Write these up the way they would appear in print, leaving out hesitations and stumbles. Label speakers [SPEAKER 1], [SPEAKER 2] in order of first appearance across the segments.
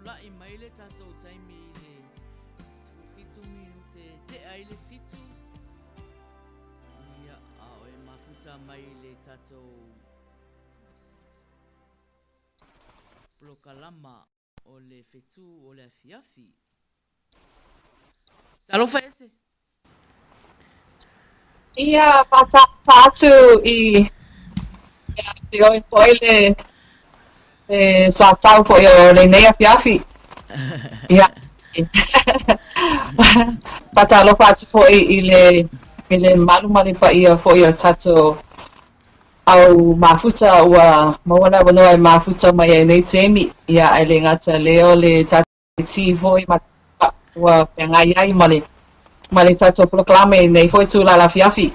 [SPEAKER 1] Tula'i mai le tatou taimi i le 17 minute e tea ai le 7, ia, a o e mafuta mai i le tatou polokalama o le fetu o le afiafi. Talofa ese!
[SPEAKER 2] Ia, faatalofa atu i ia te oe foi le le soatau foi o lenei afiafi. Ia, faatalofa atu foi i le i le mamalu ma le paia foi o le tatou au mafuta ua maua le avanoa e mafuta mai ai nei taimi. Ia, ae le gata lea o le tatou ti foi ma ua feagai ai ma le ma le tatou polokalame i lenei foi itula afiafi.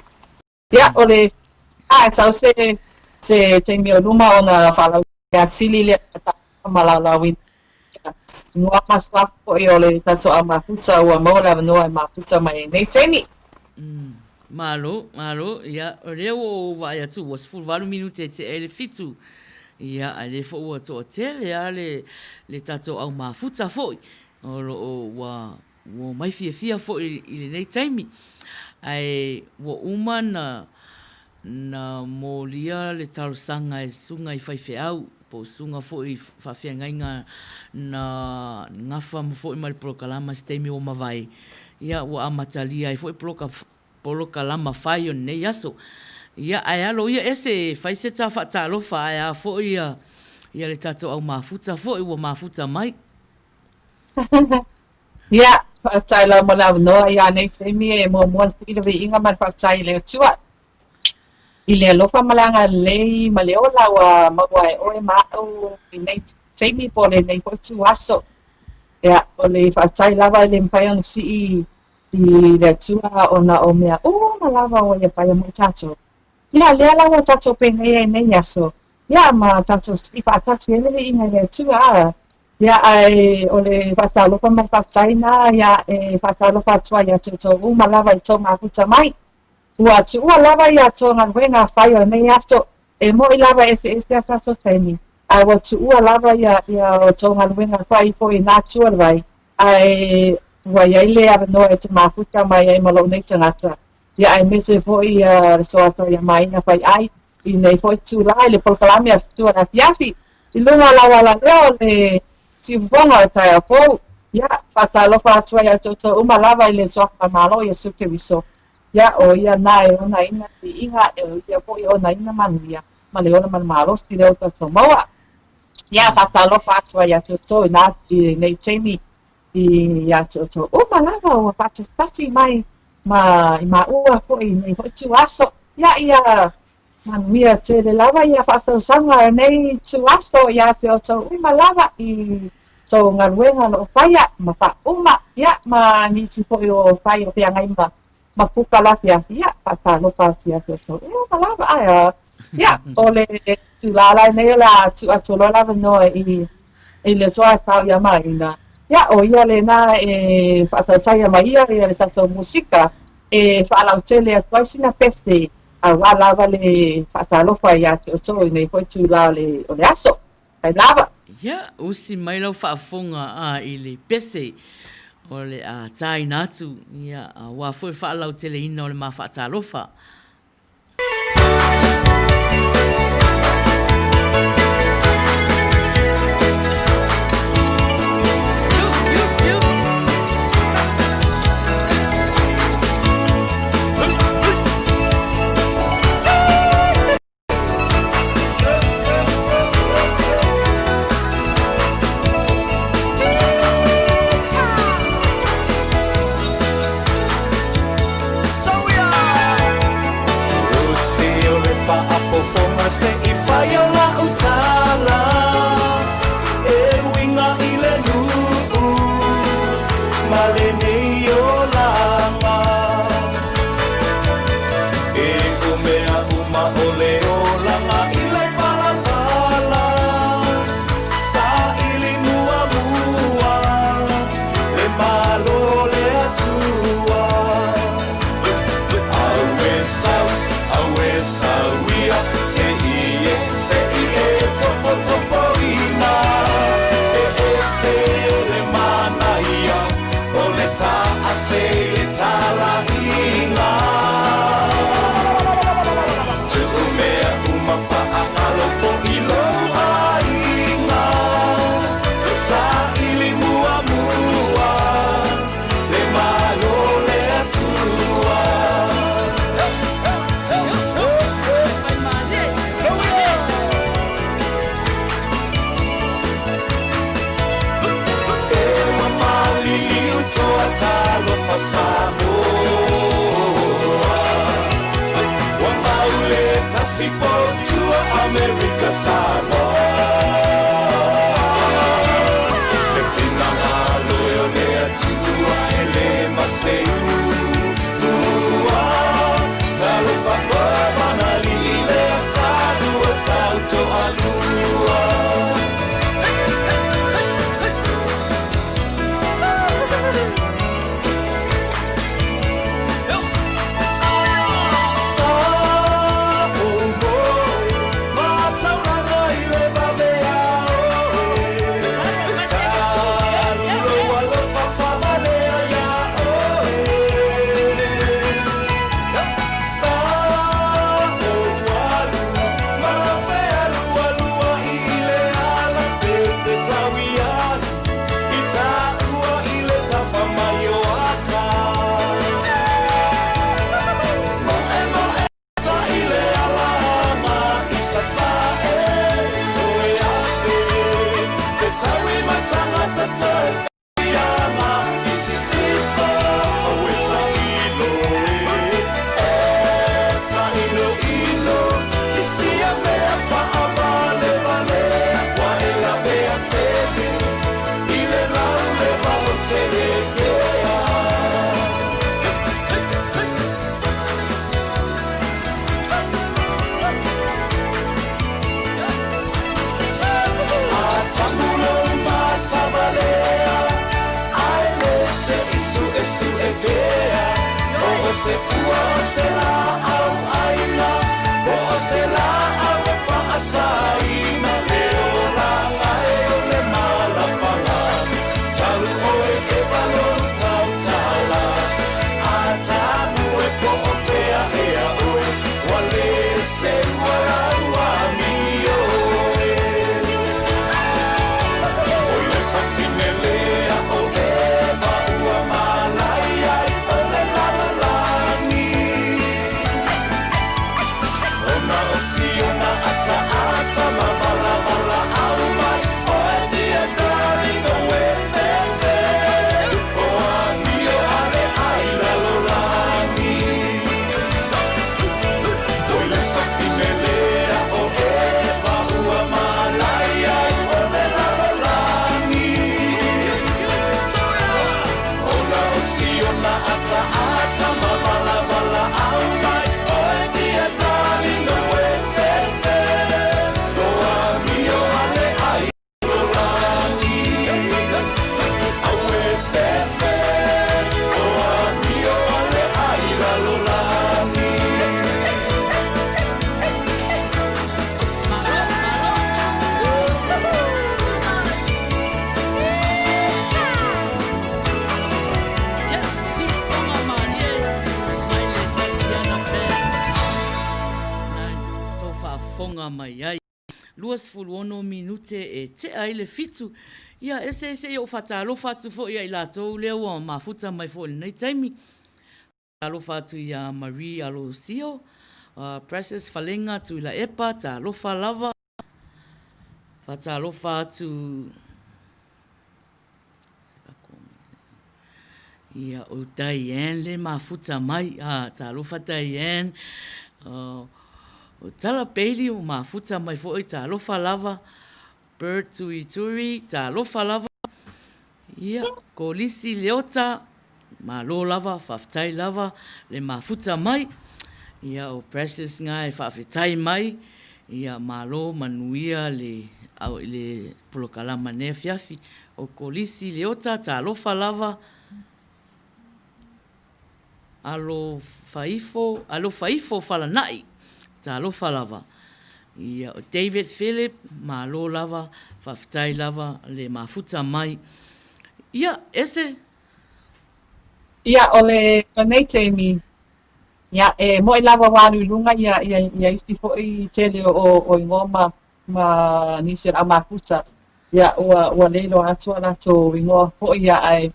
[SPEAKER 2] Ia, o le a e sau se se taimi o luma ona faalautele atili lea ma laulauina igoa ma suafa foi o le tatou au mafuta ua maua le avanoa e mafuta mai ai nei taimi.
[SPEAKER 1] Malo, malo, ia, o lea ua ou vaai atu ua 18 minute e tea ai le 7, ia, a lea foi ua toatele lava le, le tatou au mafuta foi, o lo o ua, ua omai fiafia foi i lenei taimi. Ae ua uma na, na molia le talosaga e susuga i faifeau, po o susuga foi i faafeagaiga na gafa foi ma le polokalama i se taimi ua mavae, ia ua amatalia ai foi polokalama fai o lenei aso. Ia, ae alo ia ese e fai se ta faatalofa, ae a foi ia, ia le tatou au mafuta foi ua mafuta mai.
[SPEAKER 2] Ia, faafetai lava mo le avanoa ia nei taimi e muamua sii le viiga ma le faafetai i le Atua. I le alofa ma le agalelei ma le ola ua maua e ʻoe ma aʻu i nei taimi po o lenei foi ituaso. Ia, o le faafetai lava e le mafai ona sii i le Atua ona o mea uma lava ua ia faia mo i tatou. Ia, lea la ua tatou penei ai nei aso, ia, ma tatou sii faatasi ai le viiga i le Atua. Ia, ae o le faatalofa ma le faafetai na, ia, e faatalofa atu ai ia te outou uma lava i tou mafuta mai. Ua tuua lava ia tou galuega fai o lenei aso, e moʻi lava e eseese a tatou taimi, ae ua tuua lava ia ia outou galuega fai foi i nā tua le vai, ae ua i ai le avanoa e te mafuta mai ai ma lou nei tagata, ia aemaise foi ia le soata ia Maina Faiai i nei foi itulā i le polokalame a Fetu o le Afiafi. I luga o lau alaleo o le siufofoga o le taeao fou, ia, faatalofa atu ai ia te outou uma lava i le Suafa Malo Iesu Keriso. Ia, ʻo ia na e onaina viiga, e ʻo ia foi e onaina manuia, ma le ola ma le malosi lea o tatou maua. Ia, faatalofa atu ai ia te outou i nā i lenei taimi i ia te outou uma lava ua faatasitasi mai ma i maua foi i nei foi ituaso. Ia, ia manuia tele lava ia faatausaga o nei ituaso ia te outou uma lava i tou galuega o lo o faia ma faauma, ia, ma nisi foi o fai o feagai ma ma puka le afiafi, ia, faatalofa atu ia te outou uma lava. Ae a, ia, o le itulā lenei o le a tuu atu loa le avanoa i i le soa e tau iā Maina. Ia, ʻo ia lena e faatautaia mai ia ia le tatou musika e faalautele atu ai sina pese auā lava le faatalofa iā te outou i nei foi itulā o le o le aso. Kai lava.
[SPEAKER 1] Ia, usi mai lau faafofoga a i le pese o le a tāina atu, ia, auā foi le faalauteleina o le ma faatalofa.
[SPEAKER 3] Talofa Samoa Ua mau le tasi poutua Amerika Samoa Le finagalo e o le Atua e le maseu Ua Talofa koe Manalii le asalua tau toalua.
[SPEAKER 1] Ia, siufofoga malie mai le Tatiana Band na tou faafofoga mai ai. 26 minute e tea ai le fitu. Ia, ese se i ou faatalofa atu foi ia i latou lea ua mafuta mai foi i lenei taimi. Talofa atu ia Marie Alosio, Precious Falega Tuilaepa, talofa lava. Faatalofa atu ia o Diane le mafuta mai. Ah, talofa Diane. O Tala Bailey o mafuta mai foi, talofa lava. Bert Tuitui, talofa lava. Ia, Kolisi Leota, malo lava, faafetai lava le mafuta mai. Ia, o Precious nga e faafetai mai. Ia, malo manuia le, au, le polokalama nei afiafi. O Kolisi Leota, talofa lava. Alofaifo, Alofaifo Falana'i, talofa lava. Ia, o David Philip, malo lava, faafetai lava le mafuta mai. Ia, ese.
[SPEAKER 2] Ia, o le, lenei taimi, ia, e moe lava ua alu i luga ia, ia, ia isi foi tele o, o igoa ma, ma nisi o le au mafuta. Ia, ua, ua le iloa atu a latou igoa foi, ia, ae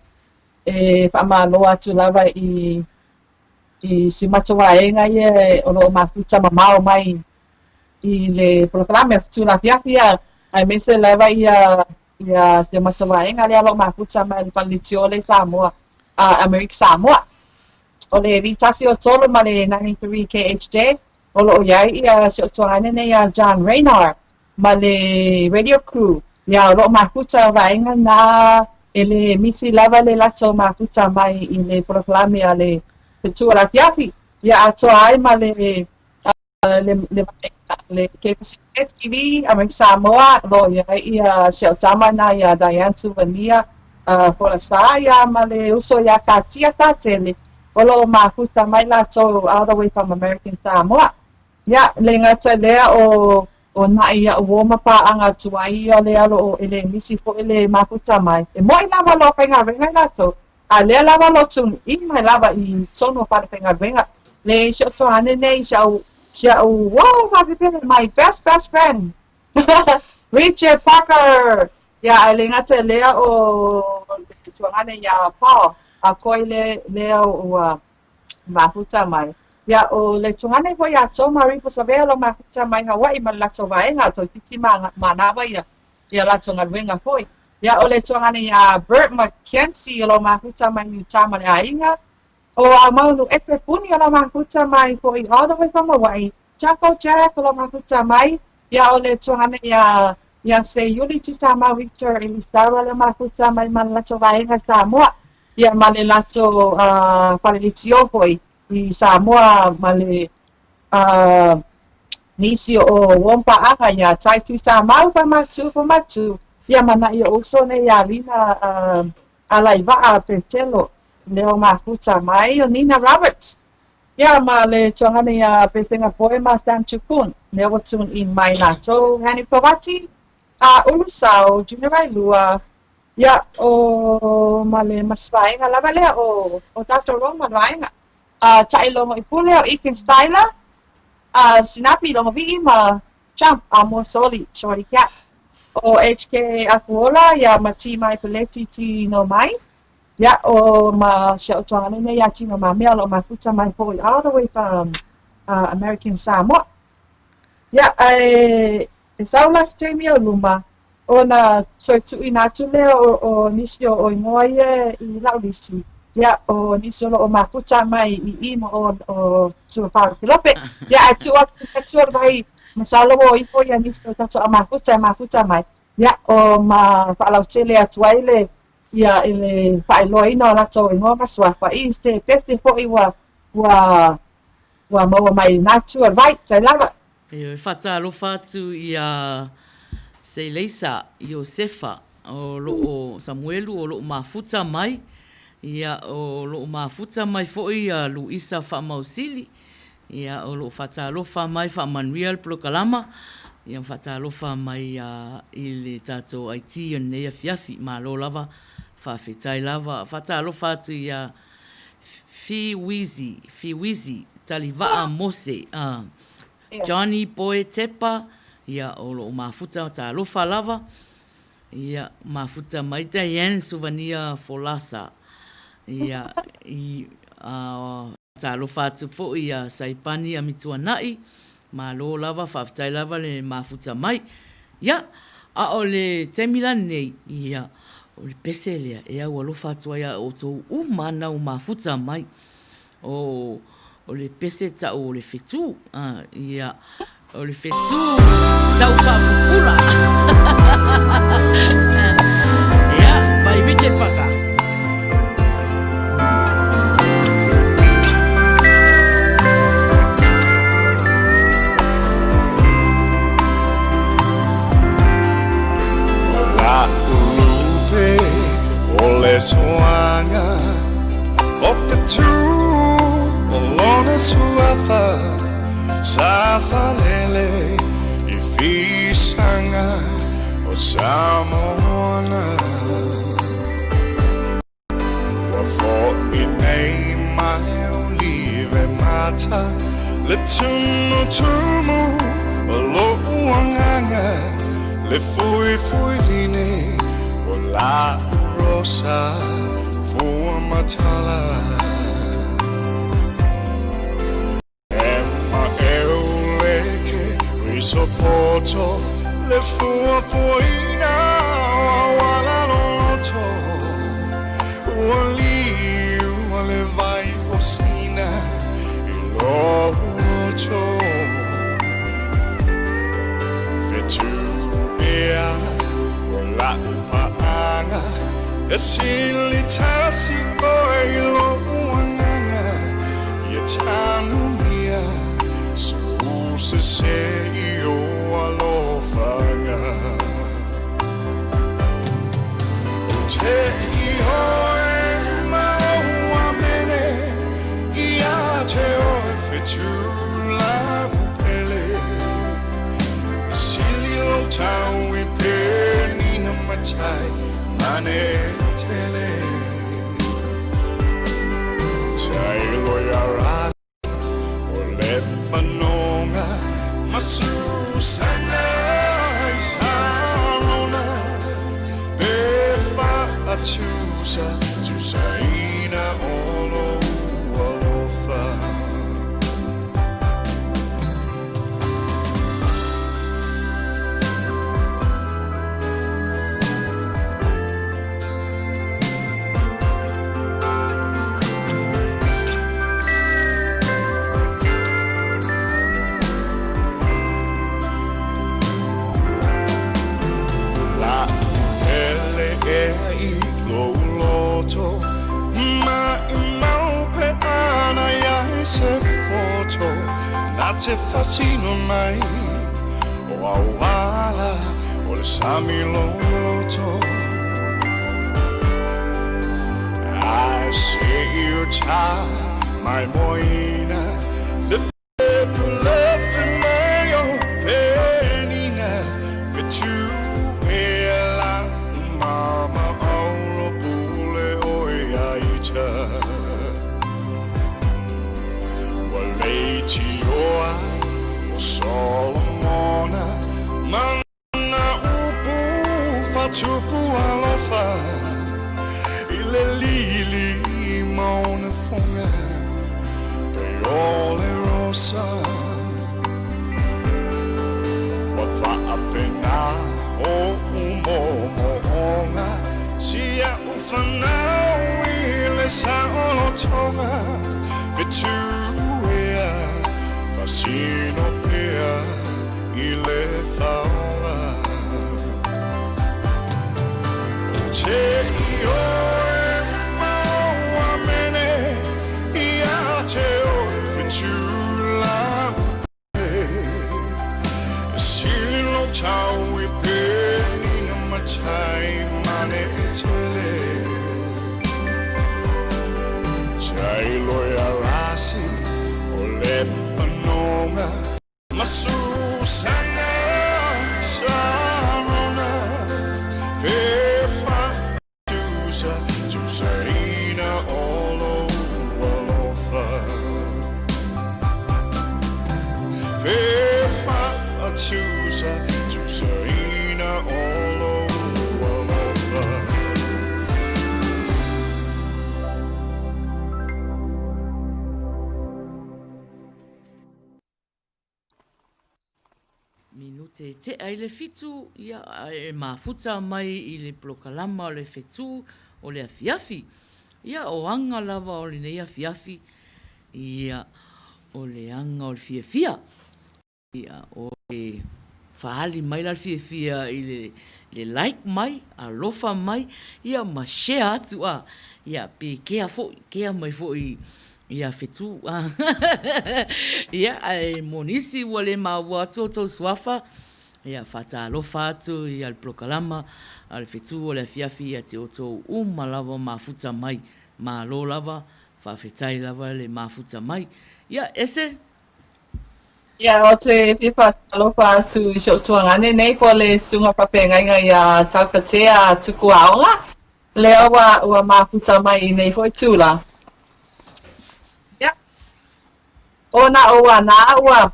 [SPEAKER 2] E faamalo atu lava i i si matou vaega ia o lo o mafuta mamao mai i le polokalame o Fetu Lafiafi ia, aemaise lava ia ia si o matou vaega lea o lo o mafuta mai le Fale Leitio lea i Samoa. Amerika Samoa. O le V1 o 3 ma le 93 KHJ, o lo o i ai ia si ou tuagane nei ia John Raynar ma le radio crew. Ia, o lo o mafuta vaega na e le misi lava le latou mafuta mai i le polokalame a le fetu o le afiafi. Ia atoa ai ma le le le le KPCK TV Amerika Samoa, o lo o i ai ia si au tama na iā Diane Suvania Folasa ia ma le uso iā Katia Katele, o lo o mafuta mai latou all the way from American Samoa. Ia, le gata lea o o naʻi iaʻu uō ma pāʻaga tuai ia lea lo o e le misi foi le mafuta mai. E moʻi lava lo o faigaluega i latou, A lea lava lo tune in mai lava i tonu o falefaigaluega. Le si ou tuahane nei, si au, si au, whoa, fa'apepele, my best, best friend, Richard Parker! Ia, ae le gata i lea o le tuahane iā Paul, a koe le, lea ua mafuta mai. Ia, o le tuahane foi iā Toma Ripo Savea lo mafuta mai Hawaii ma le latou vaega, toeitiiti ma, manava ia, ia latou galuega foi. Ia, o le tuagane iā Bert McKenzie o lo mafuta mai Utah ma le aiga. O Aumaunu Epe Puni o lo mafuta mai foi all the way from Hawaii. Chaco Jack o lo mafuta mai. Ia, o le tuagane iā iā Seiuli Tuisamau Victor Elisara le mafuta mai ma le latou vaega i Samoa. Ia, ma le latou fale leitio foi i Samoa ma le nisi o uō pāʻaga iā Tai Tuisamau Famatu Famatu ia ma naʻi oʻu uso nei iā Lina Alaiwaʻa Petelo leo mafuta mai o Nina Roberts ia ma le tuagane iā Pesega Poe ma Sam Chukun lea ua tune in mai lātou Hanny Pawati a Ulu Sau Junior Vailua ia o ma le ma se vaega lava lea o o tātou Roma le vaega a Taʻilogo i Pule o Ethan Styler a Sinapi Logoviʻi ma Jump a Mo Soli Shorty Cat o HK Akuola ia ma T Mai Peleti T No Mai ia o ma si aʻu tuagane nei iā Tino Mamea o lo o mafuta mai foi all the way from American Samoa. Ia ae e sau la se taimi o luma ona toe tuuina atu lea o, o nisi o, o igoa ia i lau lisi. Ia, o nisi o lo o mafuta mai i i ma o, o Tuafālopelope. Ia, ae tuu atu i atu o le wahi masalo o ifo ia nisi o tatou a mafuta e mafuta mai. Ia, o ma faalautele atu ai le, ia, i le faailoaina o latou igoa ma suafa i se pese foi ua, ua, ua maua mai i nā tua, right, tai lava.
[SPEAKER 1] E faatalofa atu iā Seileisa Iosefa o lo o Samuelu o lo o mafuta mai, ia, o lo o mafuta mai foi ia Luisa Faamausili, ia, o lo o faatalofa mai, faamanuia le polokalama, ia, faatalofa mai i le tatou IT o lenei afiafi. Malo lava, faafetai lava. Faatalofa atu iā Fiwizi, Fiwizi, Talivaa Mose, Johnny Boy Tepa, ia, o lo o mafuta, talofa lava, ia, mafuta mai Diane Suvania Folasa, ia, i, a, talofa atu foi ia Saipani Amituana'i, malo lava, faafetai lava le mafuta mai. Ia, a o le taimi la lenei, ia, o le pese lea e au alofa atu ai a outou uma na u mafuta mai. O, o le pese ta'u o le whetū, a, ia, o le whetū tau whaapupula. Ia, by Richard Parker.
[SPEAKER 3] O la'u lupe o le soaga O fetu o lona suafa Sa falele i fisaga o Samoana Ua foʻi nei ma le olive mata Le tumutumu o loʻu agaga Le fuifui vine o la'u rosa fua matala E maʻeu leke risopoto Le fuafuaina o auala loloto Ua liu. ma le vai o Sina i lou loto. Fetu ea o la'u paaga, e sili tasi oe i lo'u agaga, ia tanumia so'u sese i ou alofaga. Ou te ioe ma ou amene ia te oe fetu la'u pele. E sili lou tau i penina matai mane tele. Tailo ia rasi o Lepanonga ma Susana i Sarona pe faatusa tusaina o lou alofa. La'u pele ea i lou loto, Maʻimau pe ana i ai se poto, Na te fasino mai o au ala o le sami loloto. Ae se i uta mai moina le fepulefe mai o Penina, Fetu ea la'u mama auro pule oe ia ita. Ua leitioa o Solomona ma nā upu faatupu alofa i le lili ma ona foga pei o le rosa. Ua faapena o'u moomooga si a'u fanau i le saolotoga fetu ea fasino pea i le faola. Ou te ioe ma ou amene ia te oe fetu la'u pele. E sili lou tau i penina matai mane tele. Tailo ia rasi o Lepanonga ma Susana Sarona pe faatusa tusaina o lou alofa. Pe faatusa tusaina o lou alofa.
[SPEAKER 1] Minute e tea i le fitu, ia, e mafuta mai i le polokalama o le fetu o le afiafi. Ia, o aga lava o lenei afiafi, ia, o le aga o le fiafia. Ia, o le faaali mai la le fiafia i le, le like mai, alofa mai, ia ma share atu a. Ia, pe kea foi, kea mai foi ia Fetu a. Ia, ae mo nisi ua le maua atu o tou suafa, ia, faatalofa atu ia le polokalama a le Fetu o le afiafi ia te outou uma lava mafuta mai. Malo lava, faafetai lava le mafuta mai. Ia, ese.
[SPEAKER 2] Ia, ou te fia faatalofa atu i si ou tuagane nei po o le susuga faafeagaiga iā Taukatea Tukuaoga, lea ua, ua mafuta mai i nei foi tula. Ia, ona o ana ua,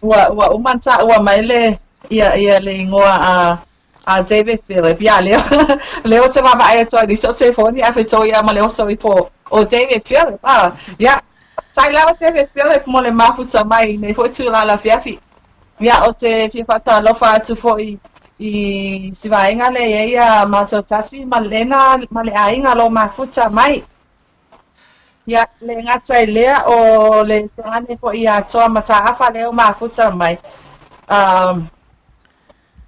[SPEAKER 2] ua, ua uma ona taua mai le, ia, ia le igoa a, a David Philip. Ia, lea, lea ou te vaavaai atu ai i si ou telefoni ae fetoia ma le oso ifo o David Philip. Ah, ia, faafetai lava David Philip mo le mafuta mai i nei foi tula afiafi. Ia, ou te fia faatalofa atu foi i si vaega lea e i ai a matou tasi ma Lena ma le aiga lo mafuta mai. Ia, le gata i lea, o le tuagane foi ia Toa Mataafa lea ua mafuta mai, um,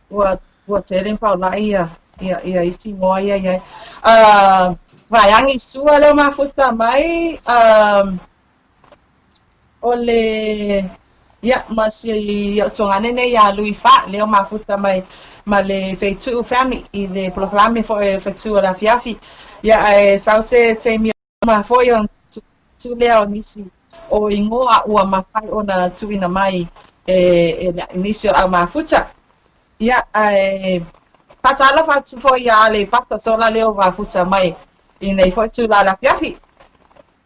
[SPEAKER 2] ua, ua tele faulai ia, ia, ia isi igoa ia i ai. Uh, Vaeagi Sua lea ua mafuta mai, um, o le, ia, ma si ou tuagane nei ia Lui Fa, lea ua mafuta mai ma le Feitu'u Family i le polokalame foi o Fetu o le Afiafi. Ia, ae sau se taimi uma foi ona tuu lea o nisi o igoa ua mafai ona tuuina mai e, e nisi o le au mafuta. Ia, ae faatalofa atu foi ia Aleipata Sola lea ua mafuta mai i nei foi tula o le afiafi.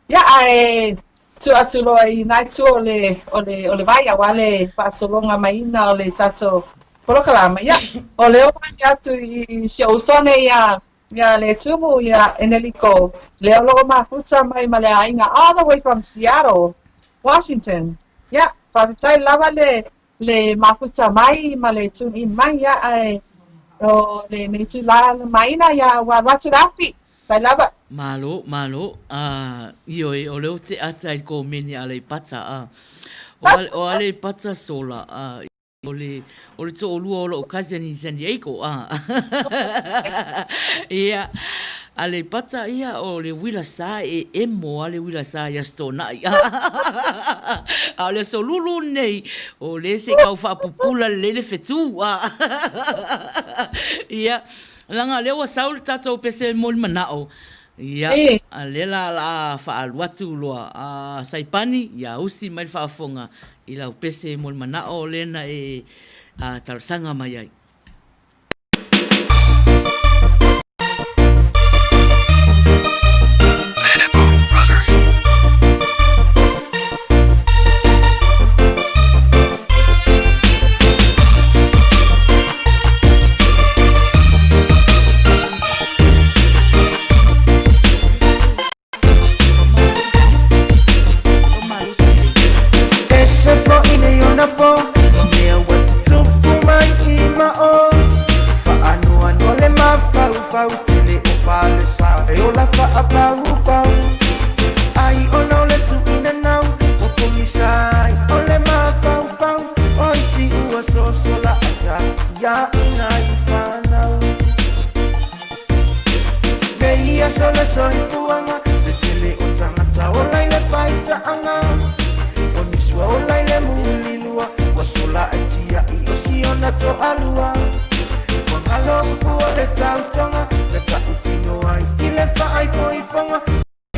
[SPEAKER 2] Ia, ae tuu atu loa i nai tua o le, o le, o le vai aua le faasologa maiina o le tatou polokalama. Ia, o lea ua atu i si ou uso nei ia Ia Letumu, ia Eneliko, lea o lo o mafuta mai ma le aiga all the way from Seattle, Washington. Ia, faafetai lava le le mafuta mai ma le tune in mai, ia, ae o lenei tulaga maina, ia, ua alu atu le afi. Faafetai lava.
[SPEAKER 1] Malo, malo, a, ioe, o lea ou te ata i le komeni a Aleipata, a. O, o Aleipata sola, a. O le, o le toʻalua o loʻu cousin i San Diego, a. Ia, Aleipata, ia, o le uila sa e emo a le uila sa i Aso Toonai. A o le Aso Lulu lenei, o lea se i tau faapupula lelei le fetu, a. Ia, leaga o lea ua sau le tatou pese e momoli manao, ia, a lea la o le a faaalu atu loa, a Saipani, ia usi mai le faafofoga i lau pese mo le manao lea na e talosaga mai ai.
[SPEAKER 4] Ese foi nei ona po Ma mea ua tutupu mai i mao Faanoanoa le mafaufau Tele o falesa e ola faapaupau Ai ona o le tuuina nau Ua pogisa ai o le mafaufau O isi ua sosola ata Ia ina i fanau Nei aso le soifuaga Le tele o tagata ola i le faitaaga O nisi ua ola i le mulilua Ua sola ai tiai o siona toalua Ua galo upu o le tautoga Na tautino ai i le faaipoipoga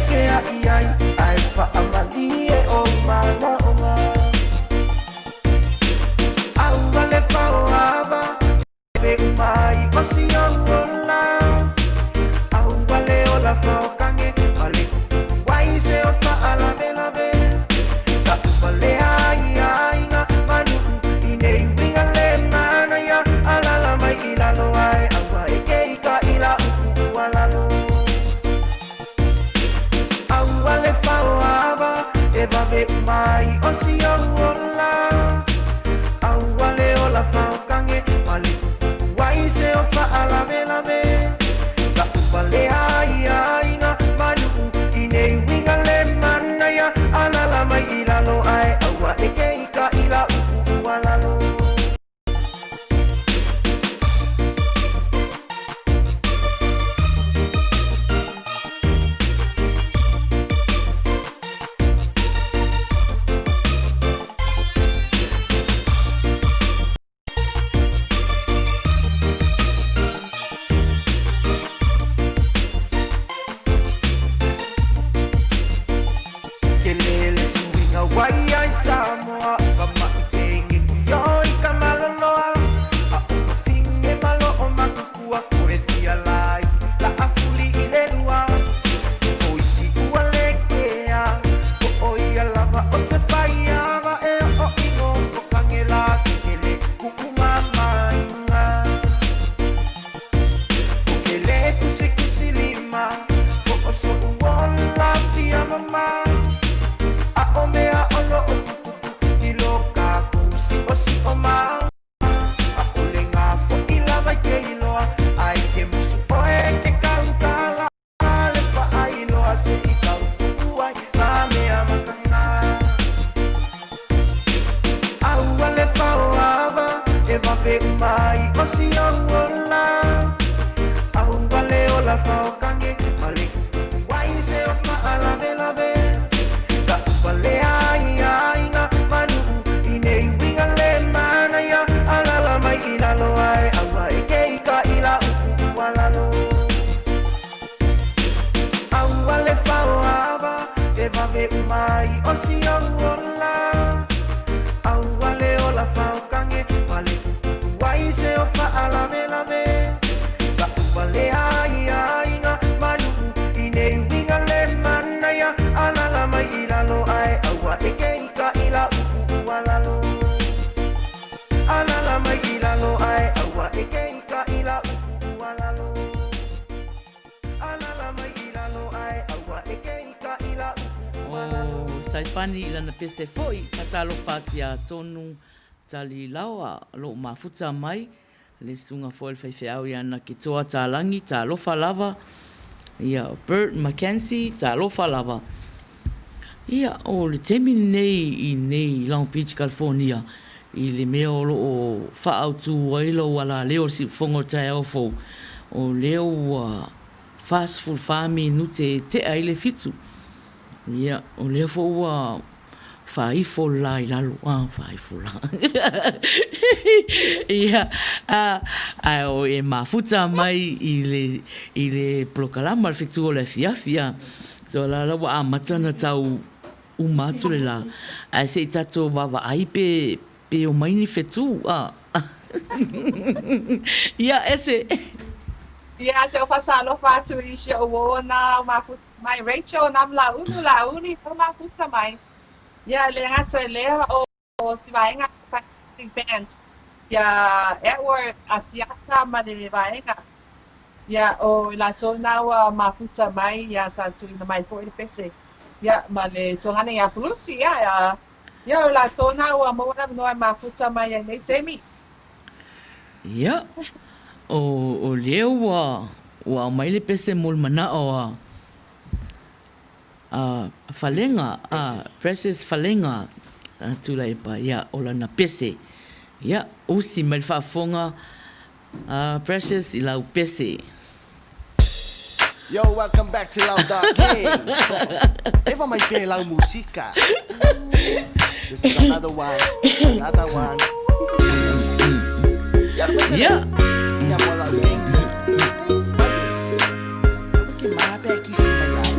[SPEAKER 4] Ke ai ai ae faamalie ou manaoga Aua le faoava Pe mai o si ou ola Aua le ola faokange Ma le kupu ai se o faalavelave Ka upalea ai aiga ma nuu I nei uiga le manaia Alala mai i lalo ae aua e ke i ka ila upu ua lalo Aua le faoava e vave uma ai o si ou ola Aua le ola faokange ma le pupupu ai se o faalavelave Ka upalea ai aiga. uma ai o si ou ola. Aua le ola faokange ma le pupupu ai se o faalavelave. La'u ai aiga ma nuu i nei uiga le manaia. Alala mai i lalo ae aua e ke ika i la'u puu alalo. Alala mai i lalo ae aua e ke ika i la'u puu alalo. Alala mai i lalo ae aua e ke ika i la'u puu alalo.
[SPEAKER 1] O Saipani i lana pese foi, faatalofa atu ia Tonu Talilaoa o lo o mafuta mai le susuga foi a le faifeau ia Nakitoa Talangi, talofa lava, ia o Bert McKenzie, talofa lava. Ia, o le taimi lenei i nei Long Beach, California, i le mea o lo o faaautu ai lou alaleo i le siufofoga o le taeao fou, o lea ua 44 minute e tea ai le 7. Ia, o lea foi ua faaifo le la i lalo, a, faaifo la. Ia, a, ae o e mafuta mai i le, i le polokalama le fetu o le afiafi, a. So la la ua amata ona tau uma atu le la, ae se i tatou vaavaai pe, pe omai ni fetu, a. Ia, ese.
[SPEAKER 2] Ia, se o faatalofa atu i si ou uo na mafuta mai Rachel na Laulu Lauli na mafuta mai. Ia, le gata i lea o si vaega Fantastic Band. Ia, Edward Asiata ma le vaega. Ia, o i latou na ua mafuta mai, ia, sa tuuina mai foi le pese. Ia, ma le tuagana ia Pulusi, ia, ia, ia o i latou na ua maua le avanoa e mafuta mai ai nei taimi.
[SPEAKER 1] Ia, o, o lea ua, ua aumai le pese mo le manao a, a Falega, a Precious Falega a Tuilaepa, ia, o lana pese. Ia, usi mai le faafofoga a Precious i lau pese.
[SPEAKER 5] Yo, welcome back to Lau Dark King. Eva mai pe lau musika. This is another one, another one.
[SPEAKER 1] Yeah.
[SPEAKER 5] Ya mo lau king. Ke ma pe kisi mai au.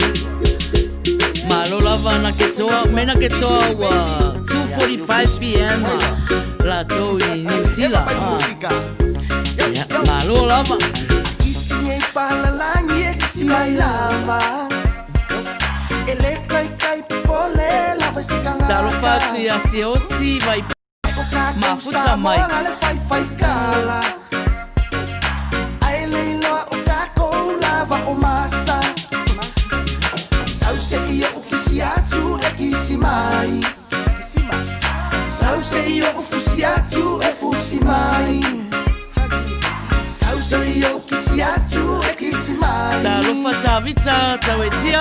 [SPEAKER 1] Malo lava na ke toa, me na ke toa ua 2:45 pm latou i New Zealand. Ah. Ia, malo lava. Talofa atu ia Siaosi vai mafuta mai. Talofa Tavita, Tauetia.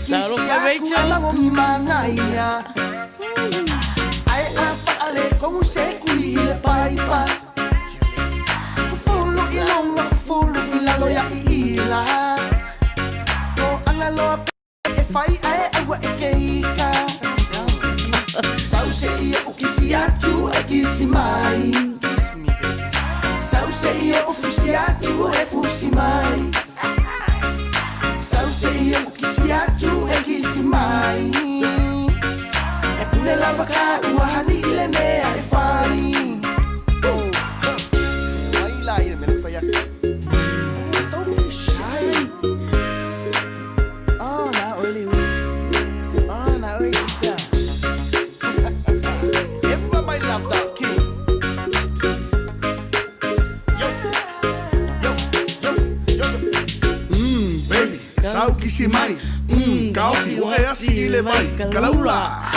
[SPEAKER 1] Talofa Rachel.
[SPEAKER 3] Kisi mai, kaofi, ua e asi i le vai, kalaula.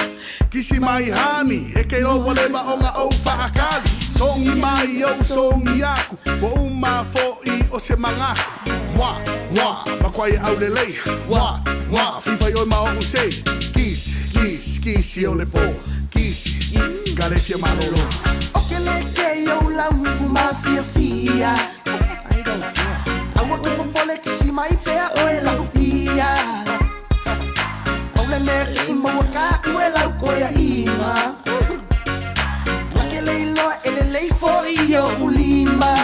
[SPEAKER 3] Kisi mai hani, e ke iloa ua leva ona ou faakali. Sogi mai ou sogi aku, ua uma foʻi o se magaku. Wa, wa, makuai e aulelei. Wa, wa, fifai oe ma oʻu sei. Kisi, kisi, kisi o le po. Kisi, ka le fia malolo.
[SPEAKER 5] O ke le ke i ou lauuku mafiafia. I don't care. Aua ke popole kisi mai pea oe la'u pia. Pau le mea ke i maua ka ue lau koeaʻiga. Na ke le iloa e lelei foʻi i oʻu lima.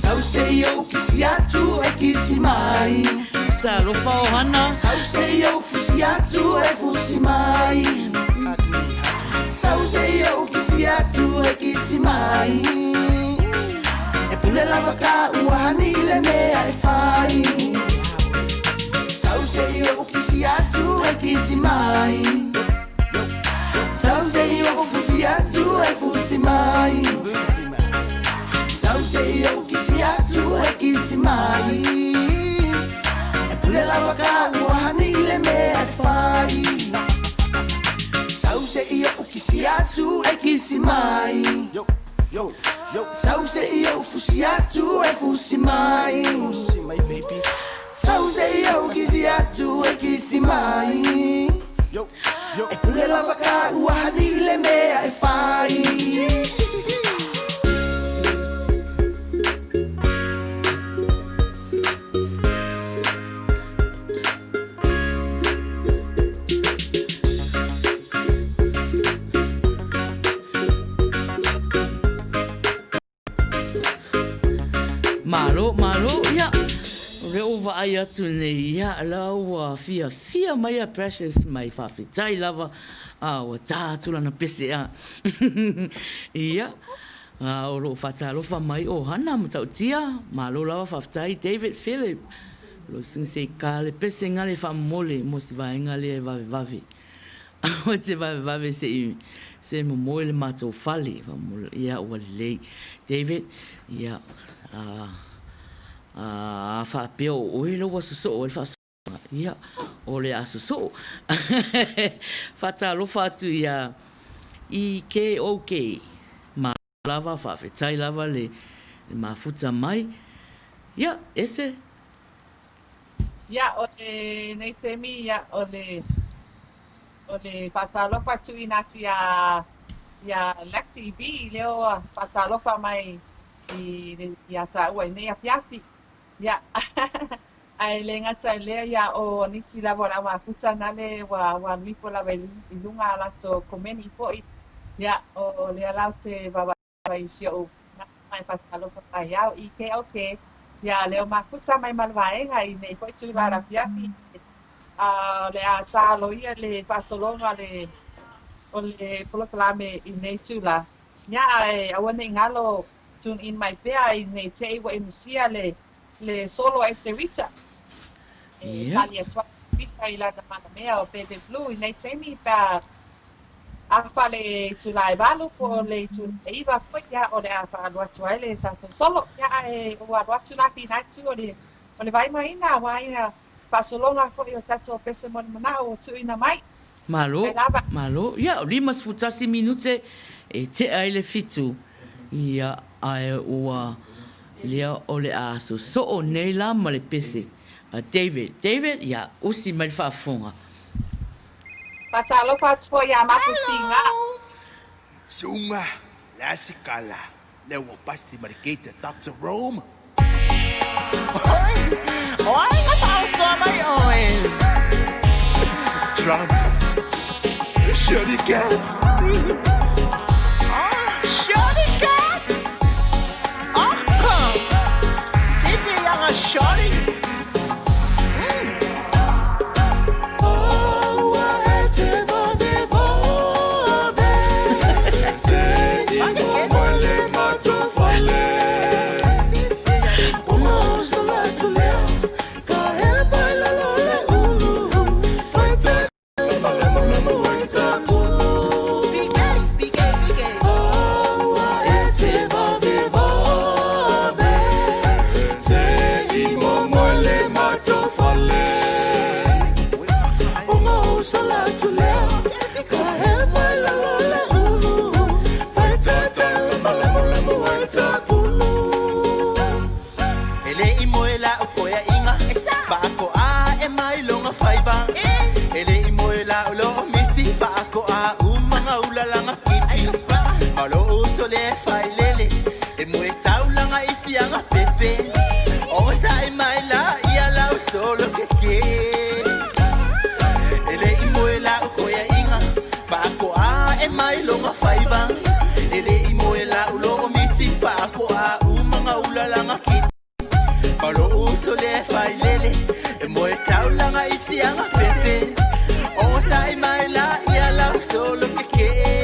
[SPEAKER 5] Sau se i oʻu kisi atu. e kisi mai.
[SPEAKER 1] Talofa ohana.
[SPEAKER 5] Sau se i ou fusi atu e fusi mai. Sau se i ou kisi atu e kisi mai. E pule lava ka ua hani i le mea e fai. Sau se i ou kisi atu e kisi mai. Sau se i ou fusi atu e fusi mai. Sau se i ou kisi atu e kisi mai. E pule lava ka ua hani i le mea e fai. Sau se i ou kisi atu e kisi mai. Sau se i ou fusi atu e fusi mai. Sau se i ou kisi atu e kisi mai. E pule lava ka ua hani i le mea e fai.
[SPEAKER 1] Malo, malo, ia. O lea ua vaai atu nei, ia, la ua fiafia mai a Precious mai, faafetai lava, a ua tā atu lana pese a. Ia, a o lo o faatalofa mai o Hana Matautia, malo lava faafetai David Philip, lo sing se ka le pese ngale faamomole mo si vaega lea e vavevave. Aua te vavevave se i se momoe le matou fale faamomole ia ua lelei. David, ia a a faapea o oe lou aso soo ai le faasoaga ia o le aso soo. Faatalofa atu ia EKOK ma lava faafetai lava le mafuta mai ia ese.
[SPEAKER 2] Ia, o lenei taimi, ia, o le, o le faatalofa tuuina atu iā, iā Lac TV, lea ua faatalofa mai i, iā tāua i nei afiafi. Ia, ae le gata i lea, ia, o nisi lava o le au mafuta nale ua, ua alu ifo lava i, i luga a latou komeni foi. Ia, o lea la ou te vaavaai i si ou nāna e faatalofa mai au i ke ok ia leo mafuta mai ma le vaega i nei foi tula le afiafi a o le a talo ia le faasologa o le o le polokalame i nei tula ia ae aua nei galo tune in mai pea i nei te i ua e misia le le solo a Esterita e tali atu ai Rita i lana manamea o Bebe Blue i nei taimi pe a afa le itula e 8 po o le itula e 9 foi, ia, o le a faaalu atu ai le tatou solo. Ia, ae ua alu atu la Finaitu o le, o le vaimaiina aua ia faasologa foi o tatou pese mo le manao ua tuuina mai.
[SPEAKER 1] Malo,
[SPEAKER 2] Faafetai lava.
[SPEAKER 1] malo. Ia, o 51 minute e tea ai le 7. Ia, ae ua lea o le a sosoo nei la ma le pese a David. David, ia, usi mai le faafofoga.
[SPEAKER 2] Faatalofa atu foi iā Mapu Tīngā.
[SPEAKER 3] Sunga, le sikala, le ua pasi ma le keita Doctor Rome. Oi, oi, nga faaosoa mai oe. Drums, Shorty cat. Ah, shorty cat. Oh, come. Fifi yanga shorty. E le i moe la o koeaʻiga Faakoa e mai loga faiva E le i moe la o loo miti Faakoa umaga ulalanga kipi Ma o loo uso le failele E moe taulaga i siaga pepe Ogasai mai la ia lau solo keke E le i moe la o koeaʻiga Faakoa e mai loga faiva E le i moe la o loo miti Faakoa umaga ulalanga kipi.
[SPEAKER 4] Ma lou uso lea e failele E moe taulaga i siaga pepe Ogasai mai la ia lau solo kekee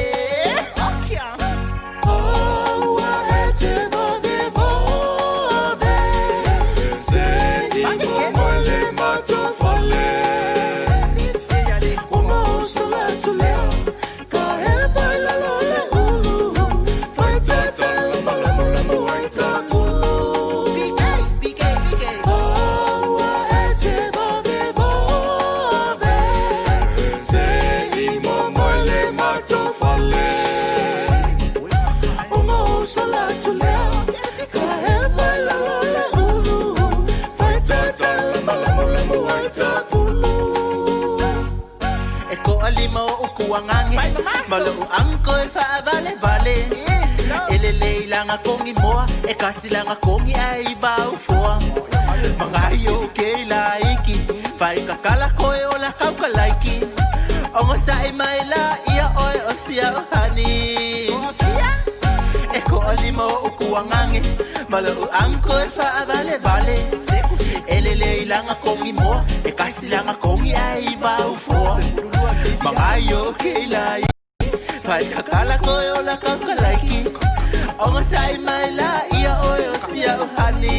[SPEAKER 4] E koʻalima oʻu kuagage Ma loʻu anko e faavalevale E lelei laga kogi moa E kasi laga kogi ae i vaufoa Magai o ke laiki Fai kakala koe o la kauka laiki Ogosaʻi mai la ia oe o sia o hani E koʻalima oʻu kuagage Ma loʻu anko e faavalevale E lelei laga kogi moa E kasi laga kogi ae i vaufoa Magai o ke laiki Fai kakala koe o la kauka laiki Ogosaʻi mai la ia oe o sia o hani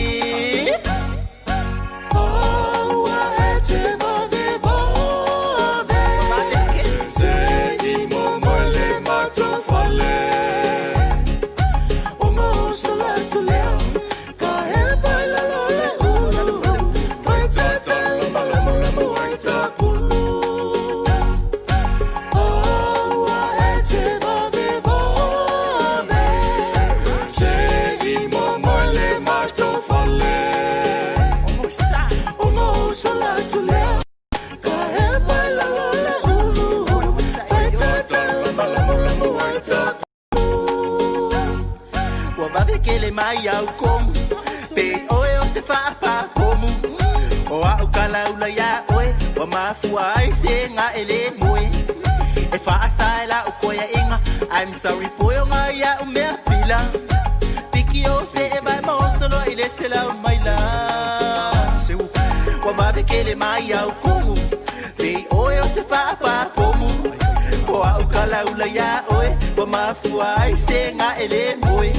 [SPEAKER 4] Ua vave kele mai au komu Pe oe o se faapakomu O a'u kalaula iā oe Ua mafua ai se gaʻe lē moe E faasa e la'u koeaʻiga I'm sorry poe o ga ia'u mea pila Piki o seʻe vae ma oso loa i le selau maila Ua vave kele mai au komu Pei oe o se faapakomu O a'u kalaula iā oe Ua mafua ai se gaʻe lē moe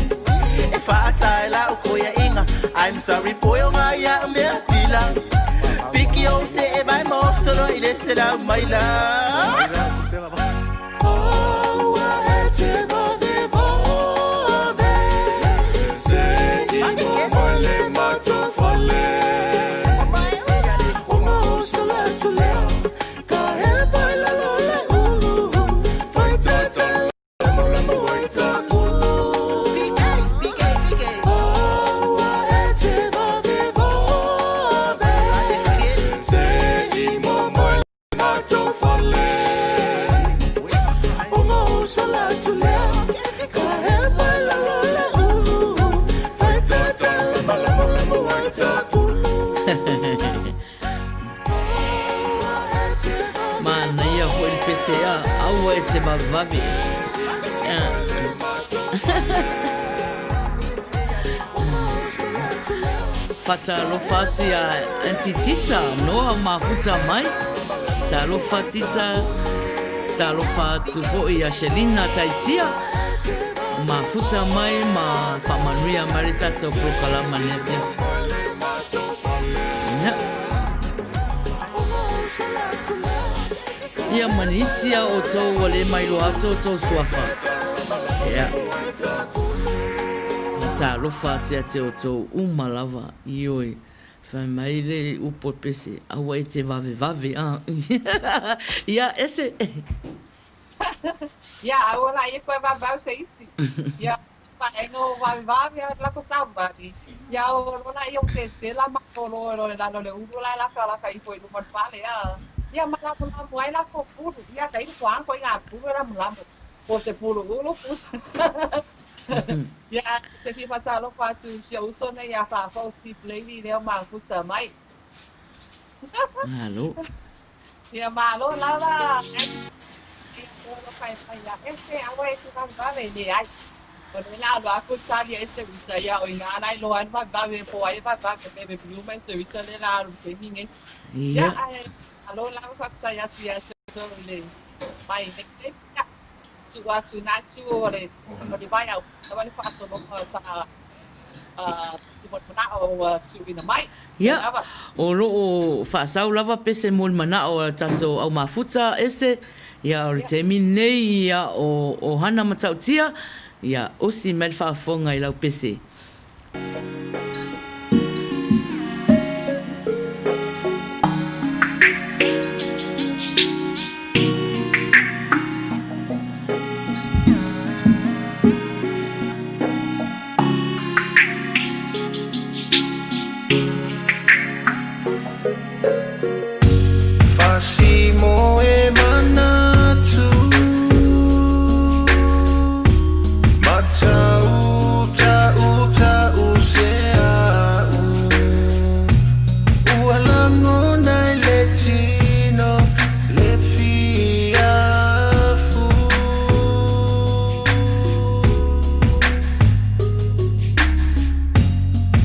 [SPEAKER 4] E faasa e la'u koeaʻiga I'm sorry poe o ga ia'u mea pila Piki ou seʻe vae ma oso loa i le selau maila
[SPEAKER 1] Manaia foi le pese a aua e te vavevave. Whatalofa atu i a Aunty Tita, noa mafuta mai. Talofa Tita, talofa atu foi i a Shelina Taisia. Mafuta mai ma whamanuia mai le tatou polokalama nei afiafi. Ia. Ia ma nisi a outou ua le mailoa atu outou suafa. Ia. Talofa atu ia te outou uma lava, ioe. Fai mai le upu o pese, aua e te vavevave, a. Ia, ese.
[SPEAKER 2] Ia, aua la ia koe vavau se isi. Ia, Pae no vavevave a lako sauvali. Ia o lona ia o te la ma o lo lo la lo le ulu la la ka la ka ifo i luma o le fale a. Ia malamulamu ai lako pulu. Ia ka iku ko i ngā pulu e lamulamu. Po se pulu ulu pusa. Ia te fia whatalofa atu i si ou uso nei ia Whawhau Chief Lady lea o mafuta mai.
[SPEAKER 1] Malo.
[SPEAKER 2] Ia malo lava. Ia kōrero kai mai ia ese aua e te vavevave leai. O lea la alu aku le tali ai se uta ia o ina la iloa ai le vavevave po o ai e vavevave mea me mai se uta lea la alu i le taimi lenei. Ia, ae malo lava faafetai atu ia te outou i le mai i lenei taimi. Ia, tuu atu i na itu o le o le vaiau lava le faasologa o ta manao ua tuuina mai.
[SPEAKER 1] Ia, o lo o faasau lava pese mo le manao a le tatou au mafuta ese, ia o le taimi lenei ia o o Hana Matautia, ia osi mai le faafofoga i lau pese.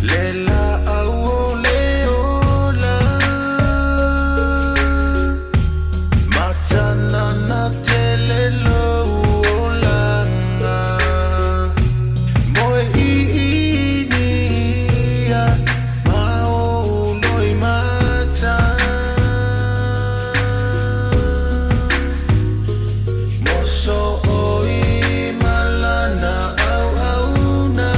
[SPEAKER 4] Le laau o le ola Matanana tele lou olaga Moe iini ia ma ou loimata Moso oi malana auauna.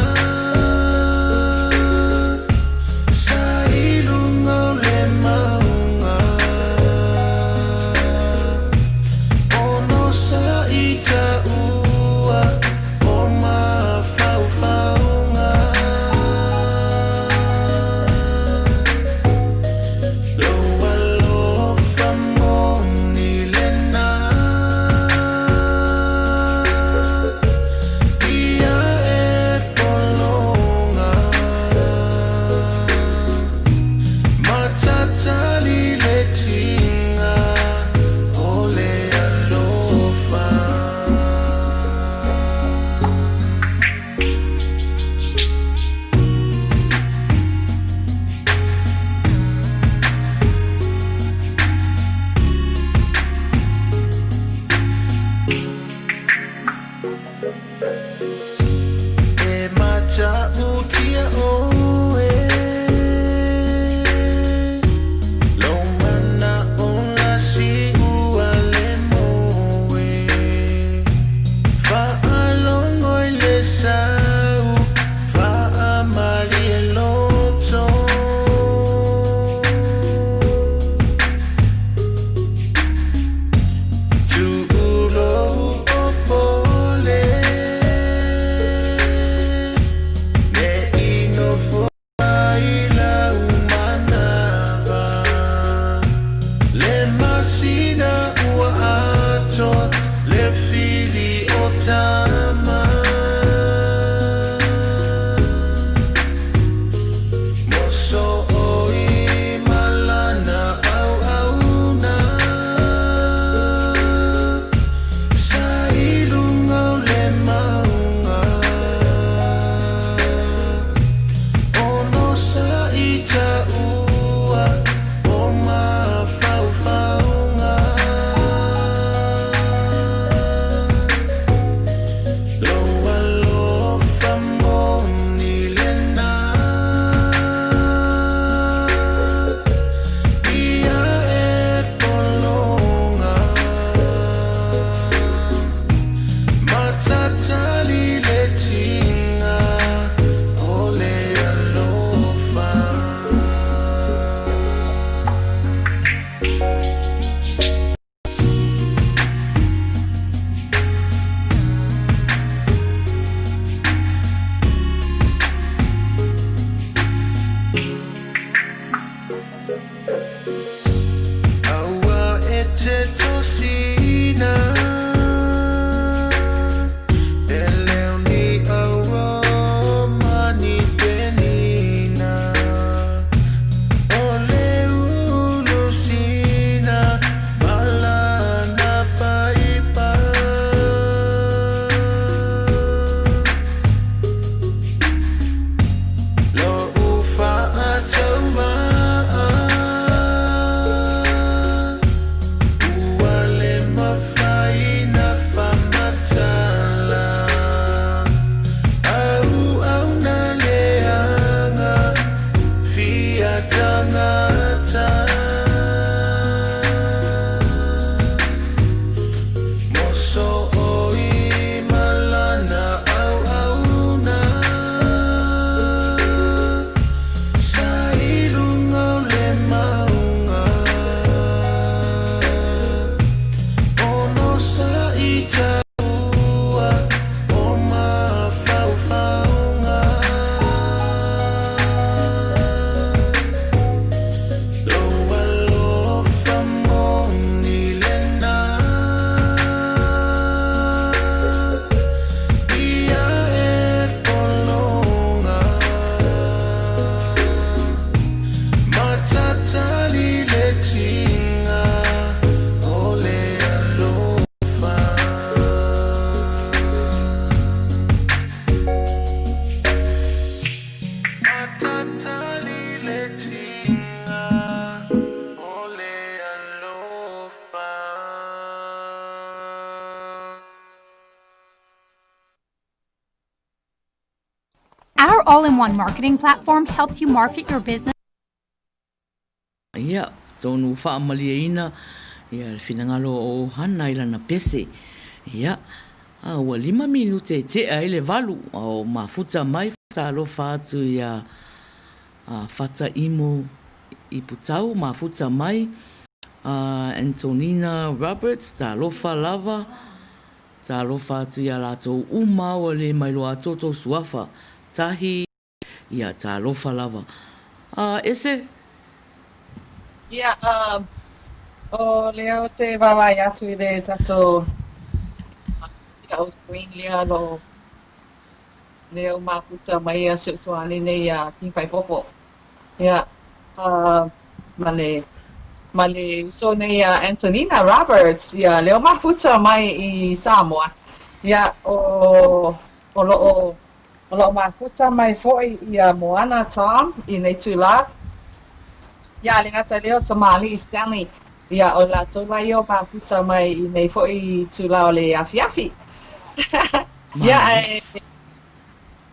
[SPEAKER 6] all-in-one marketing platform helps you market your business.
[SPEAKER 1] Ia, tonu faamalieina ia le finagalo o Hana i lana pese. Ia, a ua lima minute e tea ai le valu, a o mafuta mai talofa atu ia a Fata Imo i Putau, mafuta mai a Antonina Roberts, talofa lava, talofa atu ia latou uma ua le mailoa atu o tou suafa. Tahi. Ia, talofa lava. A, ese?
[SPEAKER 2] Ia, o lea ou te vaavaai atu i le tatou o screen lea lo lea ua mafuta mai ia si ou tuani nei ia King Faipopo. Ia, ma le ma le uso nei ia Antonina Roberts, ia lea ua mafuta mai i Samoa. Ia, o o lo o O lo o mafuta mai foi ia Moana Tom i nei itulā. Ia, le gata i lea o Tamalii Stanley, ia o latou la ia o mafuta mai i nei foi itulā o le afiafi. Ia, ae,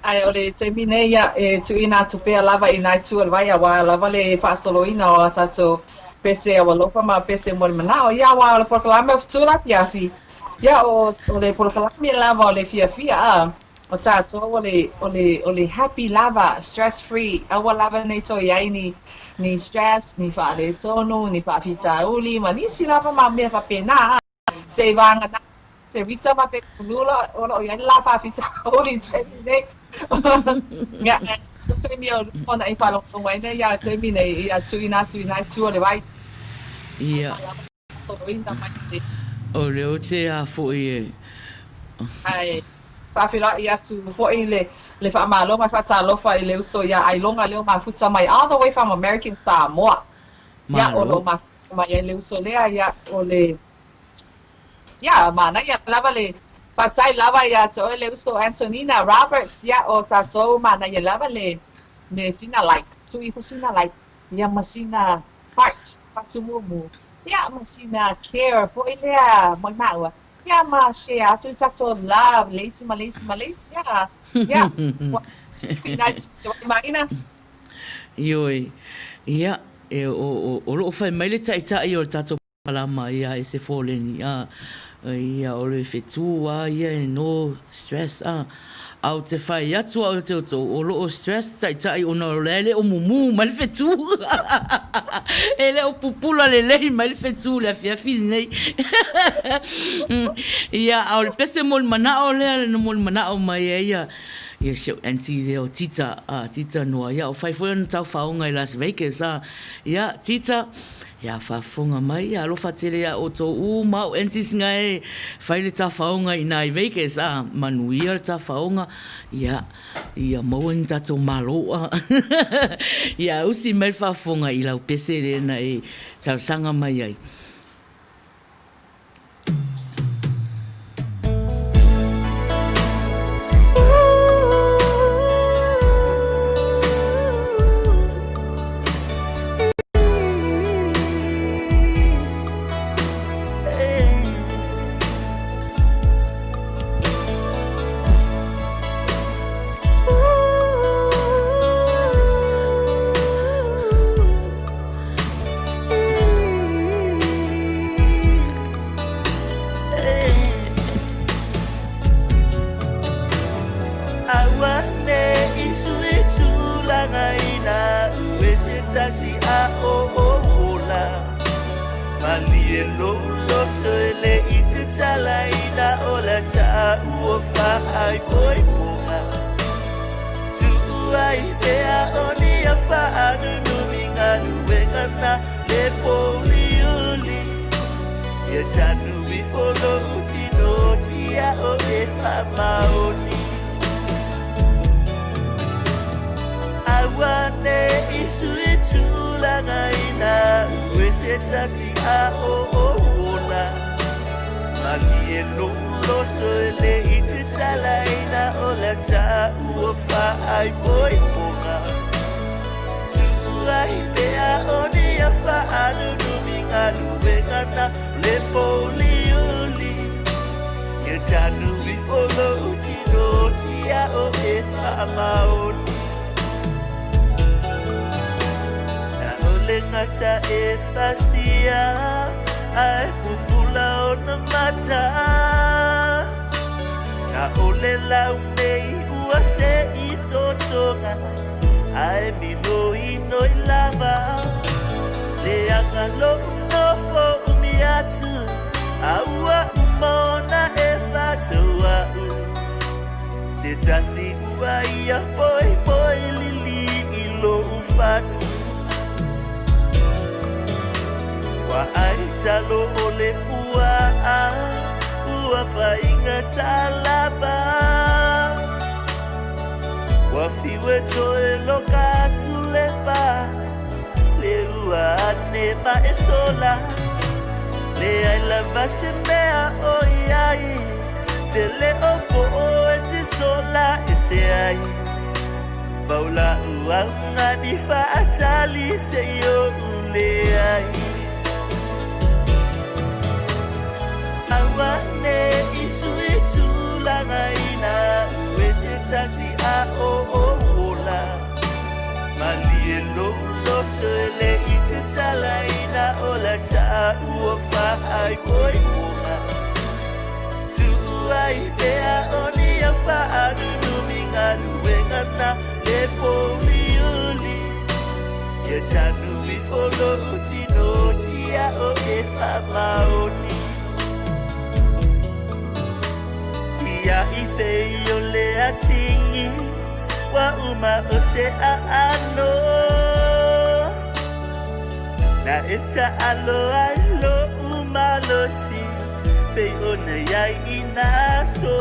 [SPEAKER 2] ae o le taimi nei, ia, e tuuina atu pea lava i nā itu o le vai, auā lava le faasoloina o a tatou pese aualofa ma pese mo le manao. Ia, auā o le polokalame o Fetu le Afiafi, ia, o, o le polokalame lava o le fiafia, a. O tatou o le, o le, o le happy lava, stress free, aua lava nei toe i ai ni, ni stress, ni faaletonu, ni faafitauli, ma nisi lava ma mea faapena, a. Seivagana se Rita ma Pepe Pulula o lo o i ai le la faafitauli i le taimi nei. Ia, o se taimi o luma ona e faalogologo ai nei ia taimi nei, ia tuuina atu i nā itu o le vai.
[SPEAKER 1] Ia. O lea ou te a foi e.
[SPEAKER 2] Ae faafeiloai atu foi le le faamalo ma le faatalofa i le uso ia Ailoga lea o mafuta mai all the way from American Samoa. Ia o lo o mafuta mai ai le uso lea ia o le ia manaia lava le faafetai lava ia te oe le uso Antonina Roberts ia o tatou manaia lava le le sina like tuu ifo sina like ia ma sina heart, whatumumu, ia ma sina care foi lea mo i māua, ia ma share atu i tatou love le isi ma le isi ma le isi, ia, ia, ua whina i te waimaina.
[SPEAKER 1] Ioe, ia, e, o, o, o loo whai mai le ta'ita'i o le tatou Palama ia e se fōleni a ia o le whetū a ia e no stress a a o te whai atu au te outou o loo stress ta'ita'i ona o lea e le o mumu mai le whetū e le o pupula lelei mai le whetū le afiafi lenei ia a o le pese mo le manao lea le mo le manao mai ai ia ia si au auntie lea o Tita a Tita Noa ia o whai foi ona tauwhaonga i Las Vegas a ia Tita Ia faafofoga mai, ia alofa tele ia outou uma au aunties nga e fai le tafaoga ina i Vegas a, manuia le tafaoga, ia, ia maua ni tatou malo a. Ia usi mai le faafofoga i lau pese lea na e talosaga mai ai.
[SPEAKER 4] faigata e fasia Ae pupula ona mata Na ole lau nei ua se i totoga Ae minoinoi lava Leaga lou nofo umi atu A ua uma ona e fataua'u Se tasi ua ia poipoi lili i lou fatu Ua ai talo o le pua'a ua faigata lava Ua fiu e toe loka atu le pa Le ua ane ma e sola Leai lava se mea o i ai Tele o po'o e te sola ese ai Pau la'u augani fa'atali se'i o'u leai Aua ne'i sui tulaga ina ue se tasi a o ou ola Malie lou loto e le i te talaina o la ta'ua fa'aipoipoga Tuu ai pea o ni au fa'anunumi galuega na le pouliuli Ia tanu ifo lo'u tino tia o e fa'amaoni Tia'i pei o le atigi Ua uma o se aano Na e taalo ai lo'u malosi Pei ona i ai i na aso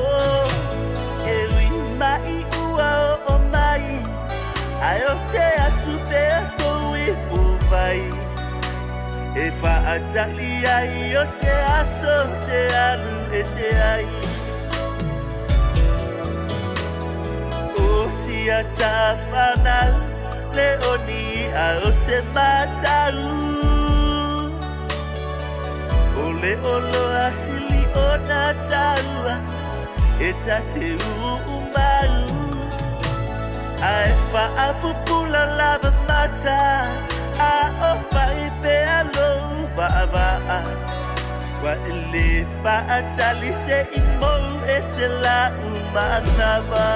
[SPEAKER 4] E ui mai ua oo mai Ae o te asu pea sou ipu vai E faatali ai o se aso te alu ese ai O sia tafanau le oni a o se matau O le oloa sili ona taua E ta te uu mau Ae faapupula lava mata A o fai pea lou vaavaa Ua e le faatali se i mou ese la'u manawa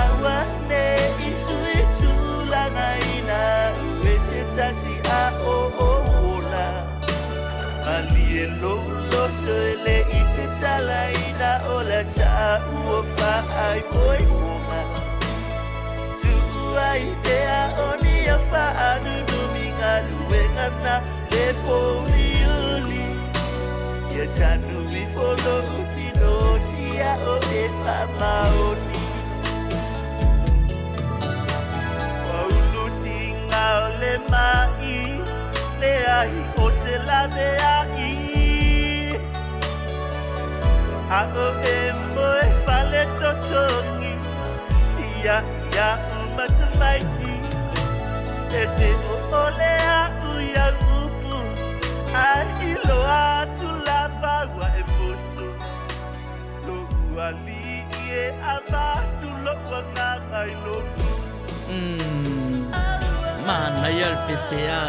[SPEAKER 4] Aua ne'i sui tulaga ina ue se tasi a o ou ola Malie lou loto e le i te talaina o la ta'ua fa'aipoipoga Tuu ai pea o ni au fa'anunumi galuega na le pouliuli Ia tanu ifo lou tino tia o e fa'amaoni Ua ulu tiga o le ma'i Leai o se laveai A o e moe fale totogi Tia'i a'u ma tamaiti E te ʻōʻole aʻu i au upu Ae iloa atu lava ua e musu Lo'u ali'i e avatu lo'u agaga i lou
[SPEAKER 1] Manaia le pese a.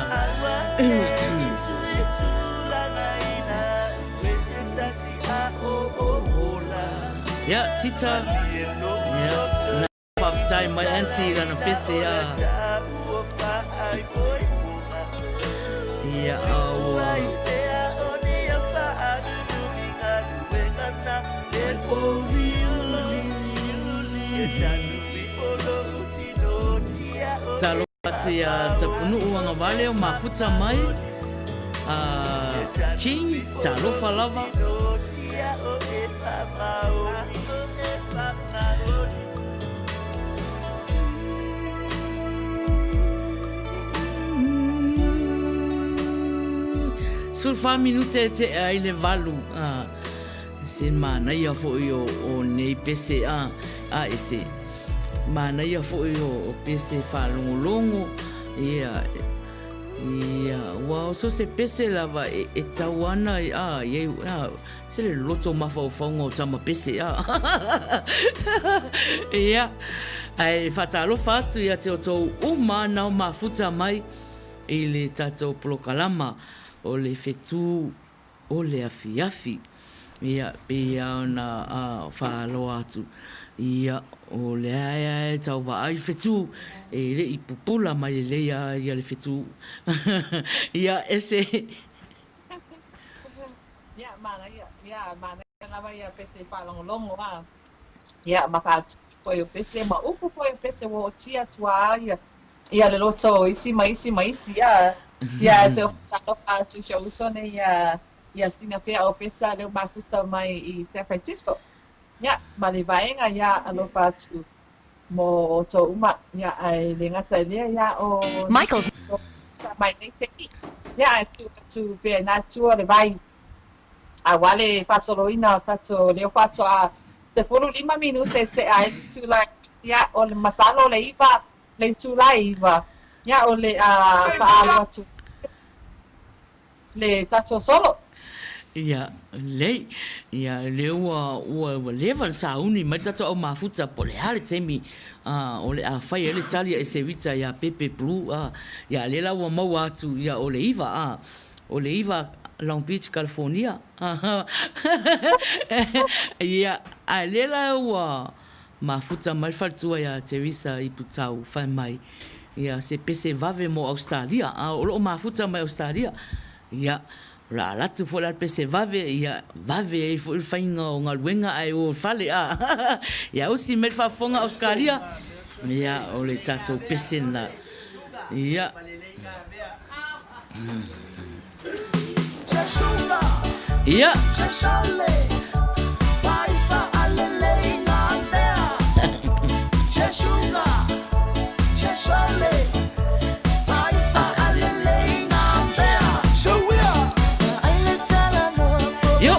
[SPEAKER 1] Ia, Tita. Ia, Faafetai mai aunty i lana pese a. Ia, ua. Talofa atu ia Tapunuu Agavale o mafuta mai. A Ching, talofa lava. 14 minute e tea ai le valu. Ah, se manaia foi o, o nei pese a, a e se manaia foi o, o pese whaalongolongo. Ia, ia, ua o so se pese lava e, e tau ana, a, ia, a, Se le loto mafaufauga o tama pese a. Ia. Ae faatalofa atu ia te outou uma nao mafuta mai i le tatou polokalama o le Fetu o le Afiafi. Ia, pei lava ona faaloa atu, ia, o lea lava e tau vaai le fetu, e le i pupula mai lelei lava ia le fetu. Ia, e se.
[SPEAKER 2] Ia, manaia, ia, manaia lava ia pese faalogologo a. Ia, ma faatupu foi o pese, ma upu foi o pese ua ootia atu a ia, ia le loto o isi ma isi ma isi, ia. Ia, se o faatalofa atu i si ou uso nei ia, ia Sina Pea o Pesa lea ua mafuta mai i San Francisco. Ia, ma le vaega, ia, alofa atu mo outou uma, ia, ae le gata i lea, ia, o
[SPEAKER 7] Michael's.
[SPEAKER 2] Mai nei taimi, ia, ae tuu atu pea i nā tua le vai Aua le faasoloina o tatou leo faatoa 15 minute tea ai le itula ia o le masalo o le 9 le itula e 9 ia o le a faaalu atu le tatou solo.
[SPEAKER 1] Ia, lelei. Ia, lea ua, ua, ua leva ona sauni mai le tatou au mafuta po o le a le taimi o le a fai ai le tali a Eseuita iā Pepe Blue, a, ia, lea la ua maua atu, ia, o le 9, a. O le 9 Long Beach, California. Ia, a lea la ua mafuta mai le faletua ia Teresa i Putau, fai mai, ia, se pese vave mo Ausetalia, a o lo o mafuta mai Ausetalia. Ia, o le a alu atu foi la le pese vave, ia, vave ai foi le faiga o galuega ae o i le fale, a. Ia, usi mai le faafofoga Ausetalia, ia, o le tatou pese lena. Ia. Ia. Io.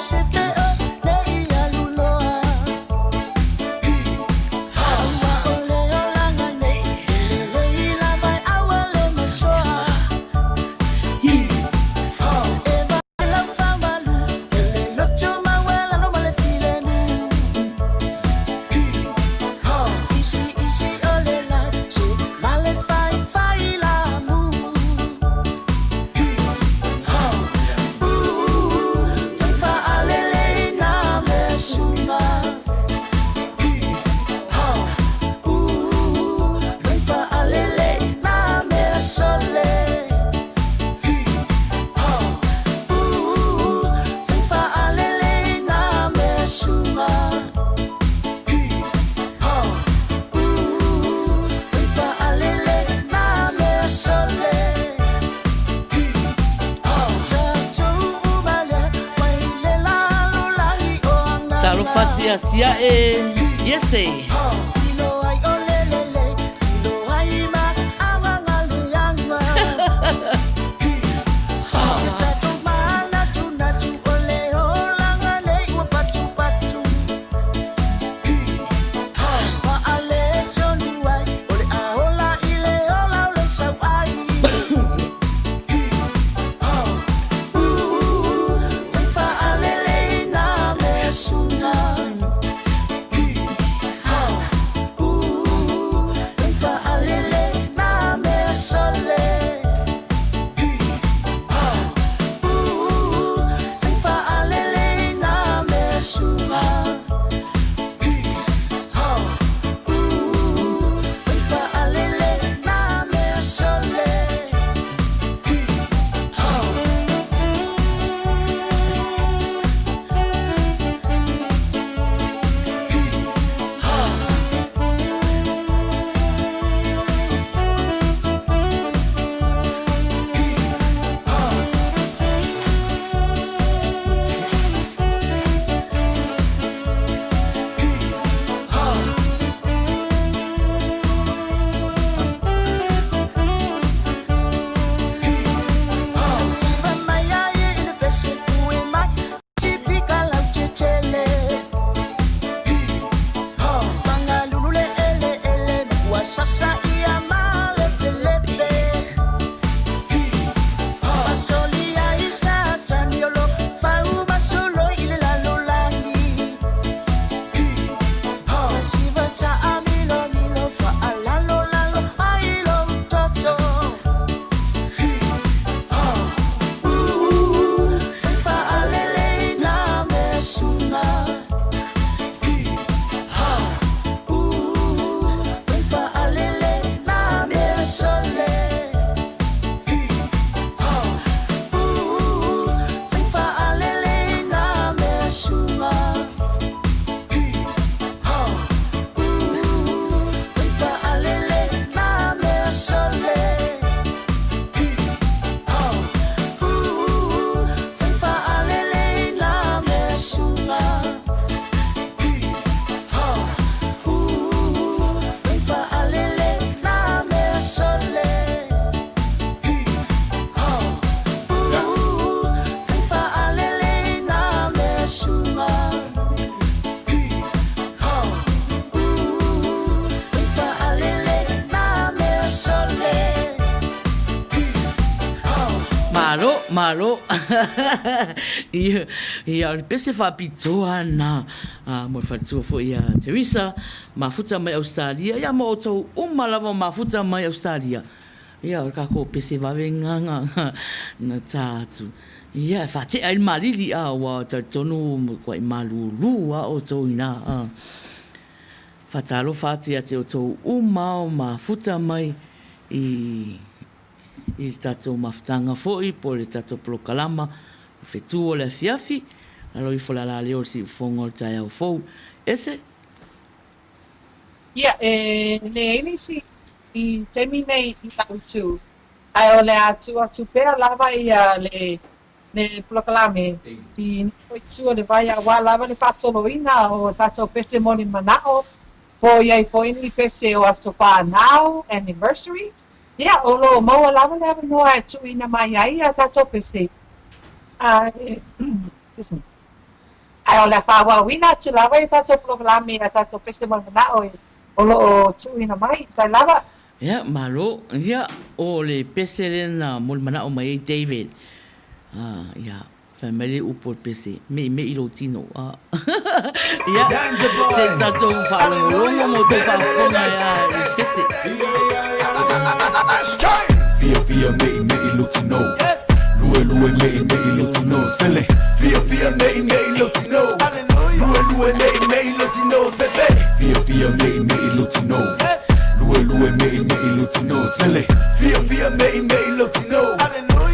[SPEAKER 1] Talofa atu ia Siae Iese. Malo, malo. Ia, ia, o le pese faapitoa na mo le faletua foi ia Teresa, mafuta mai Ausetalia, ia ma outou uma lava o mafuta mai Ausetalia. Ia, o le tatou pese vave na na na ta atu. Ia, e faatea ai le malili, a ua talitonu matuai malulu lava outou i ina. Faatalofa atu ia te outou uma o mafuta mai i i le tatou mafutaga foi po o le tatou polokalama o Fetu o le Afiafi, lalo ifo o le alaleo o le siufofoga o le taeao fou. Ese.
[SPEAKER 2] Ia, e leai nisi i taimi nei i lau itu, ae o le a tuu atu pea lava ia le le polokalame i nisi o itu o le vai aua lava le faasoloina o tatou pese moni manao, po o i ai foi ni pese o aso whanau, anniversaries, ia, o lo o maua lava le avanoa e tuuina mai ai a tatou pese. Ae, excuse me. Ae o le a faaauauina atu lava i tatou polokalame a tatou pese moni manao o lo o tuuina mai, tai lava.
[SPEAKER 1] Ia, malo. Ia, o le pese lea na molimanaʻo mai ai David. Ah, ia, fai mai le upu o le pese, meʻimeʻi lou tino. Ah. Ia, se i tatou faalogologo ma outou faafofoga ia i le pese.
[SPEAKER 7] Fia fia meʻimeʻi lou tino Lue lue meʻimeʻi lou tino Sele
[SPEAKER 5] Fia fia meʻimeʻi lou tino Lue lue meʻimeʻi lou tino Bebe
[SPEAKER 7] Fia fia meʻimeʻi lou tino Lue lue meʻimeʻi lou tino Sele
[SPEAKER 5] Fia fia meʻimeʻi lou tino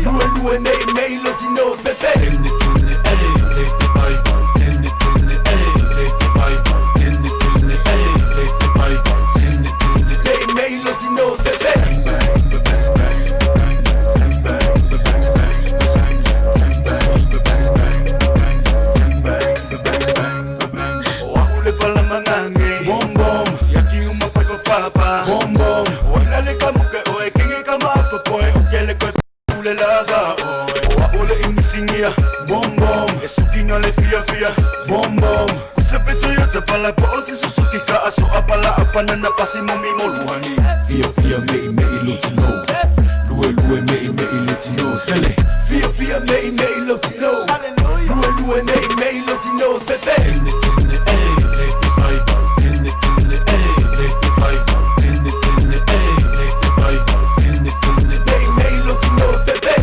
[SPEAKER 5] Lue lue meʻimeʻi lou tino Bebe
[SPEAKER 7] Tene tene e le se vai vai Tene tene e le se vai vai Tene tene e le se vai vai Tene tene
[SPEAKER 5] Meʻimeʻi lou tino Bebe O a'u le palamagage
[SPEAKER 7] Bom bom
[SPEAKER 5] Siaki uma pai papapa
[SPEAKER 7] Bom bom
[SPEAKER 5] O ai lale ka muke oe Kingi ka mafa koe O kele koe pule lava oe O a'u le imisingia
[SPEAKER 7] Bom bom
[SPEAKER 5] E sukinga le fia fia
[SPEAKER 7] Bom bom
[SPEAKER 5] Kusepe Toyota pala po o si Suzuki ka aso apala apana na pasi mo mi moluhani
[SPEAKER 7] Fia fia meʻimeʻi lou tino Lue lue meʻimeʻi lou tino Sele
[SPEAKER 5] Fia fia meʻimeʻi lou tino Lue lue meʻimeʻi lou tino Bebe
[SPEAKER 7] Tene tene e le se vai vai Tene tene e le se vai vai Tene tene e le se vai vai Tene tene
[SPEAKER 5] Meʻimeʻi lou tino Bebe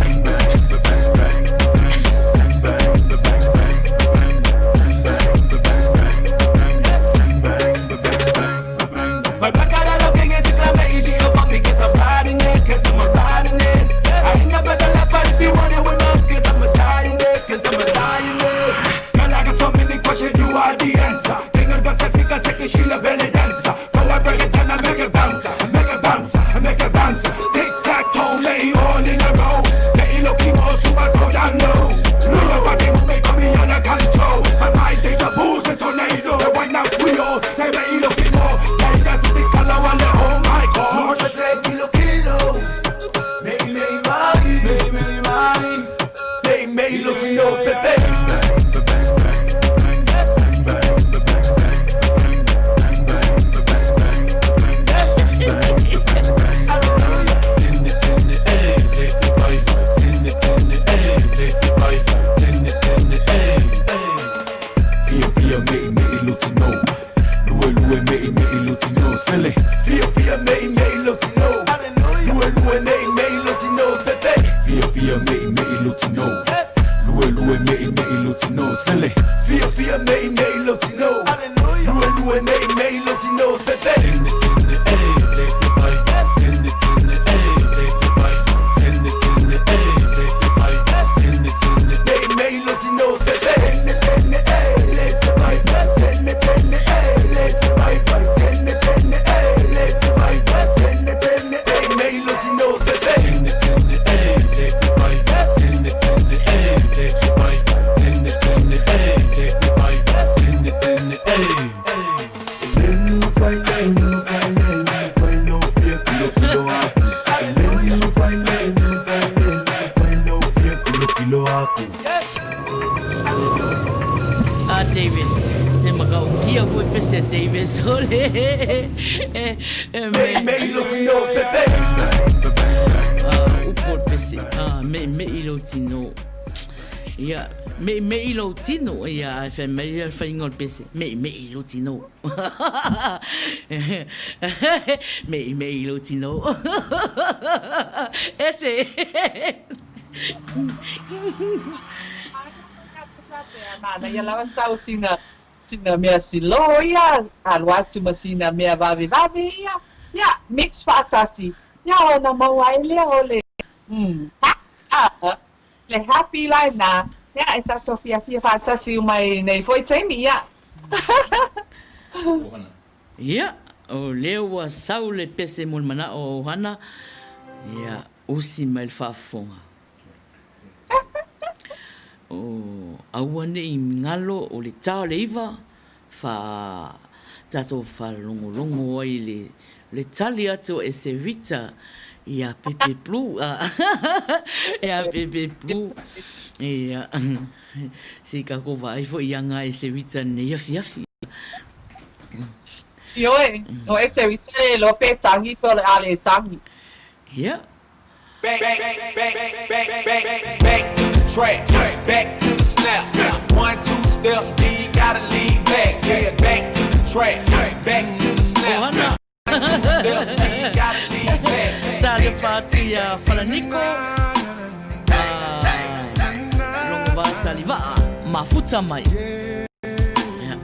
[SPEAKER 8] Vai pra caralho quem esse clama e eu vou me get some riding it, cause I'm a riding it. I ain't never the left, but if you want it with us, cause I'm a dying it, cause I'm a dying it.
[SPEAKER 9] Girl, I got so many questions, you are the answer. Tengo el Pacifica, sé que she la belly dancer. Pull up, break it down, I make it bounce, make it bounce, make it bounce. Tic tac toe, lay all in a row. Lay low, keep all super go down low. Lula, rock it, make me on a control. But my deja vu's a tornado. The one now we all, say lay low, keep all. Lay down, see color, oh my God.
[SPEAKER 5] Suerte kilo kilo Meʻimeʻi mai
[SPEAKER 8] Meʻimeʻi mai
[SPEAKER 5] Meʻimeʻi lou tino Bebe
[SPEAKER 7] Tene tene e le se vai vai Tene tene e le se vai vai Tene tene e Fia fia meʻimeʻi lou tino Lue lue meʻimeʻi lou tino Sele
[SPEAKER 5] Fia fia meʻimeʻi lou tino Lue lue meʻimeʻi lou tino Bebe
[SPEAKER 7] Fia fia meʻimeʻi lou tino Lue lue meʻimeʻi lou tino Sele
[SPEAKER 5] Fia fia meʻimeʻi lou tino Lue lue meʻimeʻi lou tino Bebe
[SPEAKER 7] Tene tene e le se vai vai Tene tene e le se vai vai Tene tene e le se vai vai Tene tene
[SPEAKER 5] Meʻimeʻi lou tino Bebe Tene tene e le se vai vai Tene tene e le se vai vai Tene tene e le se vai vai Tene tene Meʻimeʻi lou tino Bebe
[SPEAKER 7] Tene tene e le se vai vai Tene tene e le se vai vai Tene tene e le se vai vai Tene tene e
[SPEAKER 1] A David, te matautia foi pese a David sole. E me.
[SPEAKER 5] Meʻimeʻi lou tino Bebe
[SPEAKER 1] Upu o le Pese, meʻimeʻi lou tino. Ia, meʻimeʻi lou tino, ia, ae fai mai le faiga o le pese, meʻimeʻi lou tino. Meʻimeʻi lou tino. Ese.
[SPEAKER 2] Manaia lava sau sina sina mea slow ia, alu atu ma sina mea vavevave ia, ia, mix faatasi, ia ona maua ai lea o le le happy life na, ia, e tatou fiafia faatasi uma i nei foi taimi, ia.
[SPEAKER 1] Ia, o lea ua sau le pese mo le manao o Ohana, ia, usi mai le faafofoga. O aua ne i galo o le ta o le iva, fa tatou faalogologo ai i le tali atu e se Rita iā Pepe Blue, iā Pepe Blue. Ia, se i tatou vaai foi i aga e se Rita i lenei afiafi.
[SPEAKER 2] Ioe, o ese Rita e iloa pe tagi pe o le a le tagi.
[SPEAKER 1] Ia.
[SPEAKER 8] Back, back, back, back, back, back to the track, back to the snap. One, two step, then you gotta lean back. Yeah, back to the track, back to the snap. One, two step, then you gotta lean back.
[SPEAKER 1] Talofa atu iā Falaniko, Rongovā Talivaa, mafuta mai. Ia.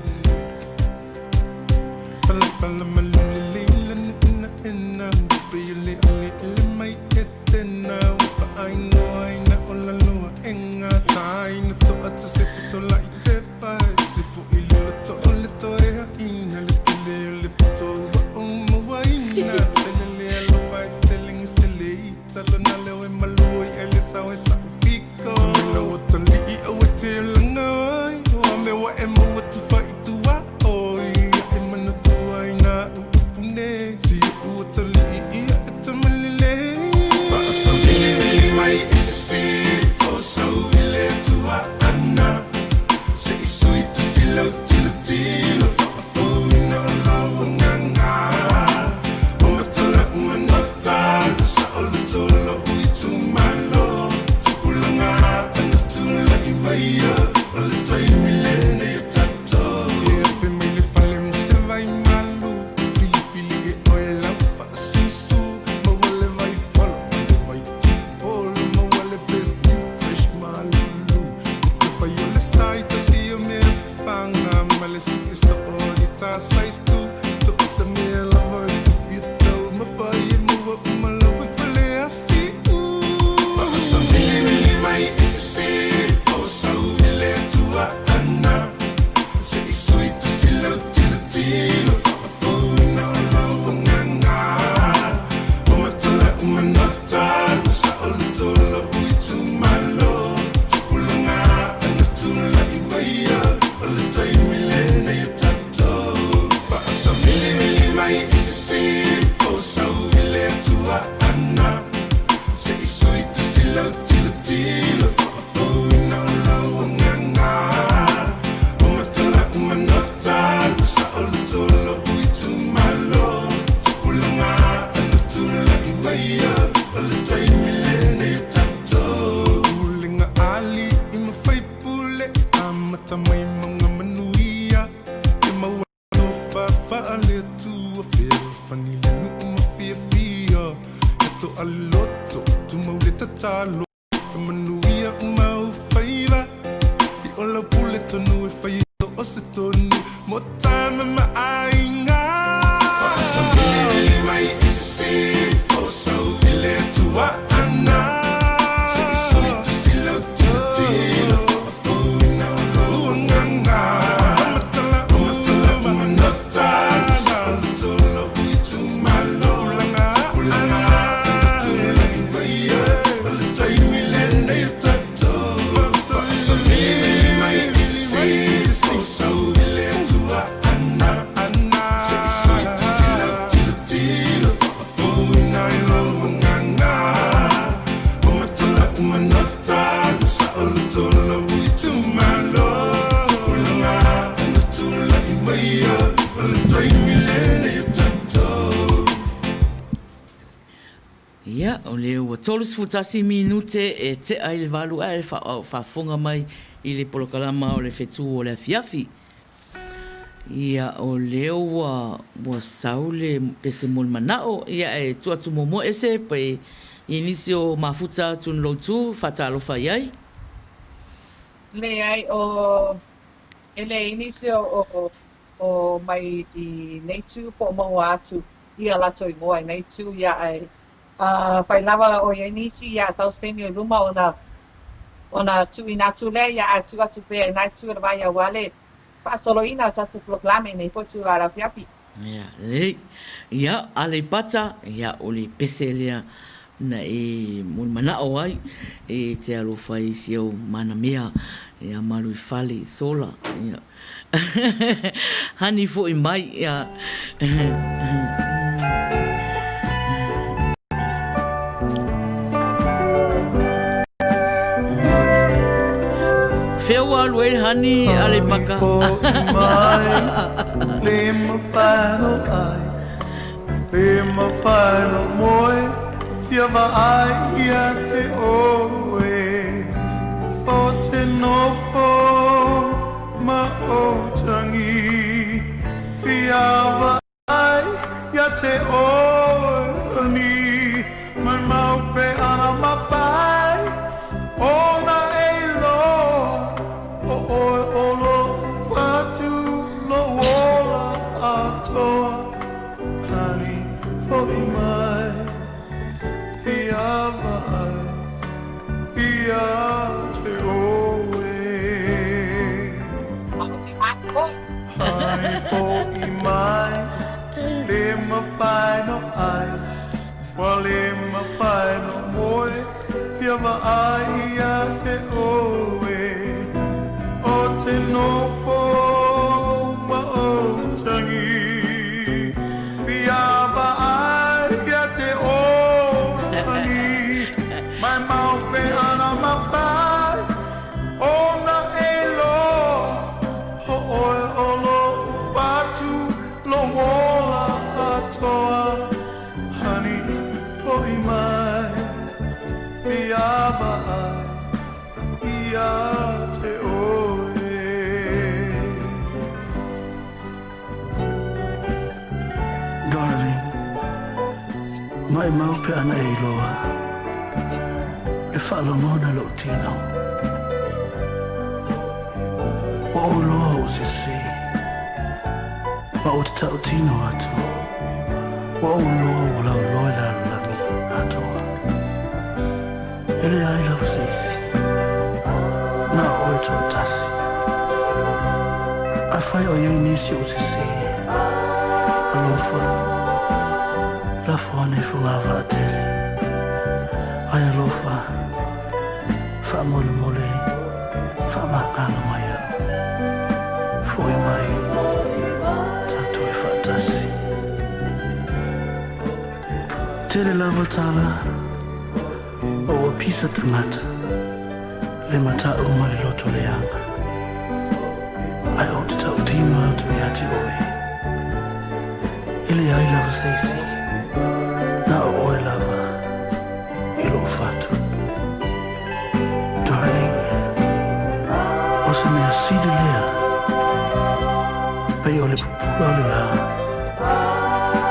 [SPEAKER 1] Ia, o lea ua 31 minute e tea i le valu ae faafofoga mai i le polokalama o le fetu o le afiafi. Ia, o lea ua, ua sau le pese mo le manao, ia e tuu atu muamua ese pe i ai nisi o mafuta atu i lou itu faatalofa i ai.
[SPEAKER 2] Leai, o, e leai nisi o, o, o mai i nei itu po o maua atu ia latou igoa i nei itu, ia ae afai lava o i ai nisi, ia sau se taimi o i luma ona ona tuuina atu lea, ia ae tuu atu pea i na itu o le vai aua le faasoloina o tatou polokalame i nei foi itula o le afiafi.
[SPEAKER 1] Ia, lelei. Ia, Aleipata, ia, o le pese lea na e moemanao ai e te alofa i si ou manamea ia Maluifale Sola. Ia. Hani foi mai ia. Fea ua alu ai le hani Aleipata?
[SPEAKER 3] Le mawhai no moe, fia vaai ia te oe, O te nofo ma o tangi, fia vaai ia te oe honey, Mai mau pe ana mawhai, ona e loa, O oe o lo whatu lo ola atoa. Tani foi mai Fia vaai ia te oe Hani foi mai Le mawhai no ai Wa le mawhai no moe Fia vaai ia te oe O te nofo ma o tangi Fia vaai ia te oe Mai mau pe ana mawhai Ona e loa Ho oe o lo whatu Lo ola atoa Honey, foi mai Fia vaai ia te oe.
[SPEAKER 10] Darling, maʻimau pe ana e iloa le faalogona lou tino. Ua ou iloa ua sese, ma ou te tautino atu, ua ou iloa ua lauloa i le lalolagi atoa. E leai lava se isi, na o oe toatasi. Afai o i ai nisi o sese, alofa, lafo ane i Fogavaatele. Ai alofa, faamolemole, faamagalo mai au. Foi mai, tatou e faatasi. Tele lava tala o ua pisa tagata le matau ma le loto leaga. Ae ou te tautino atu ia te oe, e leai lava se isi, na o oe lava i lou fatu. Darling, o se mea sili lea, pei o le pupula o le lā,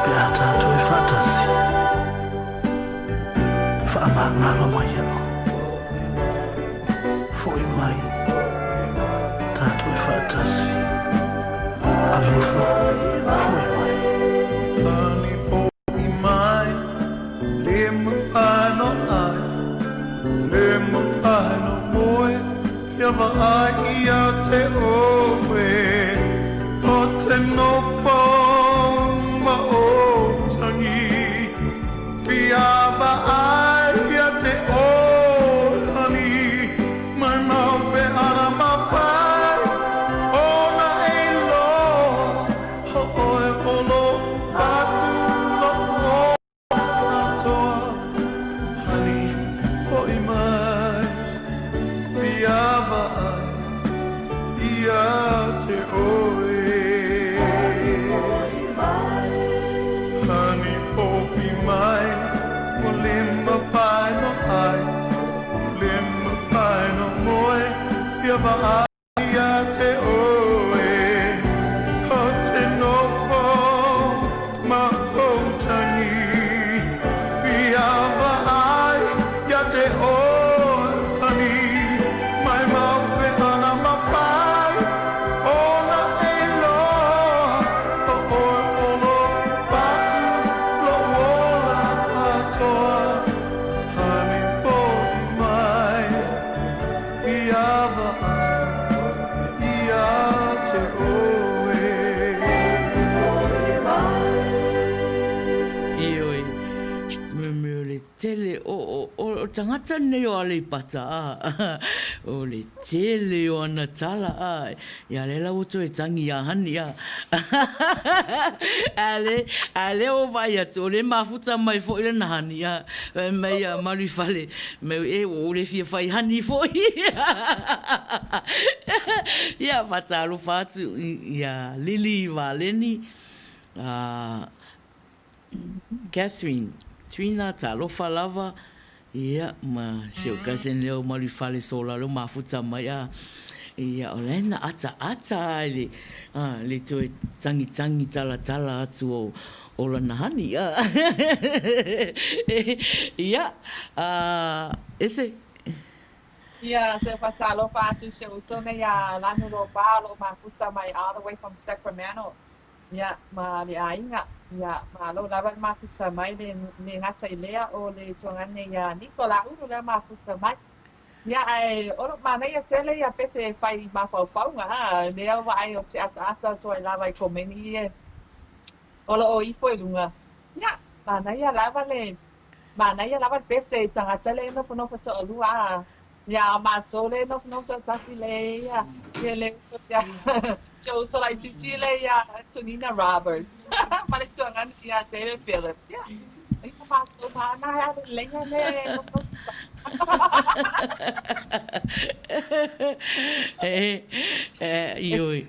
[SPEAKER 10] pe a tātou e faatasi, faamagalo mai iaʻu, foʻi mai, tātou e faatasi, alofa, foʻi mai.
[SPEAKER 3] Honey, foʻi mai, le mawhai no ai, le mawhai no moe, Kia vaai ia te oe, o te nofo ma o tangi. Kia vaai ia te oe, honey, mai mau pe ana mawhai, ona e loa, ho oe o lo whatu lo atoa, honey, hoʻi mai, fia vaai ia
[SPEAKER 9] vaai ia te oe O te nofo ma ou tagi Fia vaai ia te oe Honey Mai mau pe ana mawhai Ona e loa O oe o lo patu Lo ola atoa Honey foi mai Fia vaai ia te oe.
[SPEAKER 1] Ioe, me me o le tele o o o o tagata nei o Aleipata a o le tele o ana tala a ia lea la ua toe tangi ia Hani a a le a lea ua vaai atu o lea e mafuta mai foi lana hani a fai mai ia Maluifale Me e ua ou le fia fai hani foi. Ia, faatalofa atu ia Lily Valeni, Catherine Trina, talofa lava, ia, ma si ou cousin lea o Maluifale Sola lea ua mafuta mai, a, ia, o la e na ataata lava i le, le toe tagitagi talatala atu o, o lana hani. Ia, ese.
[SPEAKER 2] Ia, se faatalofa atu i si ou uso nei ia Lanu Lopa o lo o mafuta mai all the way from Sacramento, ia, ma le aiga. Ia, malo lava le mafuta mai, le, le gata i lea o le tuagane ia Niko Laulu lea mafuta mai. Ia, ae o lo manaia tele ia pese e fai i mafaufauga, a, lea vaai o te ataata atu ai lava i komeni ia o lo o ifo i luga. Ia, manaia lava le, manaia lava le pese i tagata le nofonofo toalua a, ia a o matou le nofonofo toatasi le ia, ia le uso ia, si ou uso laitiiti le ia Antonina Roberts ma le tuagana ia David Phillips. Ia, ia matou ma ana e ave lelei le nofonofo.
[SPEAKER 1] E, e, ioe.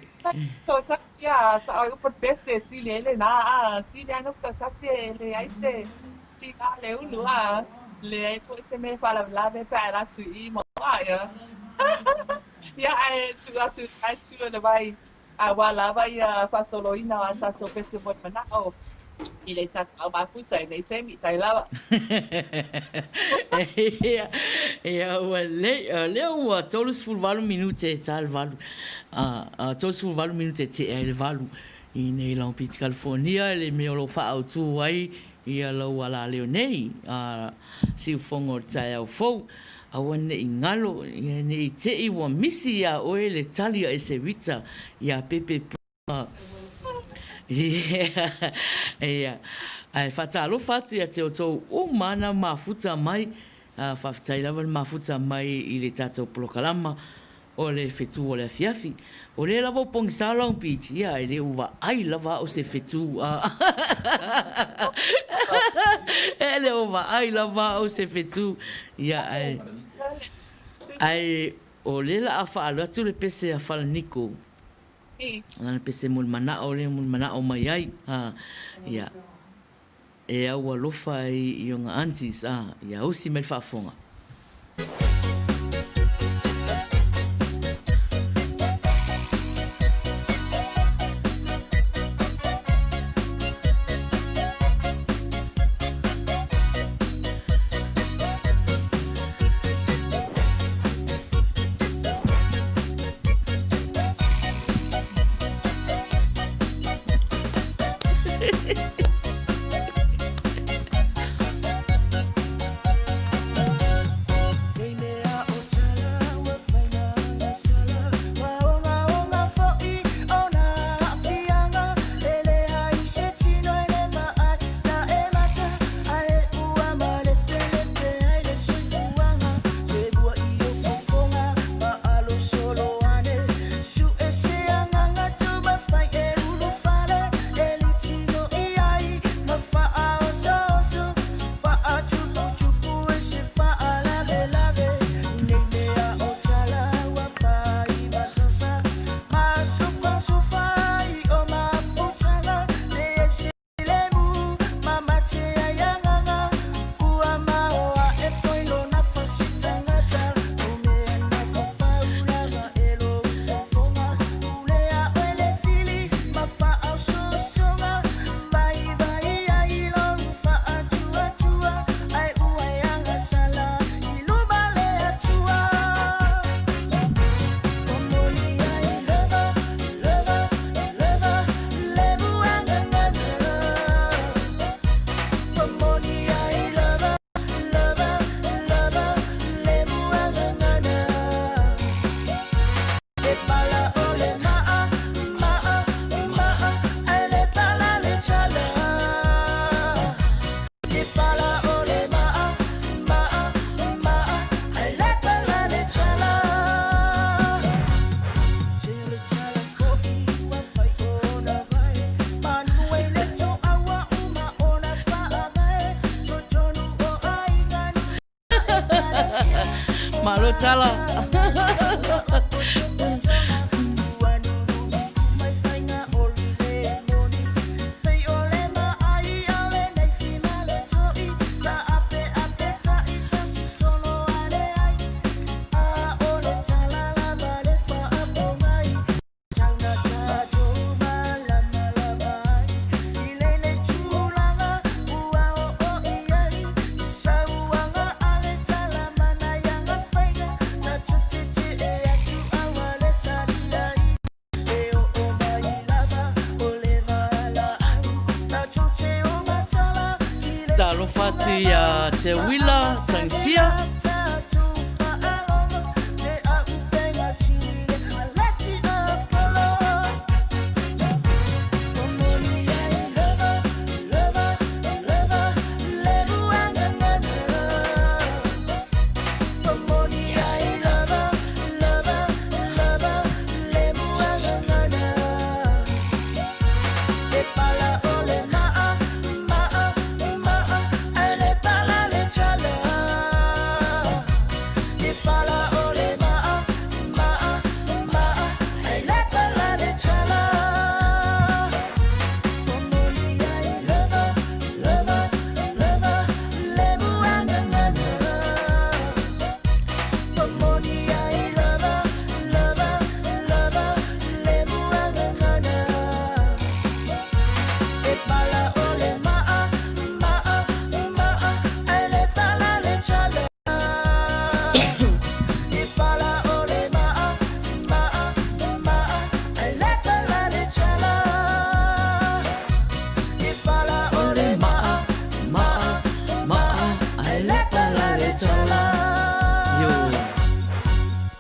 [SPEAKER 2] So, Ia, sa o upu pese e sili ai lena, a sili ai no tasi e leai se tina le ulu, a leai foi se mea e faalavelave pe a e alu atu i i ma oa, ia. Ia, ae tuu atu i tu o le vai, aua lava ia faasoloina o a tatou pese mo le manao i le tatou au mafuta i nei taimi, tai lava.
[SPEAKER 1] Ia, ia, ua lei, lea ua 38 minute e ta le valu. A, 38 minute e tea ai le valu i nei Long Beach, California, i le mea o lo o faaautu ai ia lau alaleo nei, a, siufogo o le taeao fou. Aua ne i galo, ia ne i te i ua misi iā ʻoe le tali a Esewita iā Pepe Pua. Ia, ia. Ae faatalofa atu ia te outou uma ana mafuta mai, a, faafetai lava le mafuta mai i le tatou polokalama O le fetu o le afiafi. O lea lava o pogisa Long Beach, ia, e le o vaai lava au se fetu a. E le o vaai lava au se fetu, ia, ae, ae o lea la a faalu atu le pese a Falaniko. Lana pese mo le manao lea mo le manao mai ai, a, ia, E au alofa ai i ona aunties, a, ia usi mai le faafofoga. Malo tala. Talofa atu i a Te Wila Sangsia.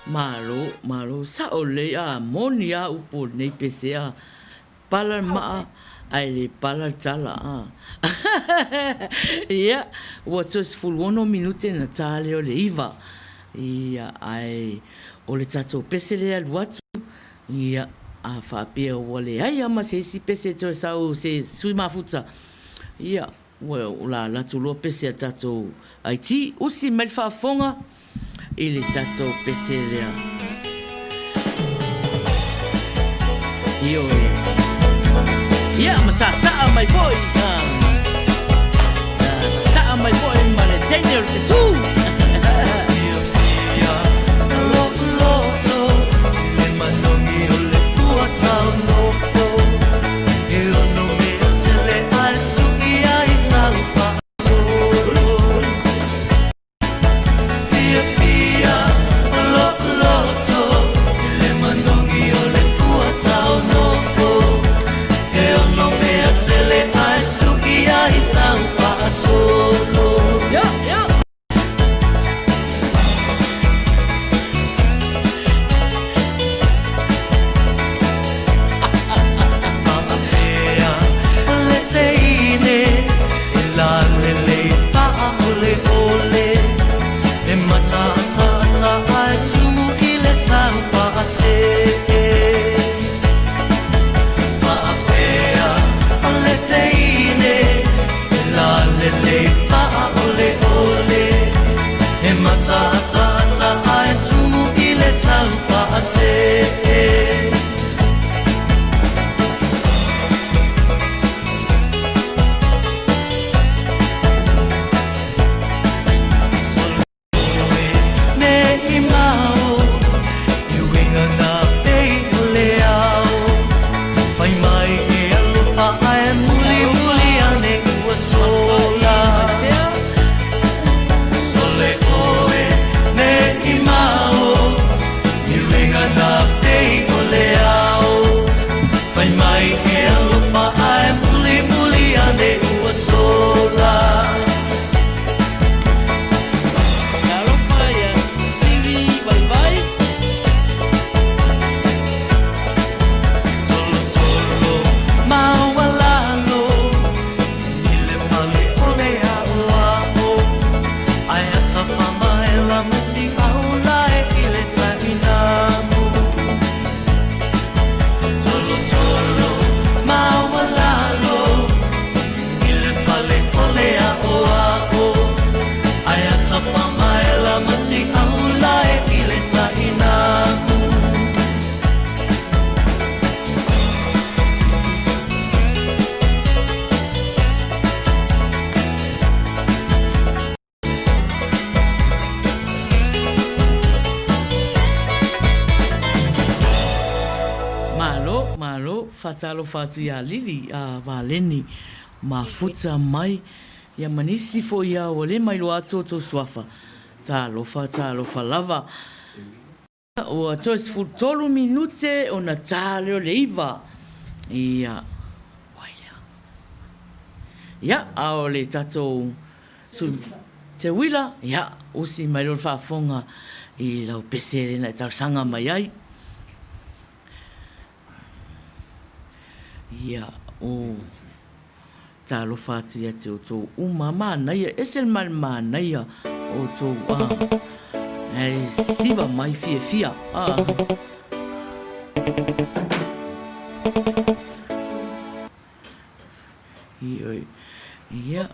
[SPEAKER 1] Malo, malo, sa'o lelei a moni a upu o lenei pese a pala le maa ae le pala le tala a. Ia, ua toe 16 minute na ta lea o le 9. Ia, ae o le tatou pese lea e alu atu, ia, a faapea ua leai lava ma se isi pese e toe sau se sui mafuta, ia, Ua ola atu loa pese a tatou IT, usi mai le faafofoga i le tatou pese lea. Ioe. Ia, ma saasaa mai foi. Saa mai foi ma le Daniel Fetu. faatalofa atu ia Lili a Valeni mafuta mai ia ma nisi foi a ua le mailoa atu outou suafa. Talofa, talofa lava. Ua toe 13 minute ona ta lea o le 9. Ia, o ai lea? Ia, a o le tatou sui Teuila, ia, usi mai loa le faafofoga i lau pese lea na e talosaga mai ai. Ia, o talofa atu ia te outou uma, manaia, ese le mai le manaia o outou, ah, e siva mai fiafia, ah. Ia.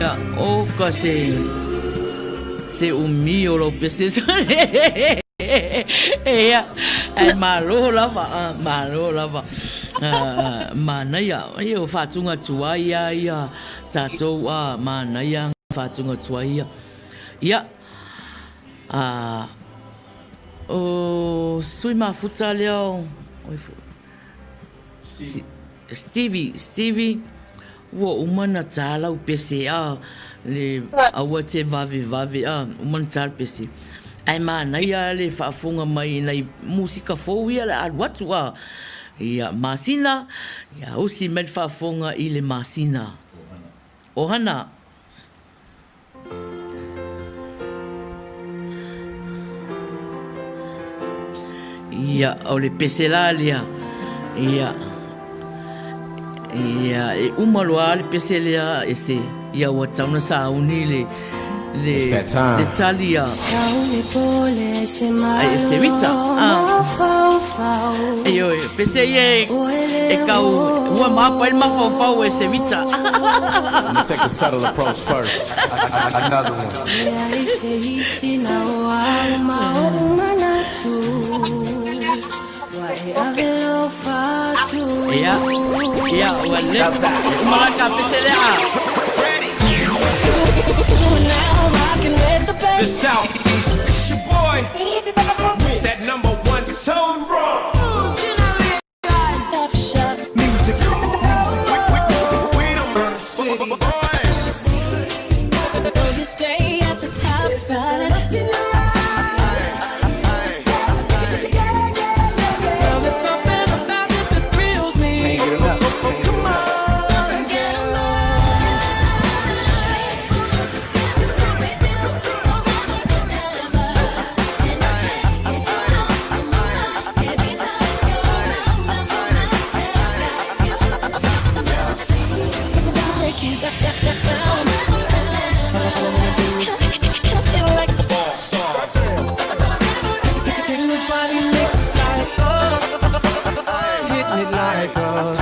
[SPEAKER 1] Ia, oka se se umi o lou pese. Ia, ae malo lava, malo lava. Manaia, ia o faatuga tuai lava ia tatou, manaia faatuga tuai ia. Ia, o sui mafuta lea o, Stevie, Stevie, ua uma na tā lau pese a le aua te vave vave a uma na tā le pese. Ae manaia le faafofoga mai i nai musika fou ia le alu atu a. Ia masina, ia usi mai le faafofoga i le masina. Ohana. Ia, o le pese la lea. Ia. Ia, e uma loa le pese lea e se ia ua tau na sauni le le le tali a ai e se vita. Ah. Ioe, pese ia e e kau ua mapa i le mafaufau e Sevita.
[SPEAKER 7] Let me take a subtle approach first. Another one.
[SPEAKER 1] Ia, ia, ua le, uma la ka pese lea.
[SPEAKER 8] The South East, it's your boy. That number one tone
[SPEAKER 5] Music.
[SPEAKER 4] Can't get enough. Can't get enough.
[SPEAKER 5] Hitting it like us.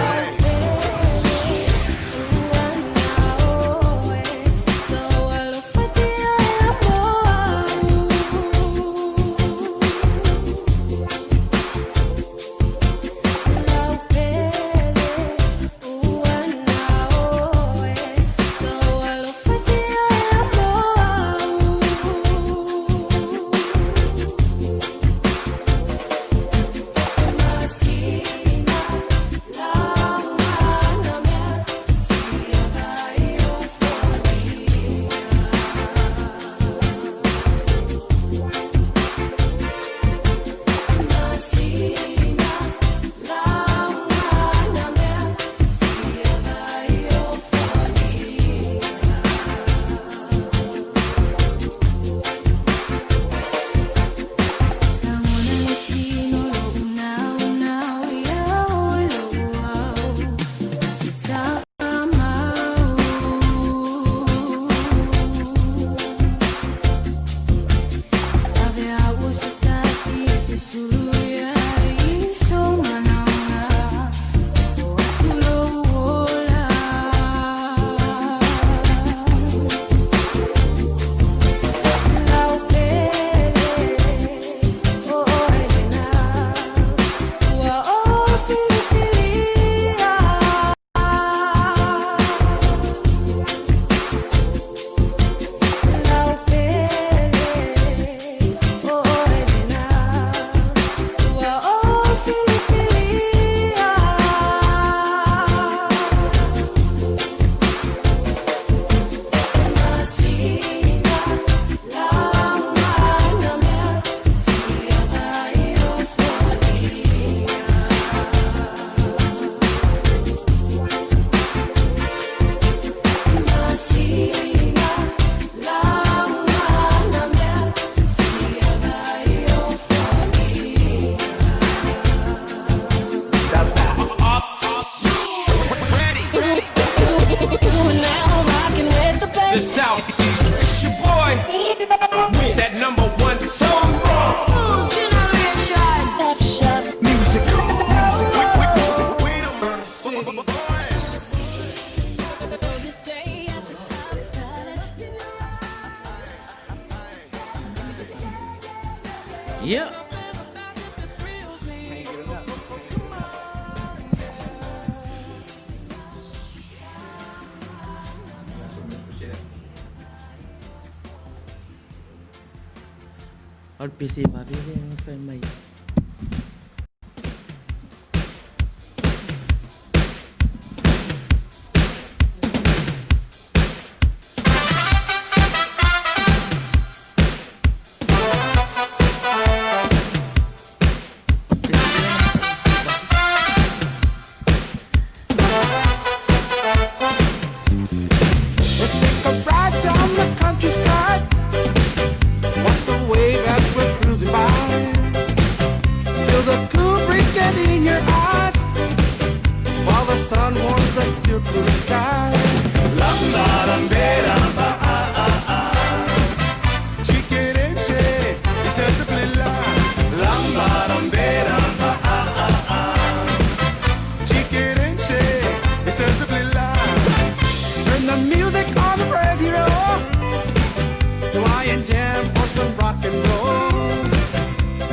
[SPEAKER 1] O le pese vave lea na fai mai.
[SPEAKER 4] Let's take a ride down the countryside. Watch the wave as we're cruising by. Feel the cool breeze get in your eyes while the sun warms the clear blue sky. Turn the music on the radio to I jam or some rock and roll.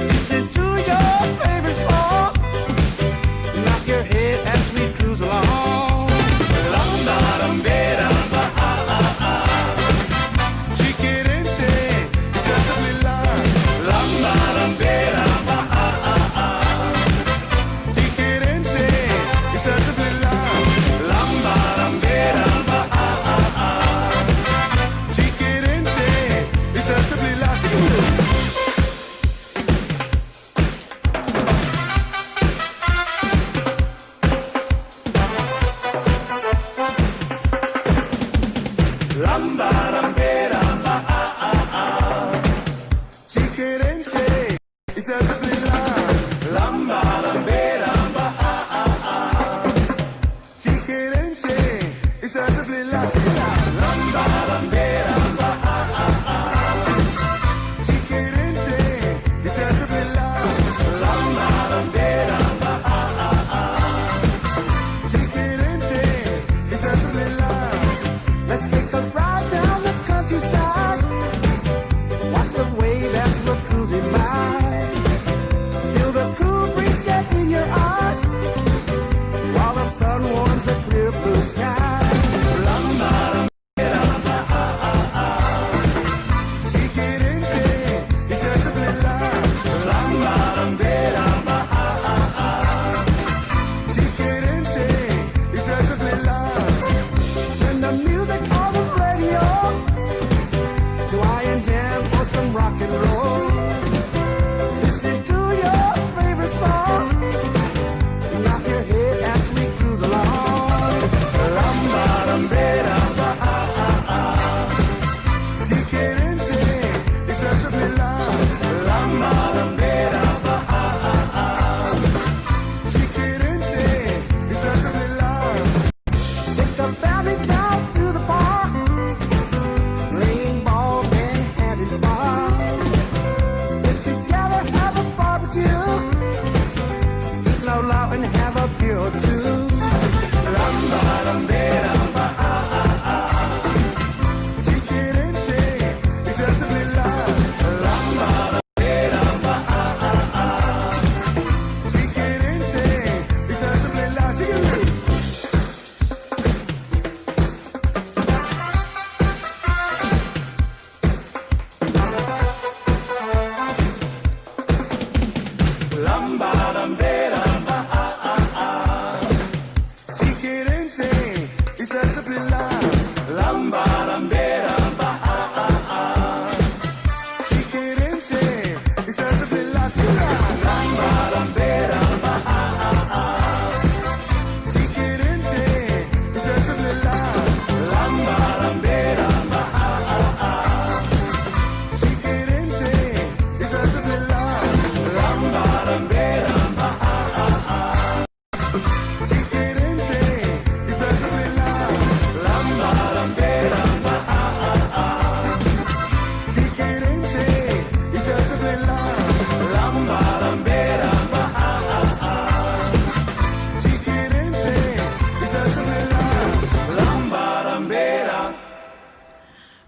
[SPEAKER 4] Listen to your favorite song. Knock your head as we cruise along. Let's take a ride down the countryside. Watch the wave as we're cruising by. Feel the cool breeze get in your eyes while the sun warms the clear blue sky. Turn the music on the radio to I jam or some rock and roll. Listen to your favorite song. Knock your head as we cruise along. Take the family down to the park, playing ball and having fun. Get together, have a barbecue, eat laulau and have a beer or two.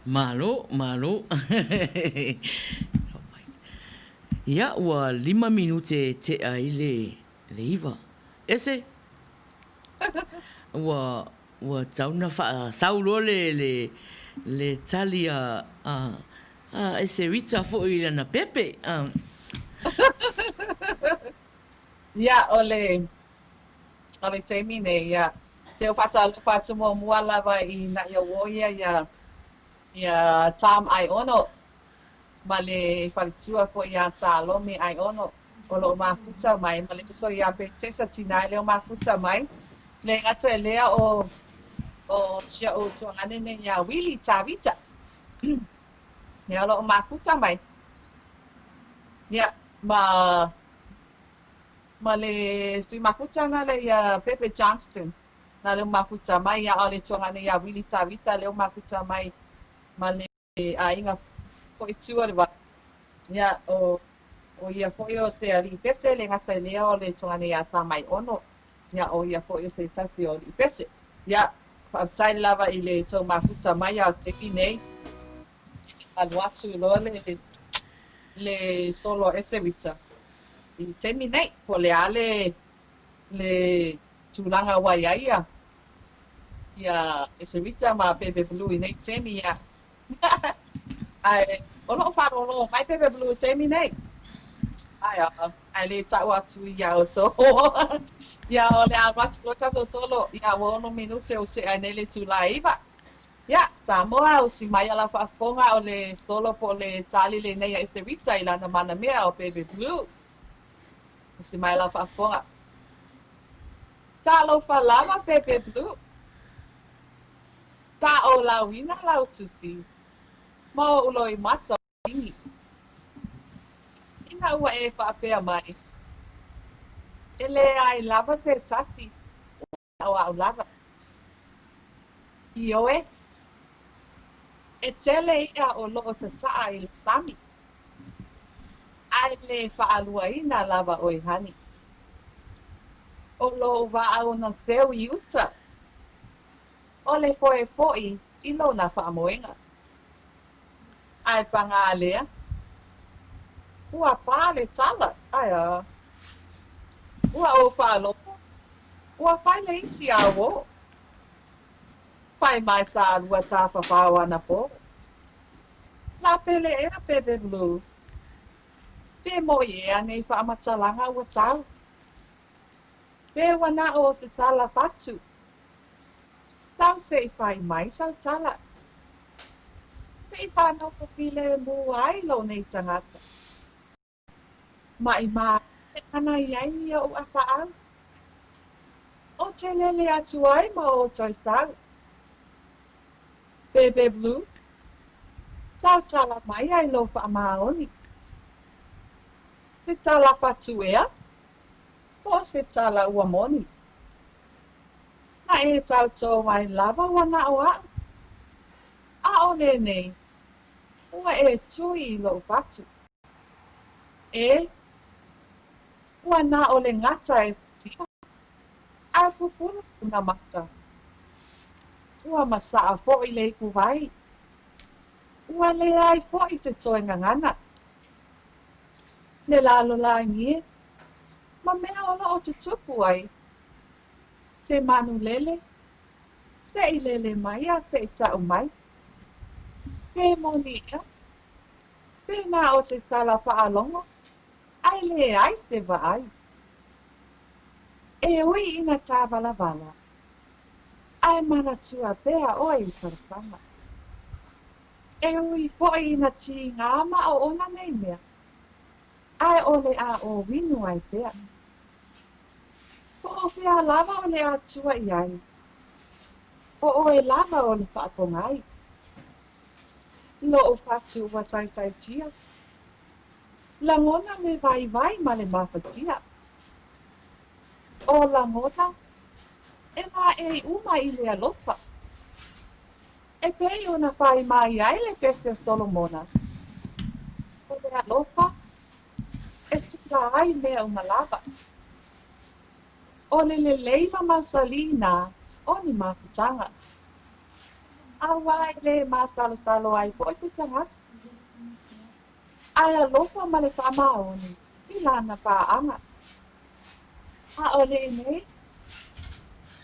[SPEAKER 1] Malo, malo. Ia, ua lima minute e tea i le, le iva. Ese? Ua, ua tau na whaasau loa le, le, le tali a, a, Eserita foi i lana pepe.
[SPEAKER 2] Ia, o le, o le taimi nei, ia, te o faatalofa atu muamua lava i naʻi auo ia ia ia Tom Aiono ma le faletua foi ia Salome Aiono o lo o mafuta mai ma le uso ia Petesa Tinai lea o mafuta mai. Le gata i lea o o si o'u tuagane nei ia Wili Tavita lea o lo o mafuta mai. Ia, ma ma le sui mafuta na le ia Pepe Johnston na lea o mafuta mai ia o le tuagane ia Wili Tavita lea o mafuta mai ma le aiga foi tua le vai. Ia, o, o ia foi o se alii pese, le gata i lea o le tuagane ia Tamaiono. Ia, o ia foi o se tasi o alii pese. Ia, faafetai lava i le tou mafuta mai a o taimi nei. Alu atu loa le, le solo a Eserita. I taimi nei, po o le a le, le tulaga ua i ai ia, ia Eserita ma Bebe Blue i nei taimi, ia. Ae, o loo faalogologo mai Bebe Blue i taimi nei. Ae a, ae le tau atu iā outou. Ia, o le a alu atu loa tatou solo, ia ua 6 minute ua tea ai nei le itulā e 9. Ia, Samoa, usi mai a lau faafofoga o le solo po o le tali lenei a Eserita i lana manamea o Bebe Blue. Usi mai a lau faafofoga. Talofa lava Bebe Blue. Taʻolauina lau tusi ma oʻu loimata o ʻIgi. Ina ua e faapea mai, E leai lava se tasi ua o aʻu lava. Ioe, e tele iʻa o loo tataʻa i le sami, a e le faaluaina lava ʻoe hani. ʻO lou waʻa una seu i uta, ʻo le foe foʻi i lona faamoega. Ae pagā lea, ua pā le tala, ae a, ua ou faalogo, ua fai le isi auō. Pae mai sa lua tafafao anapō. La pele ea Bebe Blue. Pe moʻi ea nei faamatalaga ua sau. Pe ua naʻo o se tala fatu. Tau se i fai mai sau tala. Se i whanoko filemu ai lou nei tagata. Maʻi mālie ana i ai i oʻu ʻapaʻau. Ou te lele atu ai ma o toe sau. Bebe Blue, tau tala mai ai lou faamaoni. Se tala fatu ea, po o se tala ua moni. Na e tautō ai lava ua naʻo aʻu. ʻAʻole nei, ua e tui i loʻu fatu. E, ua na o le gata e tia, a e pupula kona maka. Ua masaʻa foʻi le ipuvai. Ua leai foʻi se toe gagana. Le lalolagi e, ma mea o loo tutupu ai. Se manu lele, seʻi lele mai a seʻi taʻu mai. Pe moni ea, pe na o se tala faalogo, ae leai se vaai. E ui ina tāwalawala, ae manatua pea ʻoe i talosaga. E ui foʻi ina tīgā ma o ona nei mea, ae ʻole a ʻōwinu ai pea. Po o fea lava o le Atua i ai? ʻO ʻoe lava o le faapogai. Loʻu fatu ua saisaitia. Lagona le waiwai ma le mafatia. ʻO lagona, e lāʻei uma i le alofa. E pei ona fai mai ai le pese o Solomona. ʻO le alofa, e tula ai mea uma lava. ʻO le lelei ma mausali nā o ni mafutaga. Auā e le māsalosalo ai hoʻi se tagata. Ae alofa ma le faamaoni i lana pāʻaga. ʻAʻole nei,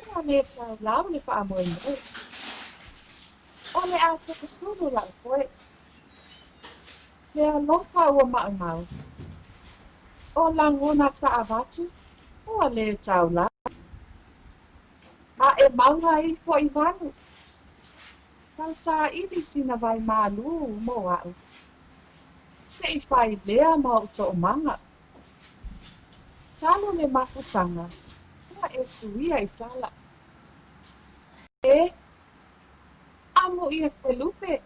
[SPEAKER 2] ua le taulau le faamoemoe. ʻO le a toʻosulu laʻu poe. Le alofa ua maʻamau. O lagona sa avatu, ua lē taulai. A e mauga ifo i vanu. Tau saili sina vai malū mo aʻu. Se i fai lea ma oʻu toomaga. Talu le mafutaga, ua e suia i tala. E amo ʻia se lupe.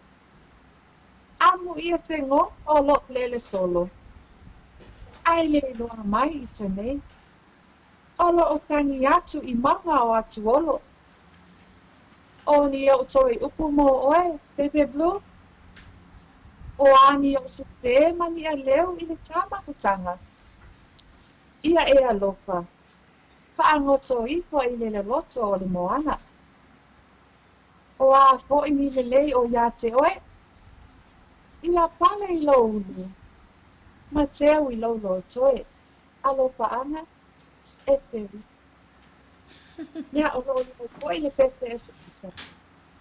[SPEAKER 2] Amo ʻia se gogo o loʻu lele solo. Ae le iloa mai i te nei. O loʻo tagi atu i mauga o Atuolo. O ni oʻu toe upu mo ʻoe, Bebe Blue? O a ni oʻu sesē ma niʻa leu i le tā mafutaga? Ia e alofa, faʻagoto ifo i le loloto o le moana. O a hoʻi ni lelei o iā te ʻoe? Ia pale i lou ulu, ma teu i lou lotoe, alofa ana, e se wisa. Ia o loʻo iai hoʻi le pese e se wisa,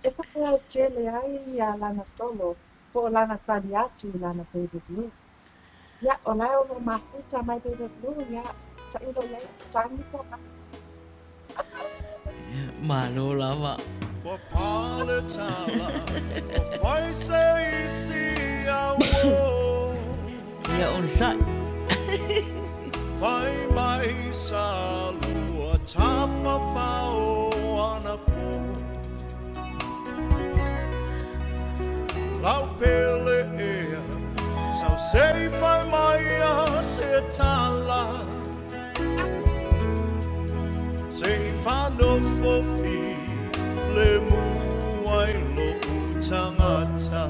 [SPEAKER 2] e whakalautele ai iā lana tolo po o lana tali atu i lana Baby Blue. Ia, o lae o loʻo mafuta mai Baby Blue, ia, taʻilo iai tangi po ka.
[SPEAKER 1] Malo lava.
[SPEAKER 11] Ua pale tala, ua fai se isi au.
[SPEAKER 1] Ia onosai.
[SPEAKER 11] Fai mai sa lua tafafao ana po. Lau pele ea, sau sei fai mai a se tala. Se i whanofo fi le mua i loʻu tangata.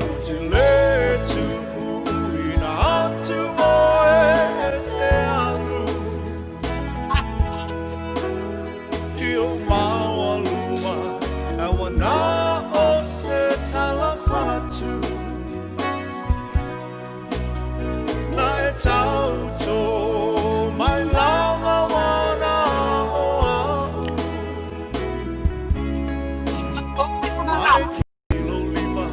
[SPEAKER 11] O te le tuuina atu oe e te alu. I o maualuma e wana o se tala fatu. Na e tauto mai lava wana o a'u. Ai ki lo lima,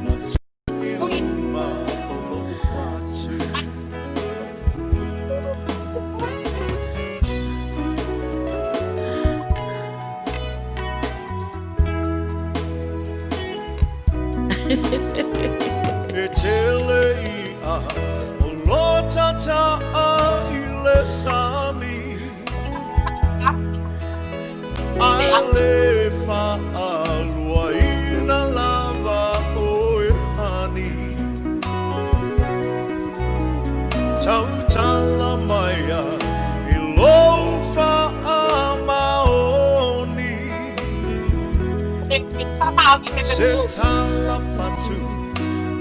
[SPEAKER 11] na tui luma o loʻu fatu. E tele iʻa o lotata a i le sami. Ae le whaaluaina lava oe honey. Tautala mai a i lou whaamaoni. Se tala fatu,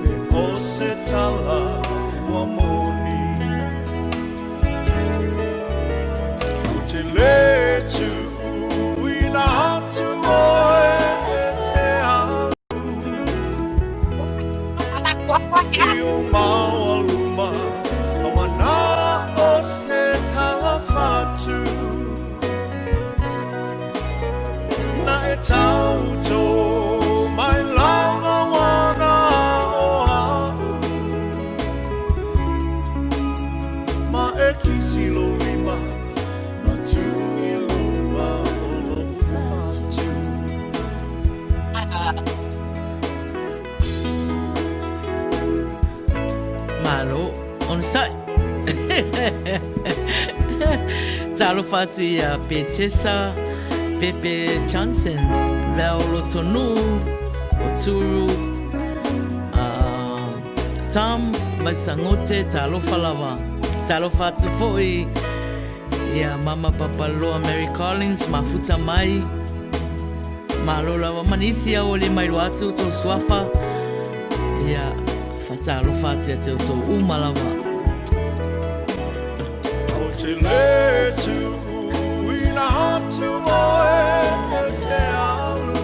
[SPEAKER 11] e o se tala ua moni. Ko te le tuuina atu oe e te alu. I o maualuma, a wana o se tala fatu. Na e tauto mai lava wana o a'u. Ma e kisi lo lima, na tu i luma o lo fatu.
[SPEAKER 1] Malo, onosai. Talofa atu ia Petesa, Pepe Johnson, Val Rotonuu, o Turu, uh, Tom Maisangote, talofa lava. Talofa atu foi ia Mama Papaloa Mary Collins, mafuta mai. Malo lava ma nisi au o le mailoa atu tou suafa. Ia, whatalofa atu ia te outou uma lava.
[SPEAKER 11] Ko te le tuuina atu oe e te alu.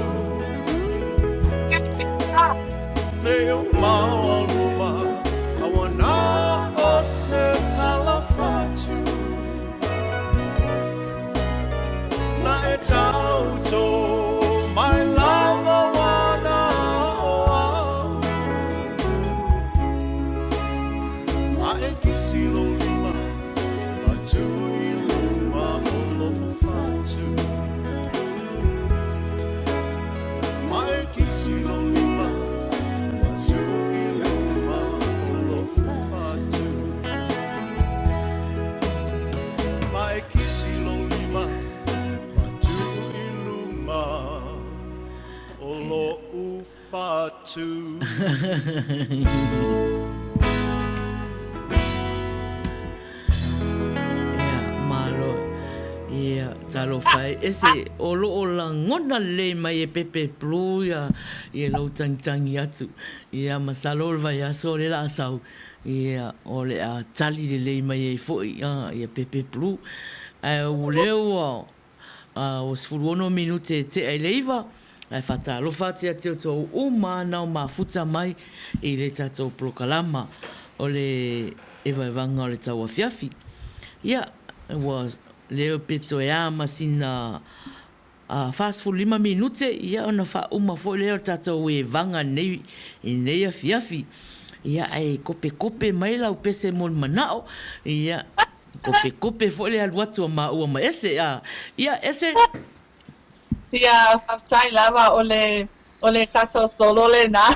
[SPEAKER 11] Nei o maualuma, a wana o se tala fatu. Na e tauto mai lava wana o fatu.
[SPEAKER 1] Ia, malo. Ia, talofa e. Ese, o lo o lagona lelei mai e Pepe Blue ia, ia lou tagitagi atu. Ia, masalo o le vaiaso o le la sau, ia, o le a tali lelei mai ai foi, a, ia Pepe Blue. Ae o lea ua, A ua 16 minute e tea i le 9, ae faatalofa atu ia te outou uma nao mafuta mai i le tatou polokalama o le Evaevaga o le Tauafiafi. Ia, ua leo pe toe a ma sina 45 minute, ia ona faauma foi lea o le tatou evaga nei i lenei afiafi. Ia, ae kopekope mai lau pese mo le manao, ia, Kopekope foi le alu atu a maua ma Ese, a, ia, Ese.
[SPEAKER 2] Ia, faafetai lava, o le, o le tatou solo lena.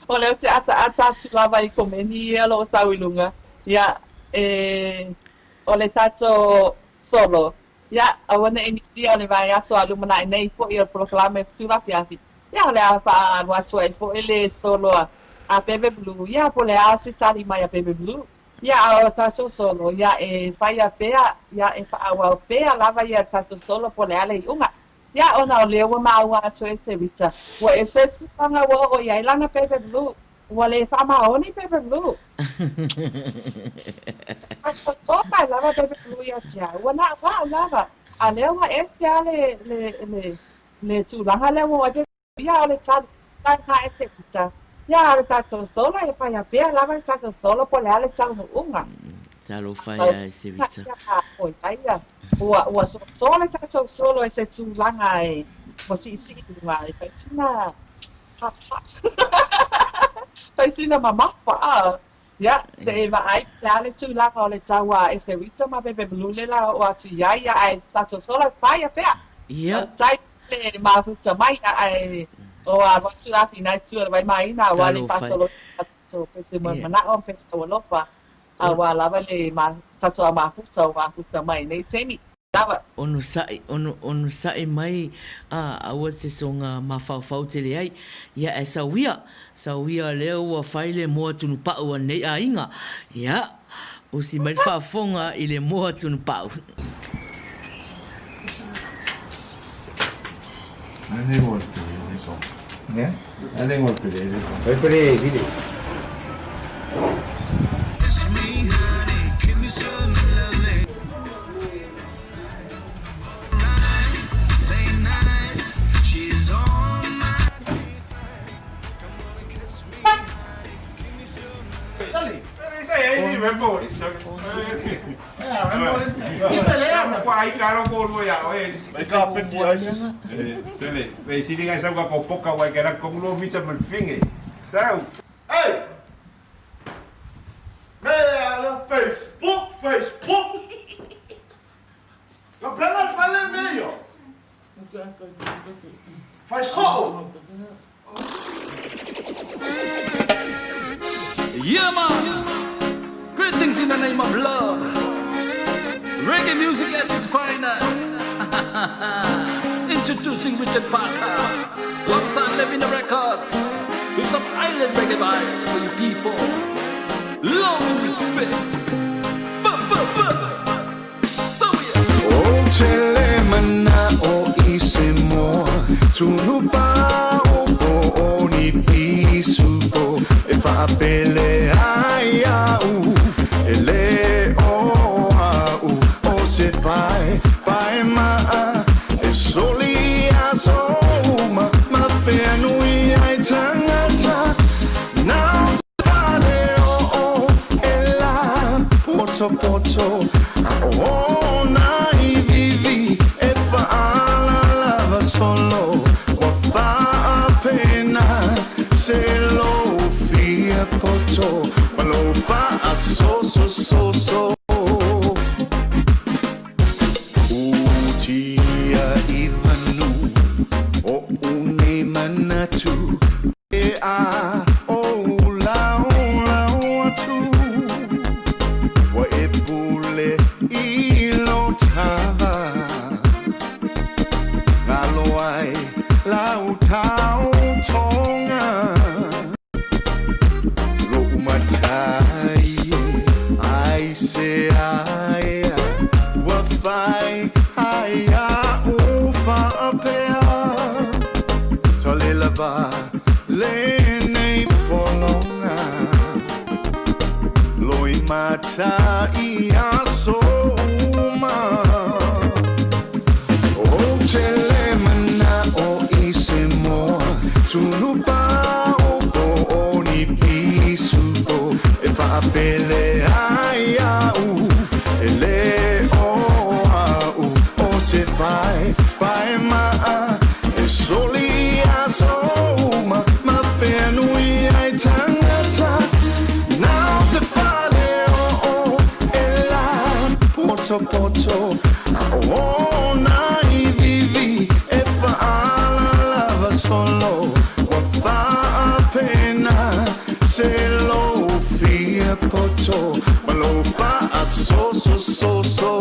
[SPEAKER 2] O lea ou te ataata atu lava i komeni ia o lo o sau i luga. Ia, e, o le tatou solo. Ia, aua ne i misia o le vaiaso a lumanai nei foi o le polokalame Tulafiafi. Ia, o le a faaalu atu ai foi le solo a Bebe Blue. Ia, po o le a se tali mai a Bebe Blue. Ia, a o tatou solo, ia, e faia pea, ia, e faaauau pea lava ia tatou solo po o le a le iuga. Ia, ona o lea ua maua atu e Serita, ua ese le tulaga ua oo i ai lana Bebe Blue. Ua le faamaoni Bebe Blue. Faatotoa lava Bebe Blue ia te au. Ua naʻauao lava. A lea ua ese lava le, le, le, le tulaga lea ua oo ai Bebe Ia, o le tali lena e Serita. Ia, o le tatou solo, e faia pea lava le tatou solo po o le a le taunuuga.
[SPEAKER 1] Talofa ia e Serita.
[SPEAKER 2] Ia, oi ai ia. Ua, ua soso le tatou solo i se tulaga e, ua siisii i luga, e fai sina hot hot. Fai sina mamafa, a. Ia, se i vaai po o le a le tulaga o le tau a Eserita ma Bebe Blue le la oo atu i ai, ia, ae tatou solo e faia pea.
[SPEAKER 1] Ia.
[SPEAKER 2] Faafetai le mafuta mai, ia, ae o alu atu la finai tua le vaimaina aua le faasolo i tatou pese moe manao ma pese taualofa, aua lava le tatou mafuta o mafuta mai i nei taimi. Lava.
[SPEAKER 1] Onosai, ono, onosai mai, a, aua te soga mafaufau tele ai. Ia, ae sau ia, sau ia lea ua fai le moa tunupau a nei aiga. Ia, usi mai le faafofoga i le moa tunupau.
[SPEAKER 12] Yeah man! Greetings in the name of love. Reggae music at its finest. Introducing Richard Parker. Alongside Levina Records. With some island reggae vibes for you people. Love and respect. Buh, buh, buh.
[SPEAKER 13] Ou te le mana'o i se moa tunupa'o po o ni pisupo e fa'apele ai a'u e le o a'u o se pae pae ma'a e soli i aso uma ma whenui ai tangata na o se fale o'o e la potopoto a o na ivivi e fa'alalava solo ua fa'apena se lou fia poto ma lou fa'asosososo. Utia i manu oʻu nei manatu e a ou laolao atu ua e pule i lo tava ngalo ai lau taotoga. potopoto A o ona iviivi e fa'alalava solo Ua fa'apena se lou fia poto ma lou fa'asosososo.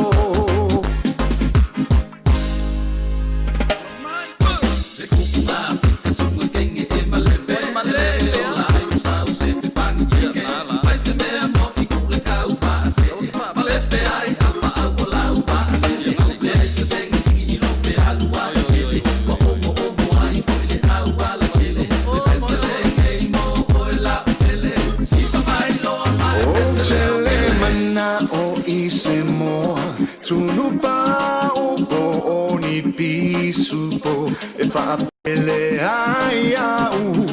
[SPEAKER 13] Ou te le mana'o i se moa tunupa'u po o ni pisupo e fa'apele ai a'u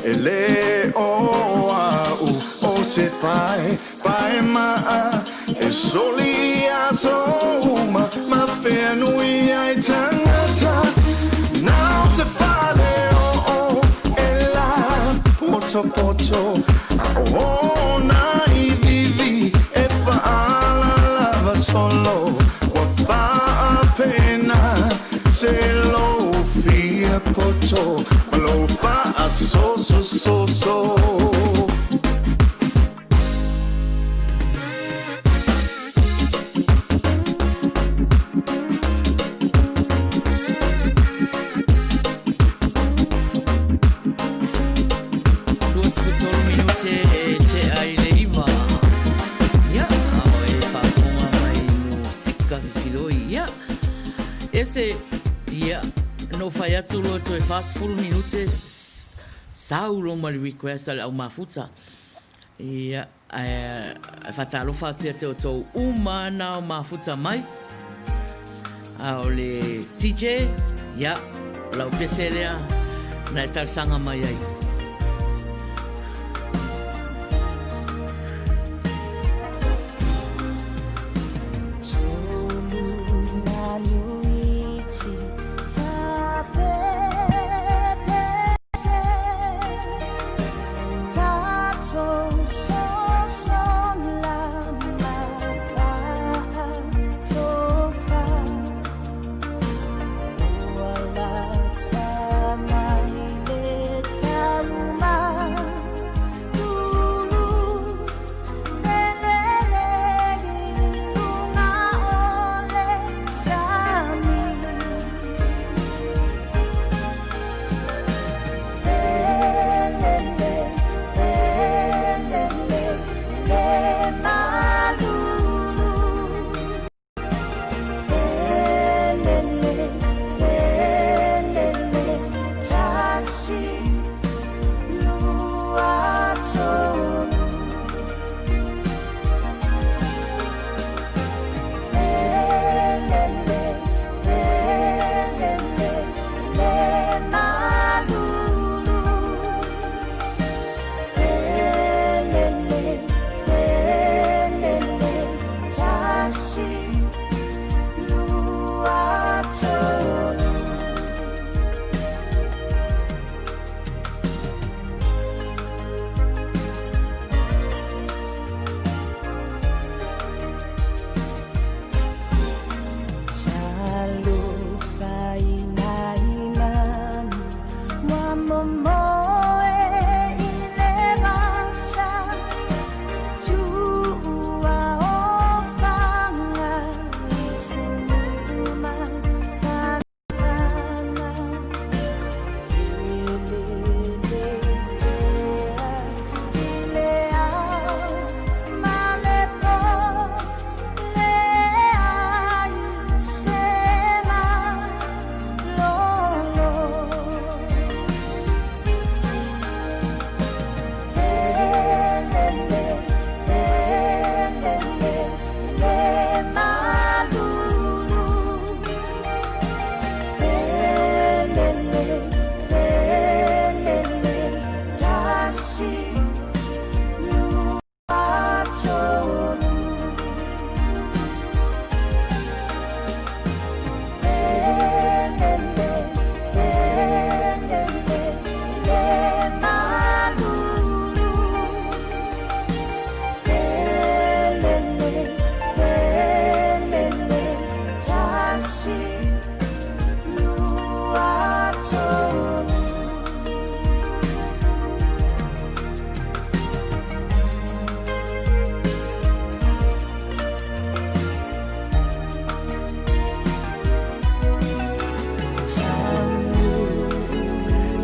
[SPEAKER 13] e lē o a'u o se pae pae ma'a e soli i aso uma ma fea nui ai tagata Nau te fale o'o e la potopoto A o ona iviivi e fa'alalava solo Ua fa'apena se lou fia poto ma lou fa'asosososo.
[SPEAKER 1] 23 minute e tea i le iva. Ia, o e faafofoga mai musika fifiloi. Ia, ese, ia, no fai atu loa toe 40 minute sau lo ma le request a le au mafuta. Ia, ae faatalofa atu ia te outou uma na o mafuta mai. A o le TJ, ia, o lau pese lea na e talosaga mai ai.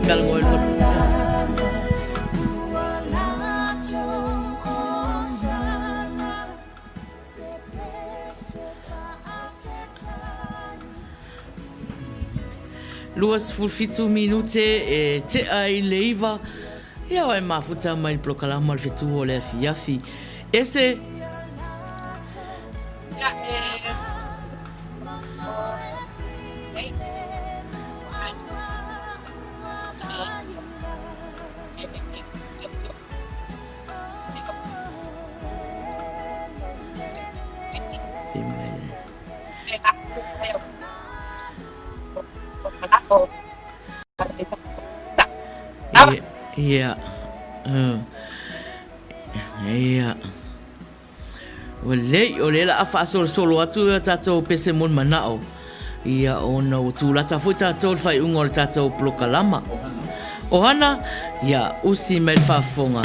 [SPEAKER 1] Talanoa i lua. 27 minute e tea i le 9, ia oe mafuta mai le polokalama o le fetu o le afiafi. Ese. Ia. Ia. Ua lelei, o lea la a faasolosolo atu ia tatou pese mo le manao. Ia, ona ua tulata foi tatou le faaiuga o le tatou polokalama. Ohana, ia, usi mai le faafofoga.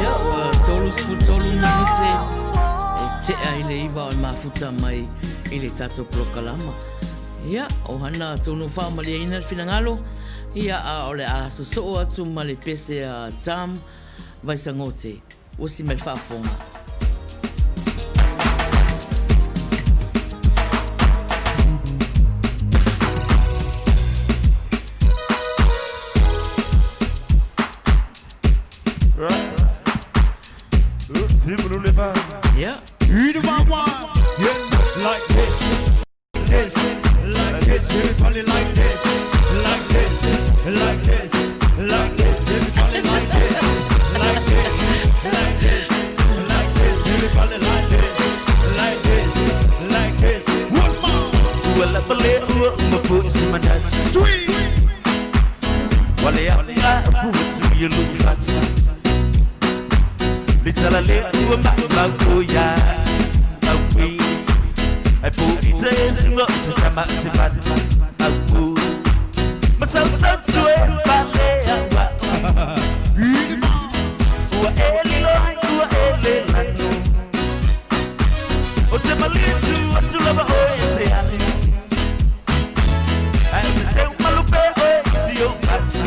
[SPEAKER 1] Ia, ua 33 minute e tea i le 9 o le mafuta mai i le tatou polokalama. Ia, o hana atonu faamalieina le finagalo, ia, a o le a sosoo atu ma le pese a Tam Vaisagote. Usi mai le faafofoga. Yeah.
[SPEAKER 9] Like this, this, like this, everybody like this, like this, like this, like this, everybody like this, like this, like this, like this, everybody like this, like this, like this. One more.
[SPEAKER 4] Ua lava lea ua uma fo'i se manatu.
[SPEAKER 9] Sweet.
[SPEAKER 4] Ua le a'u a'u atu i lo'u fatu. Le tala lea ua ma'umau o ia au'i. Ae po'ita e suga o se tama se mata au'u. Ma sausautu e pale a'u a'u. Ua e lilo ai ua e le lanu. O te malie tu atu lava oe e te ale. Ae o te teu malupe oe i si ou atu.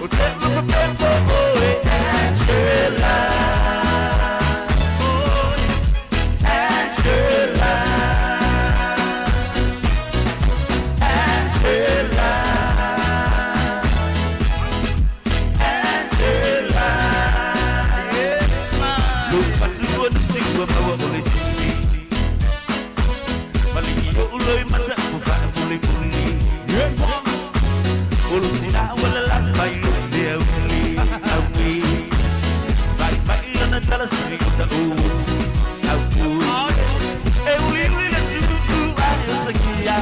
[SPEAKER 4] O te lupe pe oe Angela. Oh, Angela. Angela. Angela.
[SPEAKER 9] Yes, man.
[SPEAKER 4] Lou fatu ua tusi ua maua o le tusi. Maligi o uloi mata ua faamulimuli. O lu tina ua lala mai lo le auli. Aui. Mai mai lana tala sili o ta uti. Aui. E uli uli le tuu ai o takia.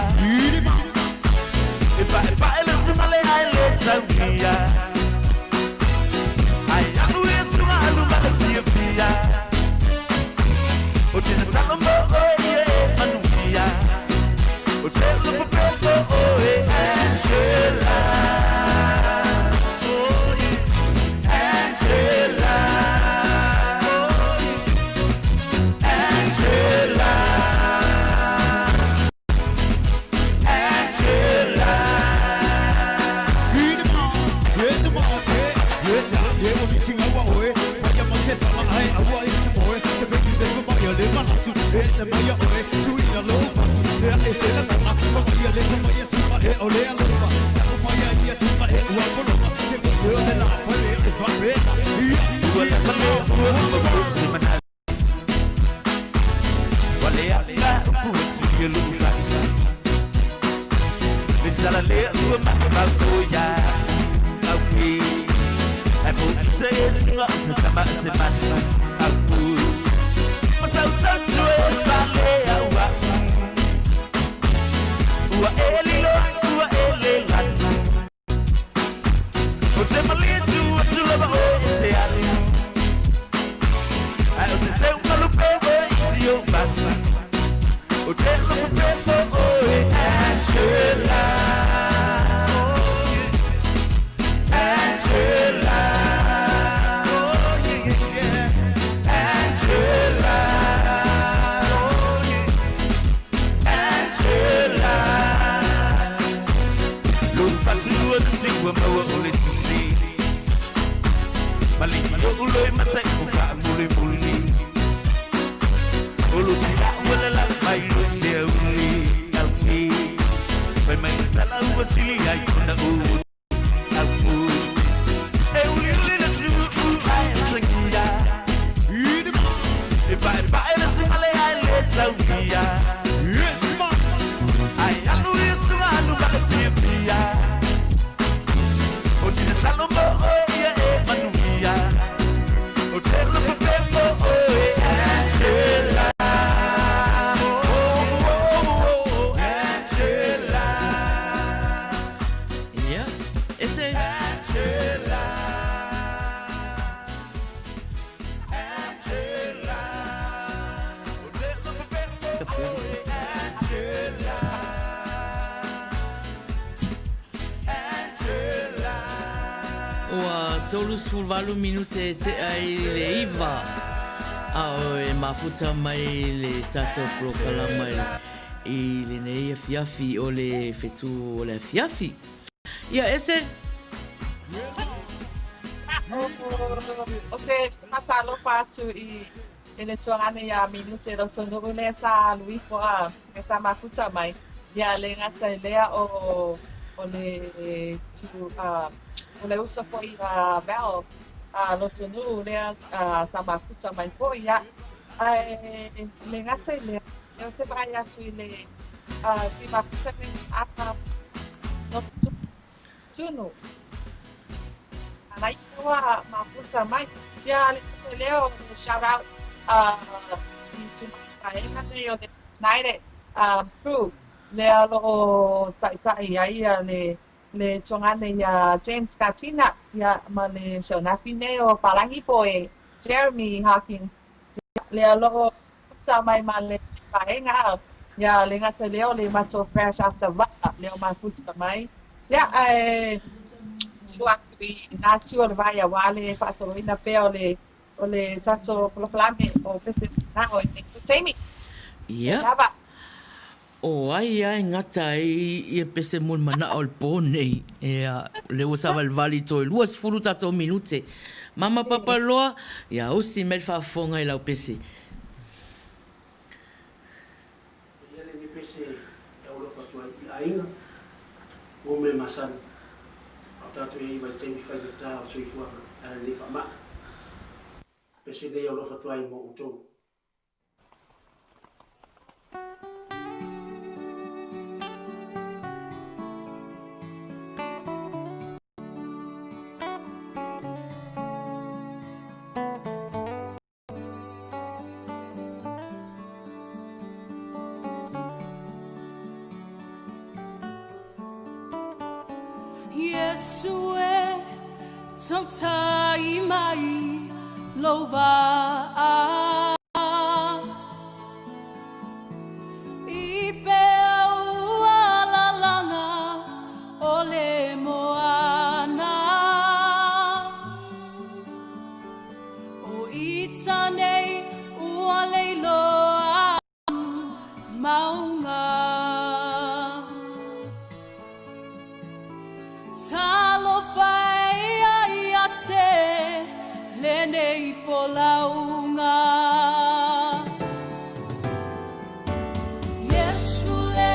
[SPEAKER 4] E pae pae le sumale ai le taukia. Ai a'u ia suga alu ma le pia pia. O te tatalo mo oe ia e manuia. O te lupa pe mo oe Angela. Oh, yeah. Angela. Oh, yeah. Angela. Angela. Ua lava lea ua uma fo'i se manatu. Ua le a'u a'u atu i lo'u fatu. Le tala lea ua ma'umau o ia au'i. Ae po'ita e suga o se tama se mata au'u. Ma sausautu e pale a'u a'u. Ua e lilo ai ua e le lanu. O te malie tu atu lava oe e te ale. Ae o te teu malupe oe i si ou mata. O te lupe pe mo oe Angela. Oh, yeah. Angela. Oh, yeah, yeah, yeah. Angela. Oh, yeah. Angela. Lou fatu ua tusi ua maua o le tusi. Maligi o uloi matai o faamulimuli. O lo tina ua lala mai lo te auli. Auli. Fai mai tala ua sili ai ona u. Au. E uli uli le tu
[SPEAKER 1] Ka pule. Ua 38 minute e tea i le 9 a o e mafuta mai le tatou polokalama i lenei afiafi o le fetu o le afiafi. Ia Ese!
[SPEAKER 2] Ou te faatalofa atu i I le tuagane iā Minute Rotonuu lea sa alu ifo a me sa mafuta mai, ia le gata i lea o o le tu a o le uso foi a Val a Rotonuu lea sa mafuta mai foi ia. Ae le gata i lea, ou te vaai atu i le si mafuta nei a Tunu. Ana ua mafuta mai. Ia le te leo le shout out i Tumaikaenga nei o le United crew lea o loo taitai ai ia le le tuagane ia James Katina ia ma le Seonafi nei o Palangi po e Jeremy Hawkins ia lea o loo mafuta mai ma le vaega ia le gata i lea o le matou fresh after vaa lea o mafuta mai ia ae tuu atu i nā tiu o le vai auā le faatoloina pea o le o le tatou polokalame o Pese Mana'o i lenei taimi.
[SPEAKER 1] Ia.
[SPEAKER 2] Lava.
[SPEAKER 1] O ai a e gata ai ia pese mo le mana'o o le pō nei. Ia, lea ua savalivali toe 20 tatou minute. Mama Papaloa, ia usi mai le faafofoga i lau pese.
[SPEAKER 10] E ia lenei pese e aulofa atu ai i aiga, mo mea masani, a o tatou i ai i vaitaimi faigata o le soifuaga e ala i lenei faamai. Pese nei e aulofa atu ai mo outou.
[SPEAKER 14] Iesu e tautai mai lou vaa I peau alalaga o le moana O ita nei ua leiloa atu mauga Talofa e ia ia se lenei folauga Iesu le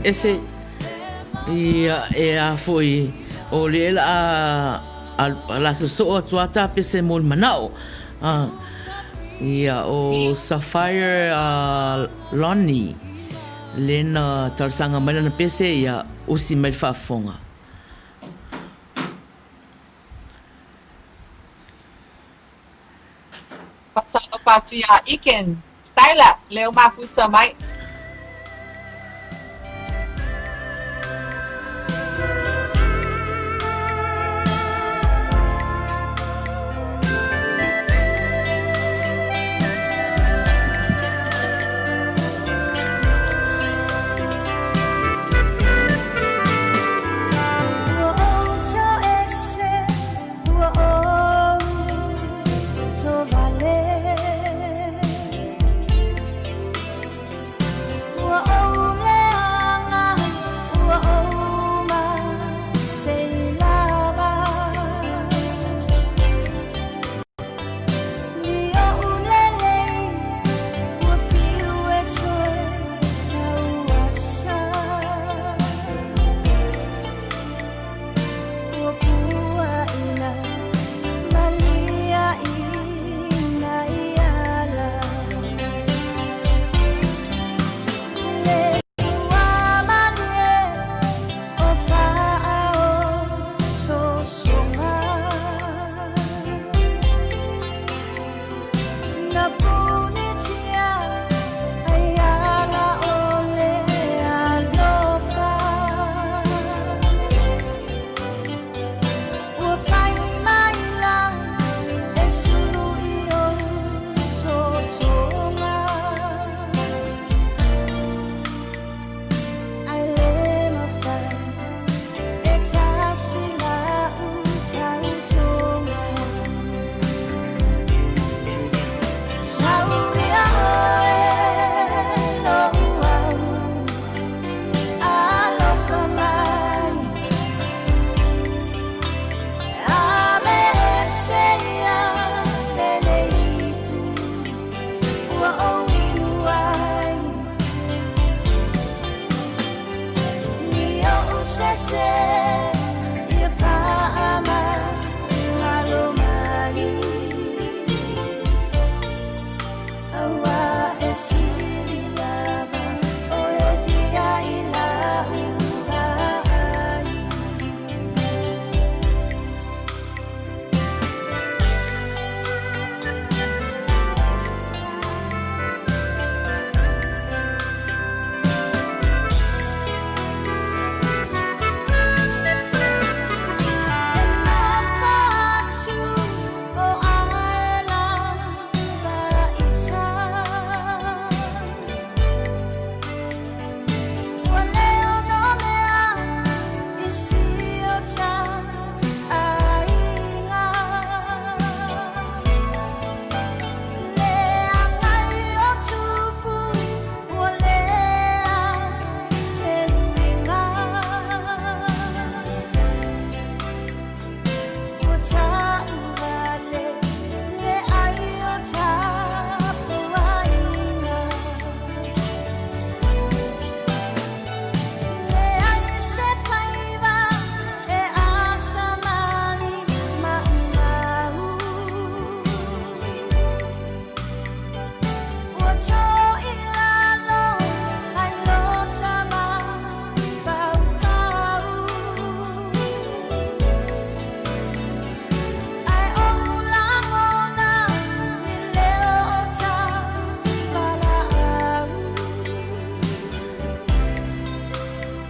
[SPEAKER 1] ese ia e a foi o le la a la soso'o atu a ta pese mo le mana'o. A ia o Sapphire a Lonnie le na talosaga mai lana pese ia usi mai le faafofoga.
[SPEAKER 2] Faatalofa atu iā Ekin Styler, leo mafuta mai.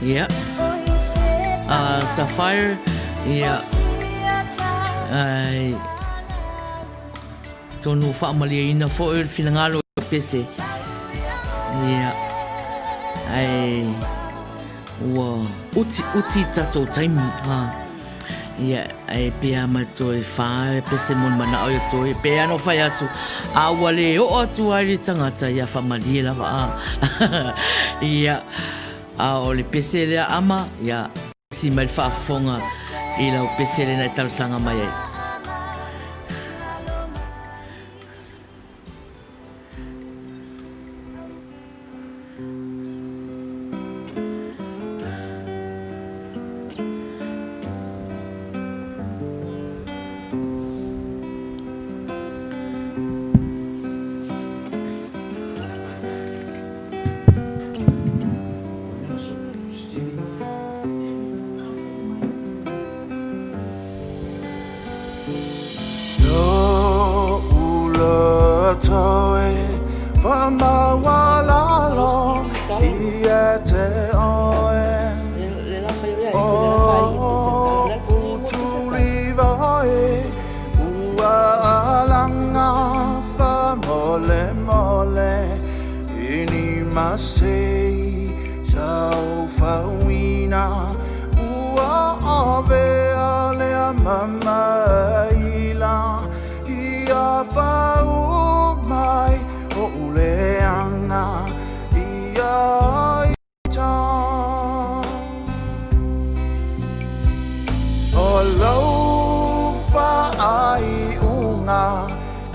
[SPEAKER 1] Ia. Uh, Sapphire, ia. Ai, tonu faamalieina foi o le finagalo o pese. Ia. Ai, ua uti uti tatou taimi. Ha. Ia, e pea ma toe whā, pese mo mana o toe, pe ano whai atu, a ua le o atu ai le tangata, ia whamalie lava a. Ia, a o le pese lea ama, ia, si mai le faafofoga i lau pese lena e talosaga mai ai.
[SPEAKER 13] Totoe Faamaualalo ia te oe O Utuliva e Ua alaga faamolemole I ni masei saofauina Ua avea lea mamaila Ia pau mai o'u leaga ia ita. O lou faaiuga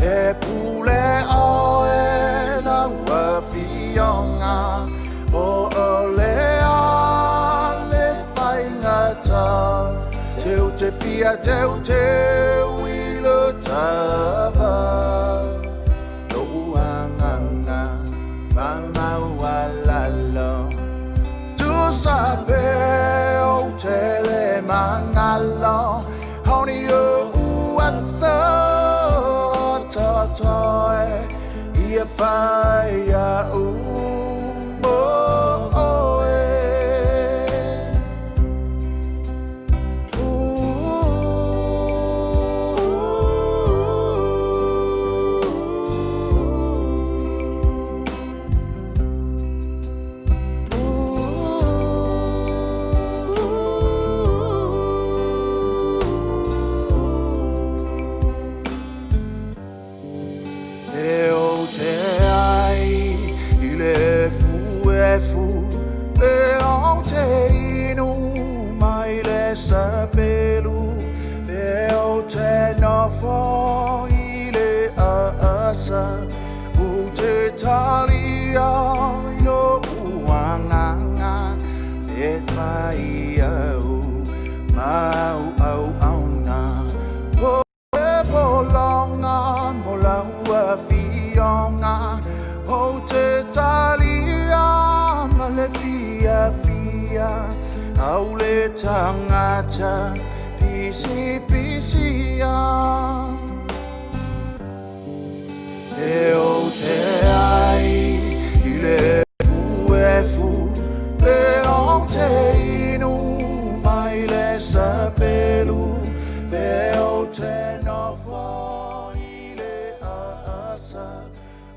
[SPEAKER 13] e pule oe lau afioga Po o le a le faigata Teu te fia teuteu i le tava Lo'u agaga faamaualalo Tusa pe ou te le magalo Haoni o'u aso o totoe Ia fai a'u mo oe. E ou te ai i le efuefu Pe ou te inu mai le sapelu Pe ou te nofo i le aasa Ou te talia i lo'u agaga Pe fai au ma au auauna O se pologa mo lau afioga Ou te talia ma le fiafia Au le tagata pisipisia E ou te ai i le efuefu Pe ou te inu mai le sapelu Pe ou te nofo i le aasa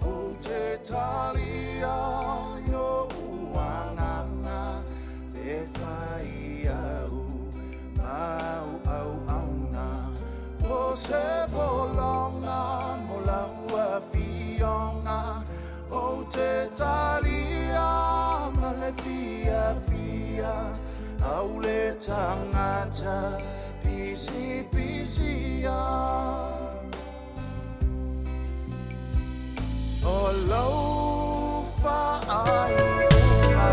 [SPEAKER 13] Ou te talia i lo'u agaga Pe fai au ma au auauna O se pologa mo lau afioga Ou te talia ma le fiafia Au le tagata pisipisia O lou faaiuga.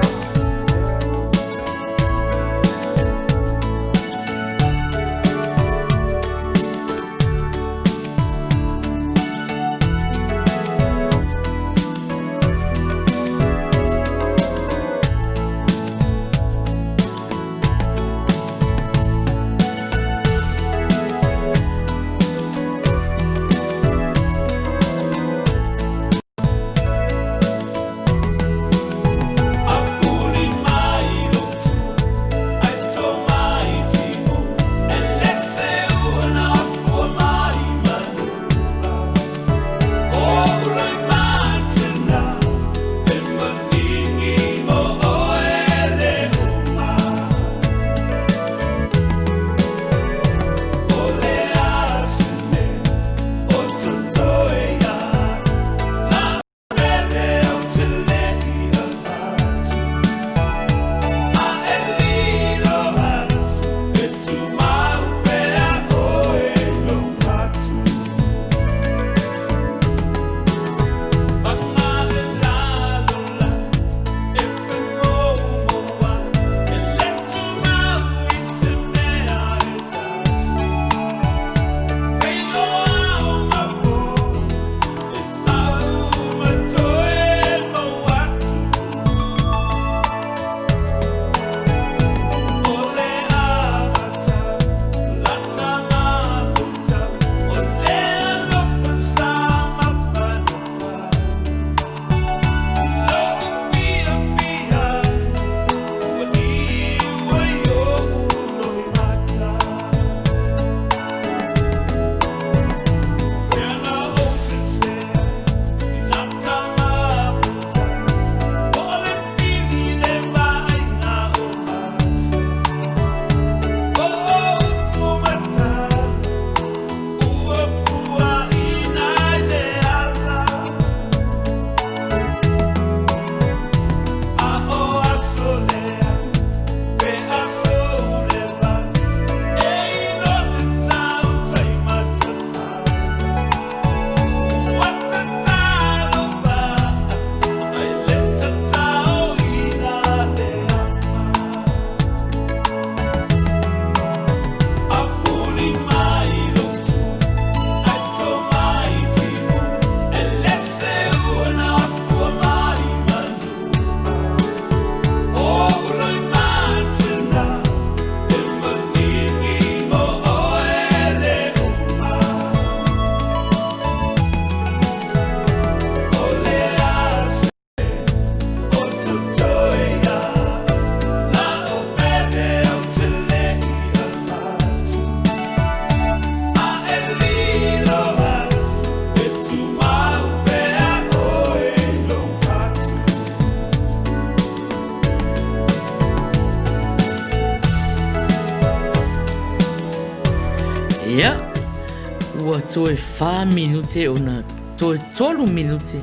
[SPEAKER 1] Toe 4 minute ona toe 3 minute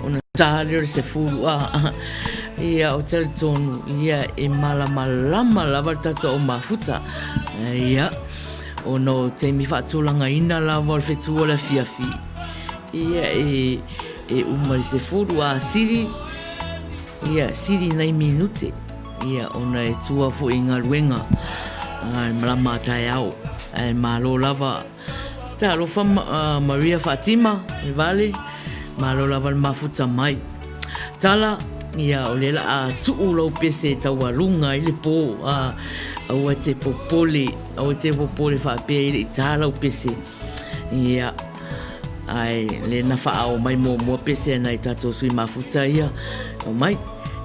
[SPEAKER 1] ona tā lea o le 10 a. Ia, o talitonu, ia, e malamalama lava le tatou au mafuta. Ia, ona o taimi faatulagaina lava o le fetu o le afiafi, ia, e, e uma i le 10 a sili, ia, sili nai minute, ia, ona e tua foi i galuega, a, le malama a taeao. Ae malo lava. Talofa Maria Faatima le vale, malo lava le mafuta mai. Tala, ia o lea la a tuu lau pese e taualuga ai le po, a aua te popole, aua te popole faapea e le i tā lau pese. Ia, ae le na faaao mai muamua pese a nai tatou sui mafuta ia. Aumai.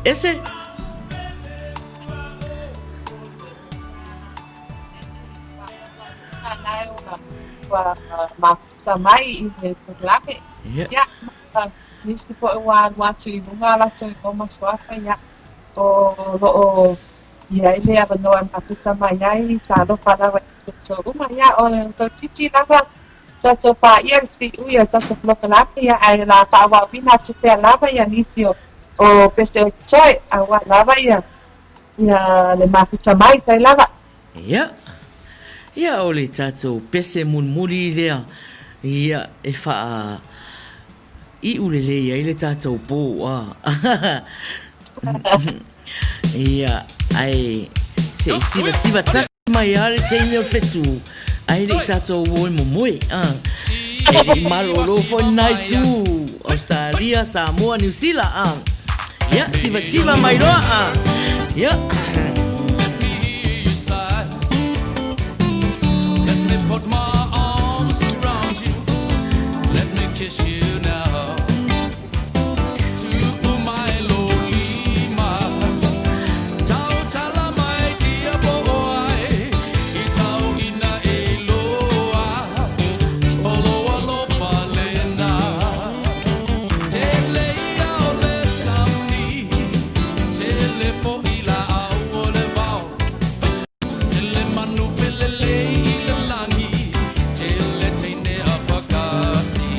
[SPEAKER 1] Ese!
[SPEAKER 2] Ua mafuta mai i le polokalame. Ia, ma nisi foi ua alu atu i luga a latou igoa ma suafa, ia, o lo o i ai le avanoa e mafuta mai ai, talofa lava i outou uma. Ia, o le toeitiiti lava tatou pāia le siui o le tatou polokalame, ia, ae o le a faaauauina atu pea lava ia nisi o pese o totoe, aua lava ia ia le mafuta mai tai lava.
[SPEAKER 1] Ia, ia o le tatou pese mulimuli lea, ia e faa iu lelei ai le tatou po a. Ia, ae se i sivasiva tasi mai lava le teine o le fetu, ae le i tatou o e momoe, a. E le i malolo foi lena itu, Ausetalia, Samoa, Niu Sila, a. Ia, sivasiva mai loa, a. Ia.
[SPEAKER 7] Let me put my arms around you. Let me kiss you now. To my lolima. Tau tala mai kia boy. I tau ina e loa. Olo alofa lena. Tele ia o le sami. Tele po i la au o le vao. Tele manu felele i le lagi. Tele teine a pakasi.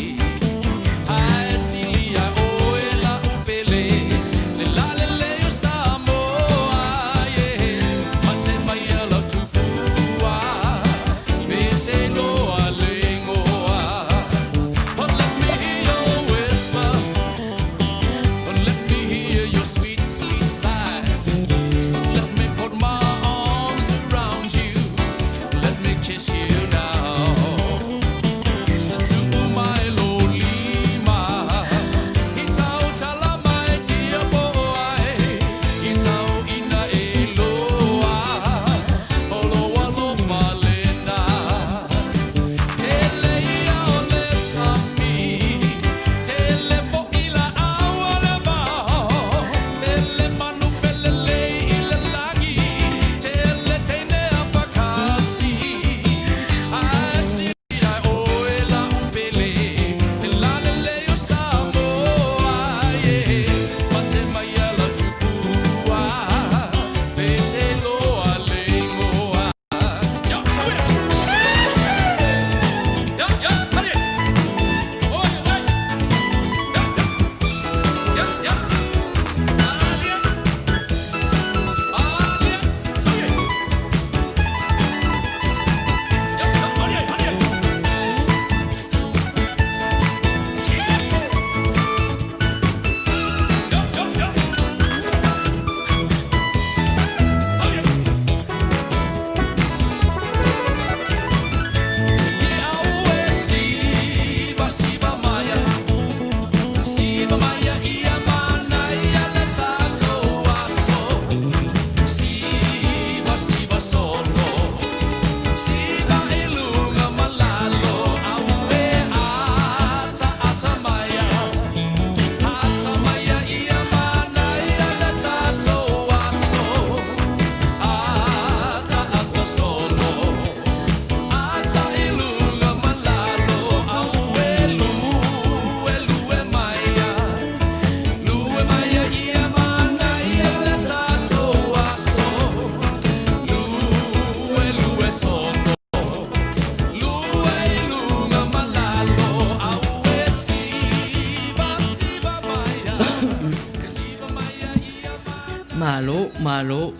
[SPEAKER 1] Malo, malo.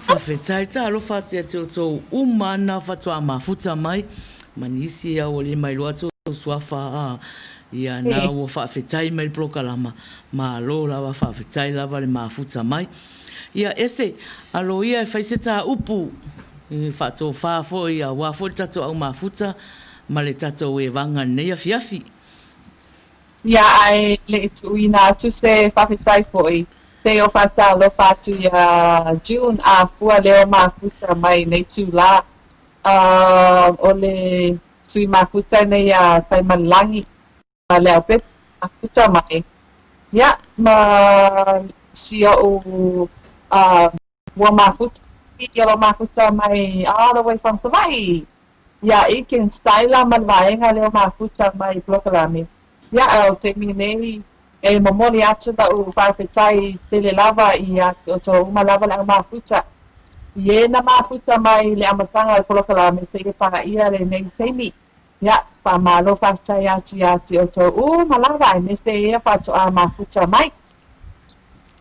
[SPEAKER 1] Faafetai talofa atu ia te outou uma ana faatoa mafuta mai ma nisi a ua le mailoa atu outou suafa a ia na ua faafetai mai le polokalama. Malo lava faafetai lava le mafuta mai. Ia ese alo ia e fai se ta upu e faatofa foi aua foi le tatou au mafuta ma le tatou evaga i lenei afiafi.
[SPEAKER 2] Ia ae le i tuuina atu se faafetai foi, se i o faatalofa atu iā June a fua leo mafuta mai nei tula. O le sui mafuta nei a Taimalelagi ma Leaupepe mafuta mai. Ia, ma si oʻu Ua mafuta i o lo mafuta mai all the way from Savaii. Ia Aiken Styler ma le vaega lea o mafuta mai polokalame. Ia o taimi nei e momoli atu la'u faafetai tele lava ia te outou uma lava le au mafuta. I e na mafuta mai le amataga o le polokalame seia pagaia lenei taimi. Ia faamalo faafetai atu ia te outou uma lava aemaise ia faatoa mafuta mai.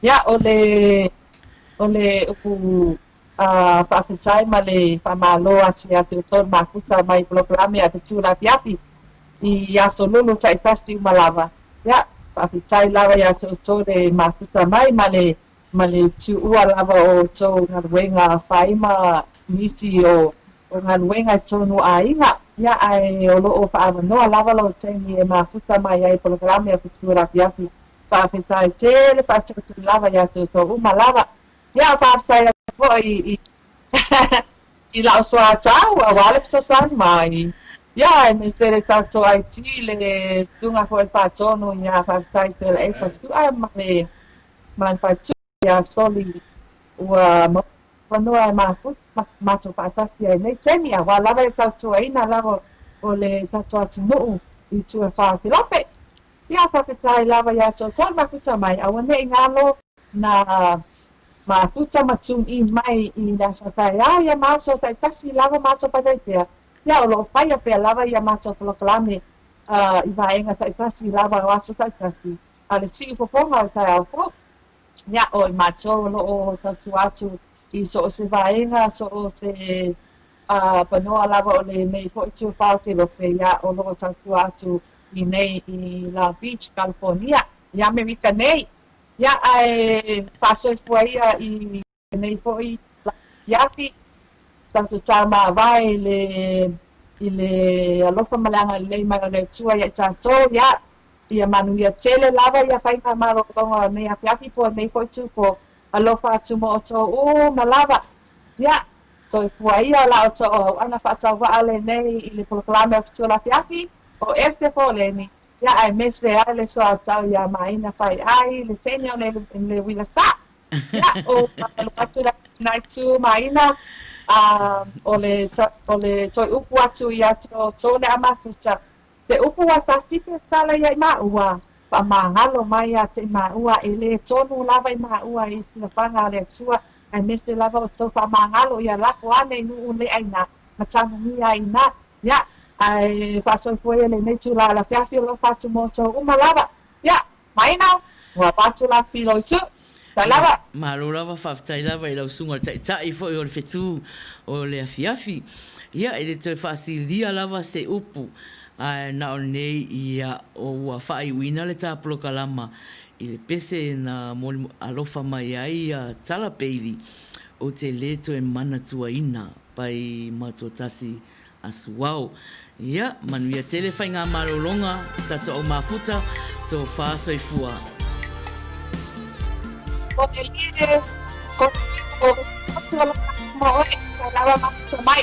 [SPEAKER 2] Ia, o le, o le upu faafetai ma le faamalo atu ia te outou le mafuta mai polokalame a Fetu le Afiafi i aso lulu taitasi uma lava. Ia, faafetai lava ia te outou le mafuta mai ma le, ma le tuua lava o outou galuega fai ma nisi o, o galuega i totonu o aiga. Ia, ae o lo o faaavanoa lava lou taimi e mafuta mai ai polokalame a Fetu le Afiafi. Faafetai tele faatutulu lava ia te outou uma lava. Ia faafetai atu foi i i la'u soatau aua le fesoasoani mai. Ia aemaise le tatou IT le susuga foi le faatonu ia faafetai tele e Pasu'a ma le ma le faatu ia Soli ua maua avanoa e mafuta ma matou faatasi ai nei taimi aua lava le tautuaina lava o le tatou atunuu i tua Filipe. Ia faafetai lava ia te outou mafuta mai, aua ne i galo na mafuta ma tune in mai i le aso taeao ia ma aso taitasi lava ma aso Paipaitea. Ia o lo o faia pea lava ia matou polokalame i vaega taitasi lava o aso taitasi a le siufofoga o le taeao fou. Ia o i matou o lo o tautua atu i so o se vaega, so o se panoa lava o lenei foi Tuafā o Kelope, ia o lo o tautua atu i nei i Long Beach, California, i Amerika nei. Ia, ae faasoifua ia i lenei foi afiafi, tatou taumāvae i le, i le alofa ma le agalelei mai o le Atua ia i tatou, ia, ia manuia tele lava ia faiga malologa o lenei afiafi po o lenei foi itupo. Alofa atu mo outou uma lava. Ia, soifua ia la outou auauna faatauvaa lenei i le polokalame o Fetu o le Afiafi, o Esther Foleni, ia aemaise ai le soatau ia Maina Faiai, le teine o le, le uila sa. Ia, o alo atu la nai tu Maina, a o le, o le toe upu atu ia te outou le amafuta. Se upu a sasipe sala ia i maua, Faamagalo mai ia te maua, e le tonu lava i maua i silafaga a le Atua, aemaise lava outou faamagalo ia lafo ane i nuu le aina, ma tanugia ai ina. Ia, ae faasoifua ia lenei tula le afiafi o lo o fatu mo outou uma lava. Ia, maina, ua avatu la filo i tu. Tai lava.
[SPEAKER 1] Malo lava, faafetai lava i lau susuga le Taitai foi o le fetu o le afiafi. Ia, e le toe faasilia lava se upu, ae na o lenei ia ua faaiuina le ta polokalama i le pese na moli alofa mai ai ia Tala Bailey ou te le toe manatuaina pai matuatasi Asuao. Ia, manuia tele faigamalologa, tatou au mafuta, tofa soifua.
[SPEAKER 2] Ko te lie, ko te tino, ko te aloha mo oe, kai lawa mafuta mai.